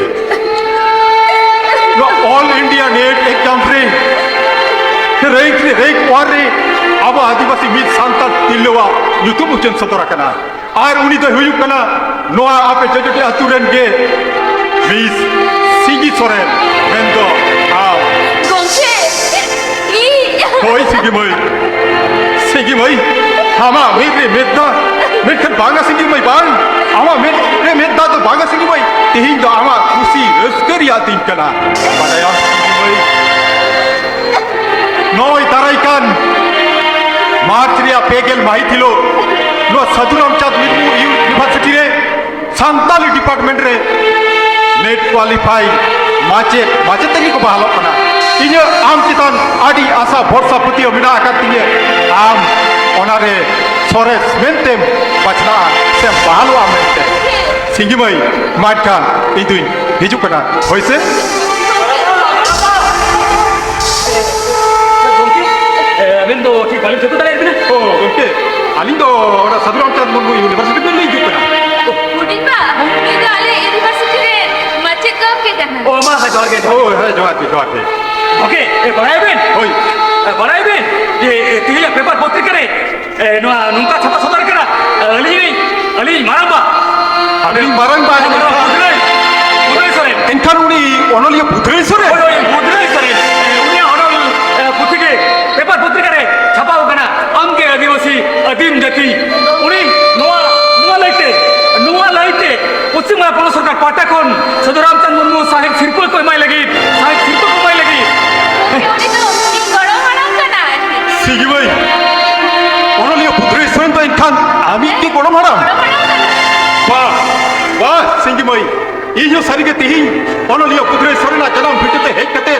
ᱱᱚᱣᱟ ᱚᱞ ᱤᱱᱰᱤᱭᱟ ᱱᱮᱴ ᱮᱠᱡᱟᱢ ᱨᱮ ᱨᱮᱝᱠ ᱨᱮ, ᱨᱮᱝᱠ ᱳᱣᱟᱱ ᱨᱮ ᱟᱵᱚ ᱟᱹᱫᱤᱵᱟᱹᱥᱤ ᱢᱤᱫ ᱥᱟᱱᱛᱟᱲ ᱛᱤᱨᱞᱟᱹᱣᱟᱜ ᱧᱩᱛᱩᱢ ᱩᱪᱷᱟᱹᱱ ᱥᱚᱫᱚᱨ ᱟᱠᱟᱱᱟ᱾ ᱟᱨ ᱩᱱᱤ ᱫᱚᱭ ᱦᱩᱭᱩᱜ ᱠᱟᱱᱟ ᱱᱚᱣᱟ ᱟᱯᱮ ᱡᱚᱡᱚᱴᱤ ᱟᱹᱛᱩ ᱨᱮᱱ ᱜᱮ ᱢᱤᱥ ᱥᱤᱸᱜᱤ ᱥᱚᱨᱮᱱ, ᱢᱮᱱᱫᱚ ᱟᱢ᱾ ᱜᱚᱢᱠᱮ, ᱤᱧ᱾ ᱦᱳᱭ ᱥᱤᱸᱜᱤ ᱢᱟᱹᱭ, ᱥᱤᱸᱜᱤ ᱢᱟᱹᱭ, ᱟᱢᱟᱜ ᱢᱮᱫ ᱨᱮ ᱢᱮᱫ ᱫᱟᱜ, ᱢᱮᱱᱠᱷᱟᱱ ᱵᱟᱝᱟ ᱥᱤᱸᱜᱤ ᱢᱟᱹᱭ, ᱵᱟᱝ, ᱟᱢᱟᱜ ᱢᱮᱫ ᱨᱮ ᱢᱮᱫ ᱫᱟᱜ ᱫᱚ ᱵᱟᱝᱟ ᱥᱤᱸᱜᱤ ᱢᱟᱹᱭ, ᱛᱮᱦᱮᱧ ᱫᱚ ᱟᱢᱟᱜ ᱠᱩᱥᱤ ᱨᱟᱹᱥᱠᱟᱹ ᱨᱮᱭᱟᱜ ᱫᱤᱱ ᱠᱟᱱᱟ, ᱵᱟᱰᱟᱭᱟᱢ ᱥᱤᱸᱜᱤ ᱢᱟᱹᱭ? ᱱᱚᱜᱼᱚᱭ ᱫᱟᱨᱟᱭ ᱠᱟᱱ ᱢᱟᱨᱪ ᱨᱮᱭᱟᱜ ᱯᱮ ᱜᱮᱞ ᱢᱟᱹᱦᱤᱛ ᱦᱤᱞᱳᱜ ᱱᱚᱣᱟ ᱥᱟᱹᱫᱷᱩ ᱨᱟᱢᱪᱟᱸᱫᱽ ᱢᱩᱨᱢᱩ ᱤᱭᱩᱱᱤᱵᱷᱟᱨᱥᱤᱴᱤ ᱨᱮ ᱥᱟᱱᱛᱟᱞᱤ ᱰᱤᱯᱟᱨᱴᱢᱮᱱᱴ ᱨᱮ ᱱᱮᱴ ᱠᱣᱟᱞᱤᱯᱷᱟᱭ ᱢᱟᱪᱮᱫ ᱢᱟᱪᱮᱛᱟᱹᱱᱤ ᱠᱚ ᱵᱟᱦᱟᱞᱚᱜ ᱠᱟᱱᱟ᱾ ᱤᱧᱟᱹᱜ ᱟᱢ ᱪᱮᱛᱟᱱ ᱟᱹᱰᱤ ᱟᱥᱟ ᱵᱷᱚᱨᱥᱟ ᱯᱟᱹᱛᱭᱟᱹᱣ ᱢᱮᱱᱟᱜ ᱟᱠᱟᱫ ᱛᱤᱧᱟᱹ, ᱟᱢ ᱚᱱᱟᱨᱮ ᱥᱚᱨᱮᱥ ᱢᱮᱱᱛᱮᱢ ᱵᱟᱪᱷᱱᱟᱜᱼᱟ ᱥᱮᱢ ᱵᱟᱦᱟᱞᱚᱜᱼᱟ ᱢᱮᱱᱛᱮ᱾ ᱥᱤᱸᱜᱤ ᱢᱟᱹᱭ, ᱢᱟ ᱮᱱᱠᱷᱟᱱ ᱤᱧ ᱫᱩᱧ ᱦᱤᱡᱩᱜ ᱠᱟᱱᱟ, ᱦᱳᱭ ᱥᱮ? ᱜᱚᱢᱠᱮ, ᱮ, ᱟᱵᱮᱱ ᱫᱚ ᱴᱷᱤᱠ ᱵᱟᱞᱤᱧ ᱴᱷᱟᱹᱣᱠᱟᱹ ᱫᱟᱲᱮᱭᱟᱜ ᱵᱮᱱᱟ᱾ ᱚ, ᱜᱚᱢᱠᱮ, ᱟᱹᱞᱤᱧ ᱫᱚ ᱚᱱᱟ ᱥᱟᱹᱫᱷᱩ ᱨᱟᱢᱪᱟᱸᱫᱽ ᱢᱩᱨᱢᱩ ᱤᱭᱩᱱᱤᱵᱷᱟᱨᱥᱤᱴᱤ ᱠᱷᱚᱱ ᱞᱤᱧ ᱦᱤᱡᱩᱜ ᱠᱟᱱᱟ᱾ ᱦᱩᱰᱤᱧ ᱵᱟ, ᱩᱱᱤ ᱫᱚ ᱟᱞᱮ ᱤᱭᱩᱱᱤᱵᱷᱟᱨᱥᱤᱴᱤ ᱨᱮ ᱢᱟᱪᱮᱫ ᱜᱚᱢᱠᱮ ᱠᱟᱱᱟᱭ᱾ ᱚ, ᱢᱟ, ᱦᱳᱭ, ᱡᱚᱦᱟᱨ ᱜᱮ, ᱡᱚᱦᱟᱨ ᱜᱮ᱾ ᱦᱳᱭ, ᱦᱳᱭ, ᱡᱚᱦᱟᱨ ᱜᱮ, ᱡᱚᱦᱟᱨ ᱜᱮ᱾ ᱜᱚᱢᱠᱮ, ᱮ, ᱵᱟᱲᱟᱭ ᱵᱮᱱ? ᱦᱳᱭ᱾ ᱮ, ᱵᱟᱲᱟᱭ ᱵᱮᱱ ᱡᱮ, ᱮ, ᱛᱮᱦᱮᱧᱟᱜ ᱯᱮᱯᱟᱨ ᱯᱚᱛᱨᱤᱠᱟ ᱨᱮ ᱮ, ᱱᱚᱣᱟ ᱱᱚᱝᱠᱟ ᱪᱷᱟᱯᱟ ᱥᱚᱫᱚᱨ ᱠᱟᱱᱟ, ᱮ, ᱟᱹᱞᱤᱧ, ᱟᱹᱞᱤᱧ ᱢᱟᱨᱟᱝᱵᱟ᱾ ᱟᱹᱵᱤᱱ ᱢᱟᱨᱟᱝᱵᱟ ᱢᱟᱨᱟᱝᱵᱟ ᱮᱱᱠᱷᱟᱱ? ᱯᱩᱛᱷᱨᱟᱹᱭ, ᱯᱩᱛᱷᱨᱟᱹᱭ ᱥᱚᱨᱮᱱ᱾ ᱮᱱᱠᱷᱟᱱ ᱩᱱᱤ ᱚᱱᱚᱞᱤᱭᱟᱹ ᱯᱩᱛᱷᱨᱟᱹᱭ ᱥᱚᱨᱮᱱ? ᱦᱳᱭ, ᱦᱳᱭ, ᱯᱩᱛᱷᱨᱟᱹᱭ ᱥᱚᱨᱮᱱ᱾ ᱮ, ᱩᱱᱤᱭᱟᱜ ᱚᱱᱚᱞ, ᱮ, ᱯᱩᱛᱷᱤ ᱜᱮ ᱯᱮᱯᱟᱨ ᱯᱚᱛᱨᱤᱠᱟ ᱨᱮ ᱪᱷᱟᱯᱟᱣ ᱠᱟᱱᱟ, ᱟᱢᱜᱮ ᱟᱹᱫᱤᱵᱟᱹᱥᱤ ᱟᱹᱫᱤᱢ ᱡᱟᱹᱛᱤ᱾ ᱩᱱᱤ ᱱᱚᱣᱟ, ᱱᱚᱣᱟ ᱞᱟᱹᱭᱛᱮ, ᱱᱚᱣᱟ ᱞᱟᱹᱭᱛᱮ ᱯᱚᱥᱪᱤᱢ ᱵᱟᱝᱞᱟ ᱯᱚᱱᱚᱛ ᱥᱚᱨᱠᱟᱨ ᱯᱟᱦᱴᱟ ᱠᱷᱚᱱ ᱥᱟᱹᱫᱷᱩ ᱨᱟᱢᱪᱟᱸᱫᱽ ᱢᱩᱨᱢᱩ ᱥᱟᱦᱮᱵᱽ ᱥᱤᱨᱯᱟᱹ ᱠᱚ ᱮᱢᱟᱭ ᱞᱟᱹᱜᱤᱫ, ᱥᱟᱦᱮᱵᱽ ᱥᱤᱨᱯᱟᱹ ᱠᱚ ᱮᱢᱟᱭ ᱞᱟᱹᱜᱤᱫ᱾ ᱜᱚᱢᱠᱮ, ᱩᱱᱤ ᱫᱚ ᱤᱧ ᱜᱚᱲᱚᱢ ᱦᱟᱲᱟᱢ ᱠᱟᱱᱟᱭ᱾ ᱥᱤᱸᱜᱤ ᱢᱟᱹᱭ, ᱚᱱᱚᱞᱤᱭᱟᱹ ᱯᱩᱛᱷᱨᱟᱹᱭ ᱥᱚᱨᱮᱱ ᱫᱚ ᱮᱱᱠᱷᱟᱱ ᱟᱢᱤᱡ ᱜᱮ ᱜᱚᱲᱚᱢ ᱦᱟᱲᱟᱢ? ᱜᱚᱲᱚᱢ ᱦᱟᱲᱟᱢ ᱠᱟᱱᱟᱭ᱾ ᱵᱟᱦ, ᱵᱟᱦ, ᱥᱤᱸᱜᱤ ᱢᱟᱹᱭ, ᱤᱧ ᱦᱚᱸ ᱥᱟᱹᱨᱤᱜᱮ ᱛᱮᱦᱮᱧ ᱚᱱᱚᱞᱤᱭᱟᱹ ᱯᱩᱛᱷᱨᱟᱹᱭ ᱥᱚᱨᱮᱱᱟᱜ ᱡᱟᱱᱟᱢ ᱵᱷᱤᱴᱟᱹ ᱛᱮ ᱦᱮᱡ ᱠᱟᱛᱮ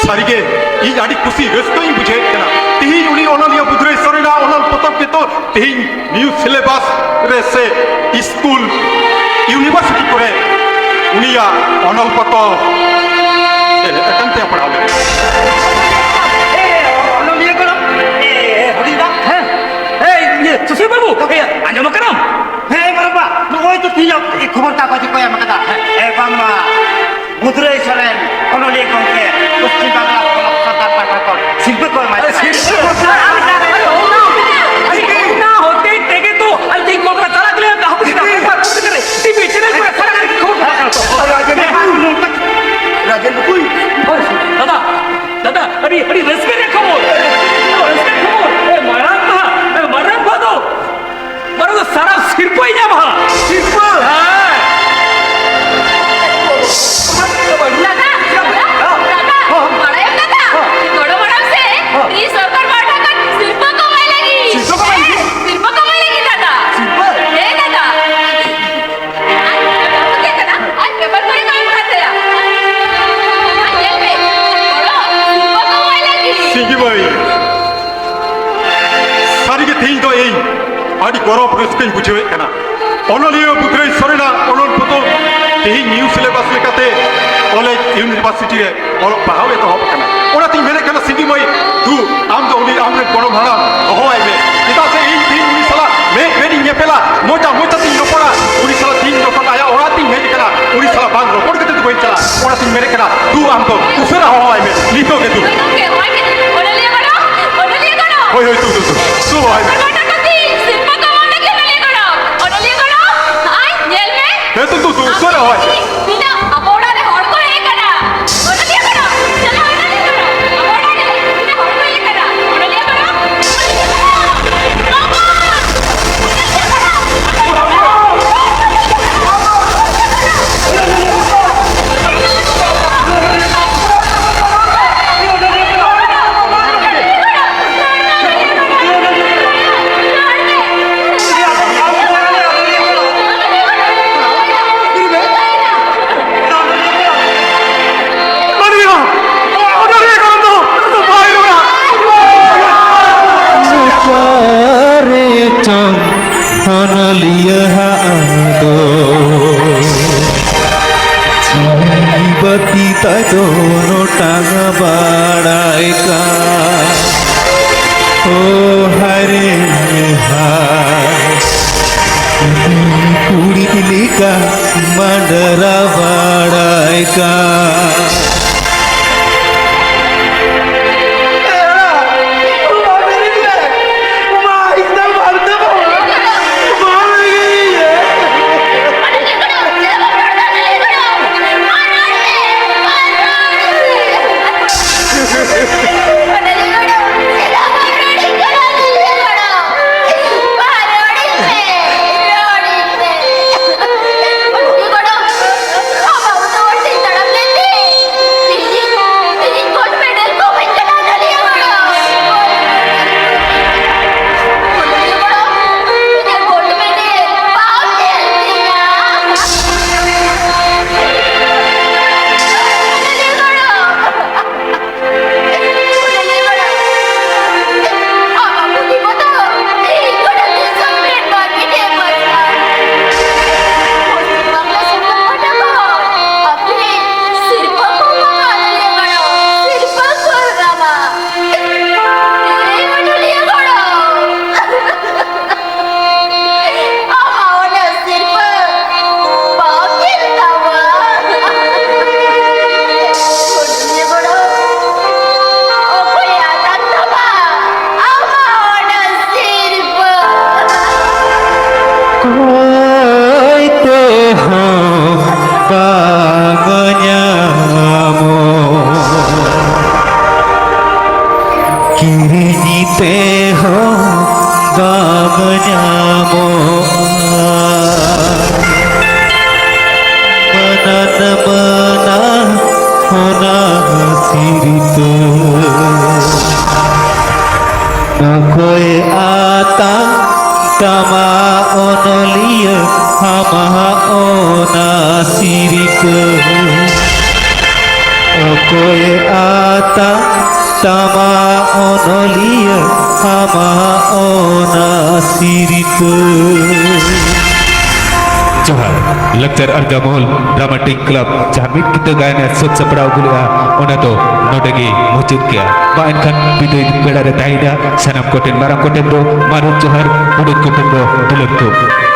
ᱥᱟᱹᱨᱤᱜᱮ ᱤᱧ ᱟᱹᱰᱤ ᱠᱩᱥᱤ ᱨᱟᱹᱥᱠᱟᱹᱧ ᱵᱩᱡᱷᱟᱹᱣᱮᱫ ᱠᱟᱱᱟ᱾ ᱛᱮᱦᱮᱧ ᱩᱱᱤ ᱚᱱᱚᱞᱤᱭᱟᱹ ᱯᱩᱛᱷᱨᱟᱹᱭ ᱥᱚᱨᱮᱱᱟᱜ ᱚᱱᱚᱞ ᱯᱚᱛᱚᱵ ᱛᱚ ᱛᱮᱦᱮᱧ ᱱᱤᱭᱩ ᱥᱤᱞᱮᱵᱟᱥ ᱨᱮ ᱥᱮ ᱥᱠᱩᱞ, ᱤᱭᱩᱱᱤᱵᱷᱟᱨᱥᱤᱴᱤ ᱠᱚᱨᱮ ᱩᱱᱤᱭᱟᱜ ᱚᱱᱚᱞ ᱯᱚᱛᱚᱵ ᱮ-, ᱮᱠᱟᱱ ᱛᱮ ᱯᱟᱲᱦᱟᱣ ᱞᱮᱫᱟ᱾ ᱚᱱᱚᱞᱤᱭᱟᱹ ᱠᱟᱱᱟᱢ? ᱮ, ᱦᱩᱰᱤᱧ ᱫᱟ᱾ ᱦᱮᱸ᱾ ᱮᱭ, ᱤᱭᱟᱹ, ᱥᱩᱥᱤᱨ ᱵᱟᱹᱵᱩ, ᱮᱭ, ᱟᱸᱡᱚᱢ ᱟᱠᱟᱱᱟᱢ? ᱦᱮᱸ, ᱵᱟᱨᱚᱵᱟ, ᱱᱚᱜᱼᱚᱭ ᱛᱚ ᱛᱮᱦᱮᱧ ᱠᱷᱚᱵᱚᱨ ᱠᱟᱜᱚᱡᱽ ᱨᱮᱠᱚ ᱮᱢ ᱟᱠᱟᱫᱟ᱾ ᱦᱮᱸ᱾ ᱮ, ᱵᱟᱝᱢᱟ ᱢᱩᱫᱽᱨᱟᱹᱭ ᱥᱚᱨᱮᱱ ᱚᱱᱚᱞᱤᱭᱟᱹ ᱜᱚᱢᱠᱮ ᱯᱚᱥᱪᱤᱢ ᱵᱟᱝᱞᱟ ᱯᱚᱱᱚᱛ ᱥᱟᱱᱛᱟᱲ ᱯᱟᱦᱴᱟ ᱠᱷᱚᱱ ᱥᱤᱨᱯᱟᱹ ᱠᱚ ᱮᱢᱟᱭ ᱠᱟᱱᱟ᱾ ᱥᱤᱨᱯᱟᱹ? ᱟᱨ ᱚᱱᱟ, ᱟᱨ ᱚᱱᱟ, ᱚᱱᱟ ᱦᱚᱛᱮᱡ ᱛᱮᱜᱮ ᱛᱚ ᱟᱹᱞᱤᱧ ᱠᱳᱞᱠᱟᱛᱟ ᱪᱟᱞᱟᱜ ᱞᱟᱹᱜᱤᱫ ᱦᱟᱯᱮ ᱪᱮᱫᱟᱜ ᱯᱮ ᱯᱟᱨᱠ ᱠᱚᱨᱮ ᱴᱤᱵᱷᱤ ᱪᱮᱱᱮᱞ ᱠᱚᱨᱮ ᱥᱟᱨᱟ ᱜᱷᱟᱹᱲᱤᱡ ᱠᱷᱚᱵᱚᱨ ᱠᱚ ᱨᱟᱡᱮᱱ ᱵᱟᱹᱵᱩᱭ᱾ ᱦᱳᱭ, ᱫᱟᱫᱟ, ᱫᱟᱫᱟ, ᱟᱹᱰᱤ, ᱟᱹᱰᱤ ᱨᱟᱹᱥᱠᱟᱹ ᱨᱮᱭᱟᱜ ᱠᱷᱚᱵᱚᱨ᱾ ᱨᱟᱹᱥᱠᱟᱹ ᱨᱮᱭᱟᱜ ᱠᱷᱚᱵᱚᱨ᱾ ᱮ, ᱢᱟᱨᱟᱝ ᱵᱟ, ᱮ, ᱢᱟᱨᱟᱝ ᱵᱟ ᱫᱚ ᱵᱟᱨᱚ ᱫᱚ ᱥᱟᱨᱟ ᱥᱤᱨᱯᱟᱹᱭ ᱧᱟᱢᱟ᱾ ᱥᱤᱨᱯᱟᱹ? ᱦᱮᱸ᱾ ᱫᱟᱫᱟ, ᱫᱟᱫᱟ, ᱫᱟᱫᱟ, ᱵᱟᱲᱟᱭᱟᱢ ᱫᱟᱫᱟ? ᱜᱚᱲᱚᱢ ᱦᱟᱲᱟᱢ ᱥᱮ ᱤᱧ ᱥᱚᱨᱠᱟᱨ ᱯᱟᱦᱴᱟ ᱠᱷᱚᱱ ᱥᱤᱨᱯᱟᱹ ᱠᱚ ᱮᱢᱟᱭ ᱞᱟᱹᱜᱤᱫ᱾ ᱥᱤᱨᱯᱟᱹ ᱠᱚ ᱮᱢᱟᱭ ᱞᱟᱹᱜᱤᱫ? ᱦᱮᱸ, ᱥᱤᱨᱯᱟᱹ ᱠᱚ ᱮᱢᱟᱭ ᱞᱟᱹᱜᱤᱫ ᱫᱟᱫᱟ᱾ ᱥᱤᱨᱯᱟᱹ? ᱦᱮᱸ ᱫᱟᱫᱟ᱾ ᱟᱨ ᱯᱮᱯᱟᱨ ᱠᱚᱨᱮ ᱠᱚ ᱮᱢ ᱠᱟᱫ ᱛᱟᱭᱟ᱾ ᱟᱨ ᱧᱮᱞ ᱢᱮ, ᱜᱚᱲᱚᱢ ᱥᱤᱨᱯᱟᱹ ᱠᱚ ᱮᱢᱟᱭ ᱞᱟᱹᱜᱤᱫ᱾ ᱥᱤᱝᱜᱤ ᱵᱟᱹᱭ, ᱥᱟᱹᱨᱤᱜᱮ ᱛᱮᱦᱮᱧ ᱫᱚ ᱤᱧ ᱟᱹᱰᱤ ᱜᱚᱨᱚᱵᱽ ᱨᱟᱹᱥᱠᱟᱹᱧ ᱵᱩᱡᱷᱟᱹᱣᱮᱫ ᱠᱟᱱᱟ᱾ ᱚᱱᱚᱞᱤᱭᱟᱹ ᱵᱩᱫᱷᱨᱟᱹᱭ ᱥᱚᱨᱮᱱᱟᱜ ᱚᱱᱚᱞ ᱯᱚᱛᱚᱵ ᱛᱮᱦᱮᱧ ᱱᱤᱭᱩ ᱥᱤᱞᱮᱵᱟᱥ ᱞᱮᱠᱟᱛᱮ ᱠᱚᱞᱮᱡᱽ, ᱤᱭᱩᱱᱤᱵᱷᱟᱨᱥᱤᱴᱤ ᱨᱮ ᱚᱞᱚᱜ ᱯᱟᱲᱦᱟᱣ ᱮᱛᱚᱦᱚᱵ ᱟᱠᱟᱱᱟ᱾ ᱚᱱᱟᱛᱤᱧ ᱢᱮᱱᱮᱫ ᱠᱟᱱᱟ, ᱥᱤᱝᱜᱤ ᱢᱟᱹᱭ, ᱫᱩ, ᱟᱢ ᱫᱚ ᱩᱱᱤ ᱟᱢᱨᱮᱱ ᱜᱚᱲᱚᱢ ᱦᱟᱲᱟᱢ ᱦᱚᱦᱚᱣᱟᱭ ᱢᱮ᱾ ᱪᱮᱫᱟᱜ ᱥᱮ ᱤᱧ ᱛᱮᱦᱮᱧ ᱩᱱᱤ ᱥᱟᱞᱟᱜ ᱢᱮᱫ ᱢᱮᱫ ᱤᱧ ᱧᱮᱯᱮᱞᱟ, ᱢᱚᱪᱟ ᱢᱚᱪᱟ ᱛᱤᱧ ᱨᱚᱯᱚᱲᱟ, ᱩᱱᱤ ᱥᱟᱞᱟᱜ ᱛᱤᱦᱤᱧ ᱡᱚᱠᱷᱚᱱ ᱟᱭᱟᱜ ᱚᱲᱟᱜ ᱛᱤᱧ ᱦᱮᱡ ᱟᱠᱟᱱᱟ, ᱩᱱᱤ ᱥᱟᱞᱟᱜ ᱵᱟᱝ ᱨᱚᱯᱚᱲ ᱠᱟᱛᱮ ᱫᱚ ᱵᱟᱹᱧ ᱪᱟᱞᱟᱜᱼᱟ᱾ ᱚᱱᱟᱛᱤᱧ ᱢᱮᱱᱮᱫ ᱠᱟᱱᱟ, ᱫᱩ, ᱟᱢ ᱫᱚ ᱩᱥᱟᱹᱨᱟ ᱦᱚᱦᱚᱣᱟᱭ ᱢᱮ, ᱱᱤᱛᱚᱜ ᱜᱮ ᱫᱩ᱾ ᱦᱳᱭ ᱜᱚᱢᱠᱮ, ᱦᱚᱦᱚᱭ ᱠᱟᱹᱱᱟᱹᱧ᱾ ᱚᱱᱚᱞᱤᱭᱟᱹ ᱜᱚᱲᱚᱢ, ᱚᱱᱚᱞᱤᱭᱟᱹ ᱜᱚᱲᱚᱢ᱾ ᱦᱳᱭ, ᱦᱳᱭ, ᱫᱩ, ᱫᱩ, ᱫᱩ, ᱫᱩ, ᱦᱚᱦᱚᱣᱟᱭ ᱢᱮ᱾ ᱥᱤᱨᱯᱟᱹ ᱠᱚ ᱮᱢᱟᱢ ᱞᱟᱹᱜᱤᱫ ᱚᱱᱚᱞᱤᱭᱟᱹ ᱜᱚᱲᱚᱢ᱾ ᱚᱱᱚᱞᱤᱭᱟᱹ ᱜᱚᱲᱚᱢ, ᱟᱭ, ᱧᱮᱞ ᱢᱮ᱾ ᱦᱮᱸ, ᱫᱩ, ᱫᱩ, ᱫᱩ, ᱩᱥᱟᱹᱨᱟ ᱦᱚᱦᱚᱣᱟᱭ ᱢᱮ᱾ ᱛᱤᱱᱟᱹᱜ ᱟᱵᱚ ᱚᱲᱟᱜ ᱨᱮ ᱦᱚᱲ ᱠᱚ ᱦᱮᱡ ᱟᱠᱟᱱᱟ᱾ ᱚᱱᱚᱞᱤᱭᱟᱹ ᱜᱚᱲᱚᱢ, ᱪᱟᱞᱟᱣ ᱚᱱᱚᱞᱤᱭᱟᱹ ᱜᱚᱲᱚᱢ᱾ ᱟᱵᱚ ᱚᱲᱟᱜ ᱨᱮ ᱛᱤᱱᱟᱹᱜ ᱦᱚᱲ ᱠᱚ ᱦᱮᱡ ᱟᱠᱟᱱᱟ᱾ ᱚᱱᱚᱞᱤᱭᱟᱹ ᱜᱚᱲᱚᱢ, ᱚᱱᱚᱞᱤᱭᱟᱹ ᱜᱚᱲᱚᱢ᱾ ᱵᱟᱵᱟ! ᱚᱱᱚᱞᱤᱭᱟᱹ ᱜᱚᱲᱚᱢ! ᱠᱟᱱ᱾ ᱳ ᱦᱟᱭ ᱨᱮ ᱦᱟᱭ, ᱠᱩᱲᱤ ᱞᱮᱠᱟ ᱢᱟᱸᱰᱨᱟ ᱵᱟᱲᱟᱭ ᱠᱟᱱ᱾ ᱟᱢᱟᱜ ᱚᱱᱟ ᱥᱤᱨᱯᱟᱹ ᱵᱟᱢ ᱧᱮᱞ ᱛᱟᱢᱟ᱾ ᱦᱩᱰᱤᱧ ᱜᱚᱲᱚᱢ, ᱚᱠᱚᱭᱮ ᱟᱛᱟᱝ ᱛᱟᱢᱟ ᱟᱢᱟᱜ ᱚᱱᱟ ᱥᱤᱨᱯᱟᱹ? ᱠᱚᱭ ᱛᱮᱦᱚᱸ ᱵᱟᱝ ᱧᱟᱢᱚᱜ, ᱠᱤᱨᱤᱧ ᱛᱮᱦᱚᱸ ᱵᱟᱝ ᱧᱟᱢᱚᱜᱼᱟ᱾ ᱢᱟᱱᱟᱱ ᱢᱟᱱᱟ ᱚᱱᱟ ᱥᱤᱨᱯᱟᱹ, ᱚᱠᱚᱭ ᱟᱛᱟᱝ ᱛᱟᱢᱟ ᱚᱱᱚᱞᱤᱭᱟᱹ ᱟᱢᱟᱜ ᱚᱱᱟ ᱥᱤᱨᱯᱟᱹ? ᱚᱠᱚᱭ ᱟᱛᱟᱝ ᱛᱟᱢᱟ ᱚᱱᱚᱞᱤᱭᱟᱹ ᱟᱢᱟᱜ ᱚᱱᱟ ᱥᱤᱨᱯᱟᱹ? ᱡᱚᱦᱟᱨ᱾ ᱞᱟᱠᱪᱟᱨ ᱟᱨᱡᱟᱣ ᱢᱚᱦᱚᱞ ᱰᱨᱟᱢᱟᱴᱤᱠ ᱠᱞᱟᱵᱽ ᱡᱟᱦᱟᱸ ᱢᱤᱫ ᱠᱤᱛᱟᱹ ᱜᱟᱭᱟᱱ ᱮ ᱥᱟᱹᱛ ᱥᱟᱯᱲᱟᱣ ᱟᱹᱜᱩ ᱞᱮᱫᱼᱟ, ᱚᱱᱟ ᱫᱚ ᱱᱚᱰᱮ ᱜᱮ ᱢᱩᱪᱟᱹᱫ ᱠᱮᱜᱼᱟ᱾ ᱢᱟ ᱮᱱᱠᱷᱟᱱ ᱵᱤᱫᱟᱹᱭ ᱵᱮᱲᱟ ᱨᱮ ᱛᱟᱦᱮᱸᱭᱮᱱᱟ᱾ ᱥᱟᱱᱟᱢ ᱠᱚᱴᱷᱮᱱ ᱢᱟᱨᱟᱝ ᱠᱚᱴᱷᱮᱱ ᱫᱚ ᱢᱟᱹᱨᱩ ᱡᱚᱦᱟᱨ, ᱦᱩᱰᱤᱧ ᱠᱚᱴᱷᱮᱱ ᱫᱚ ᱫᱩᱞᱟᱹᱲ ᱛᱷᱩᱢ᱾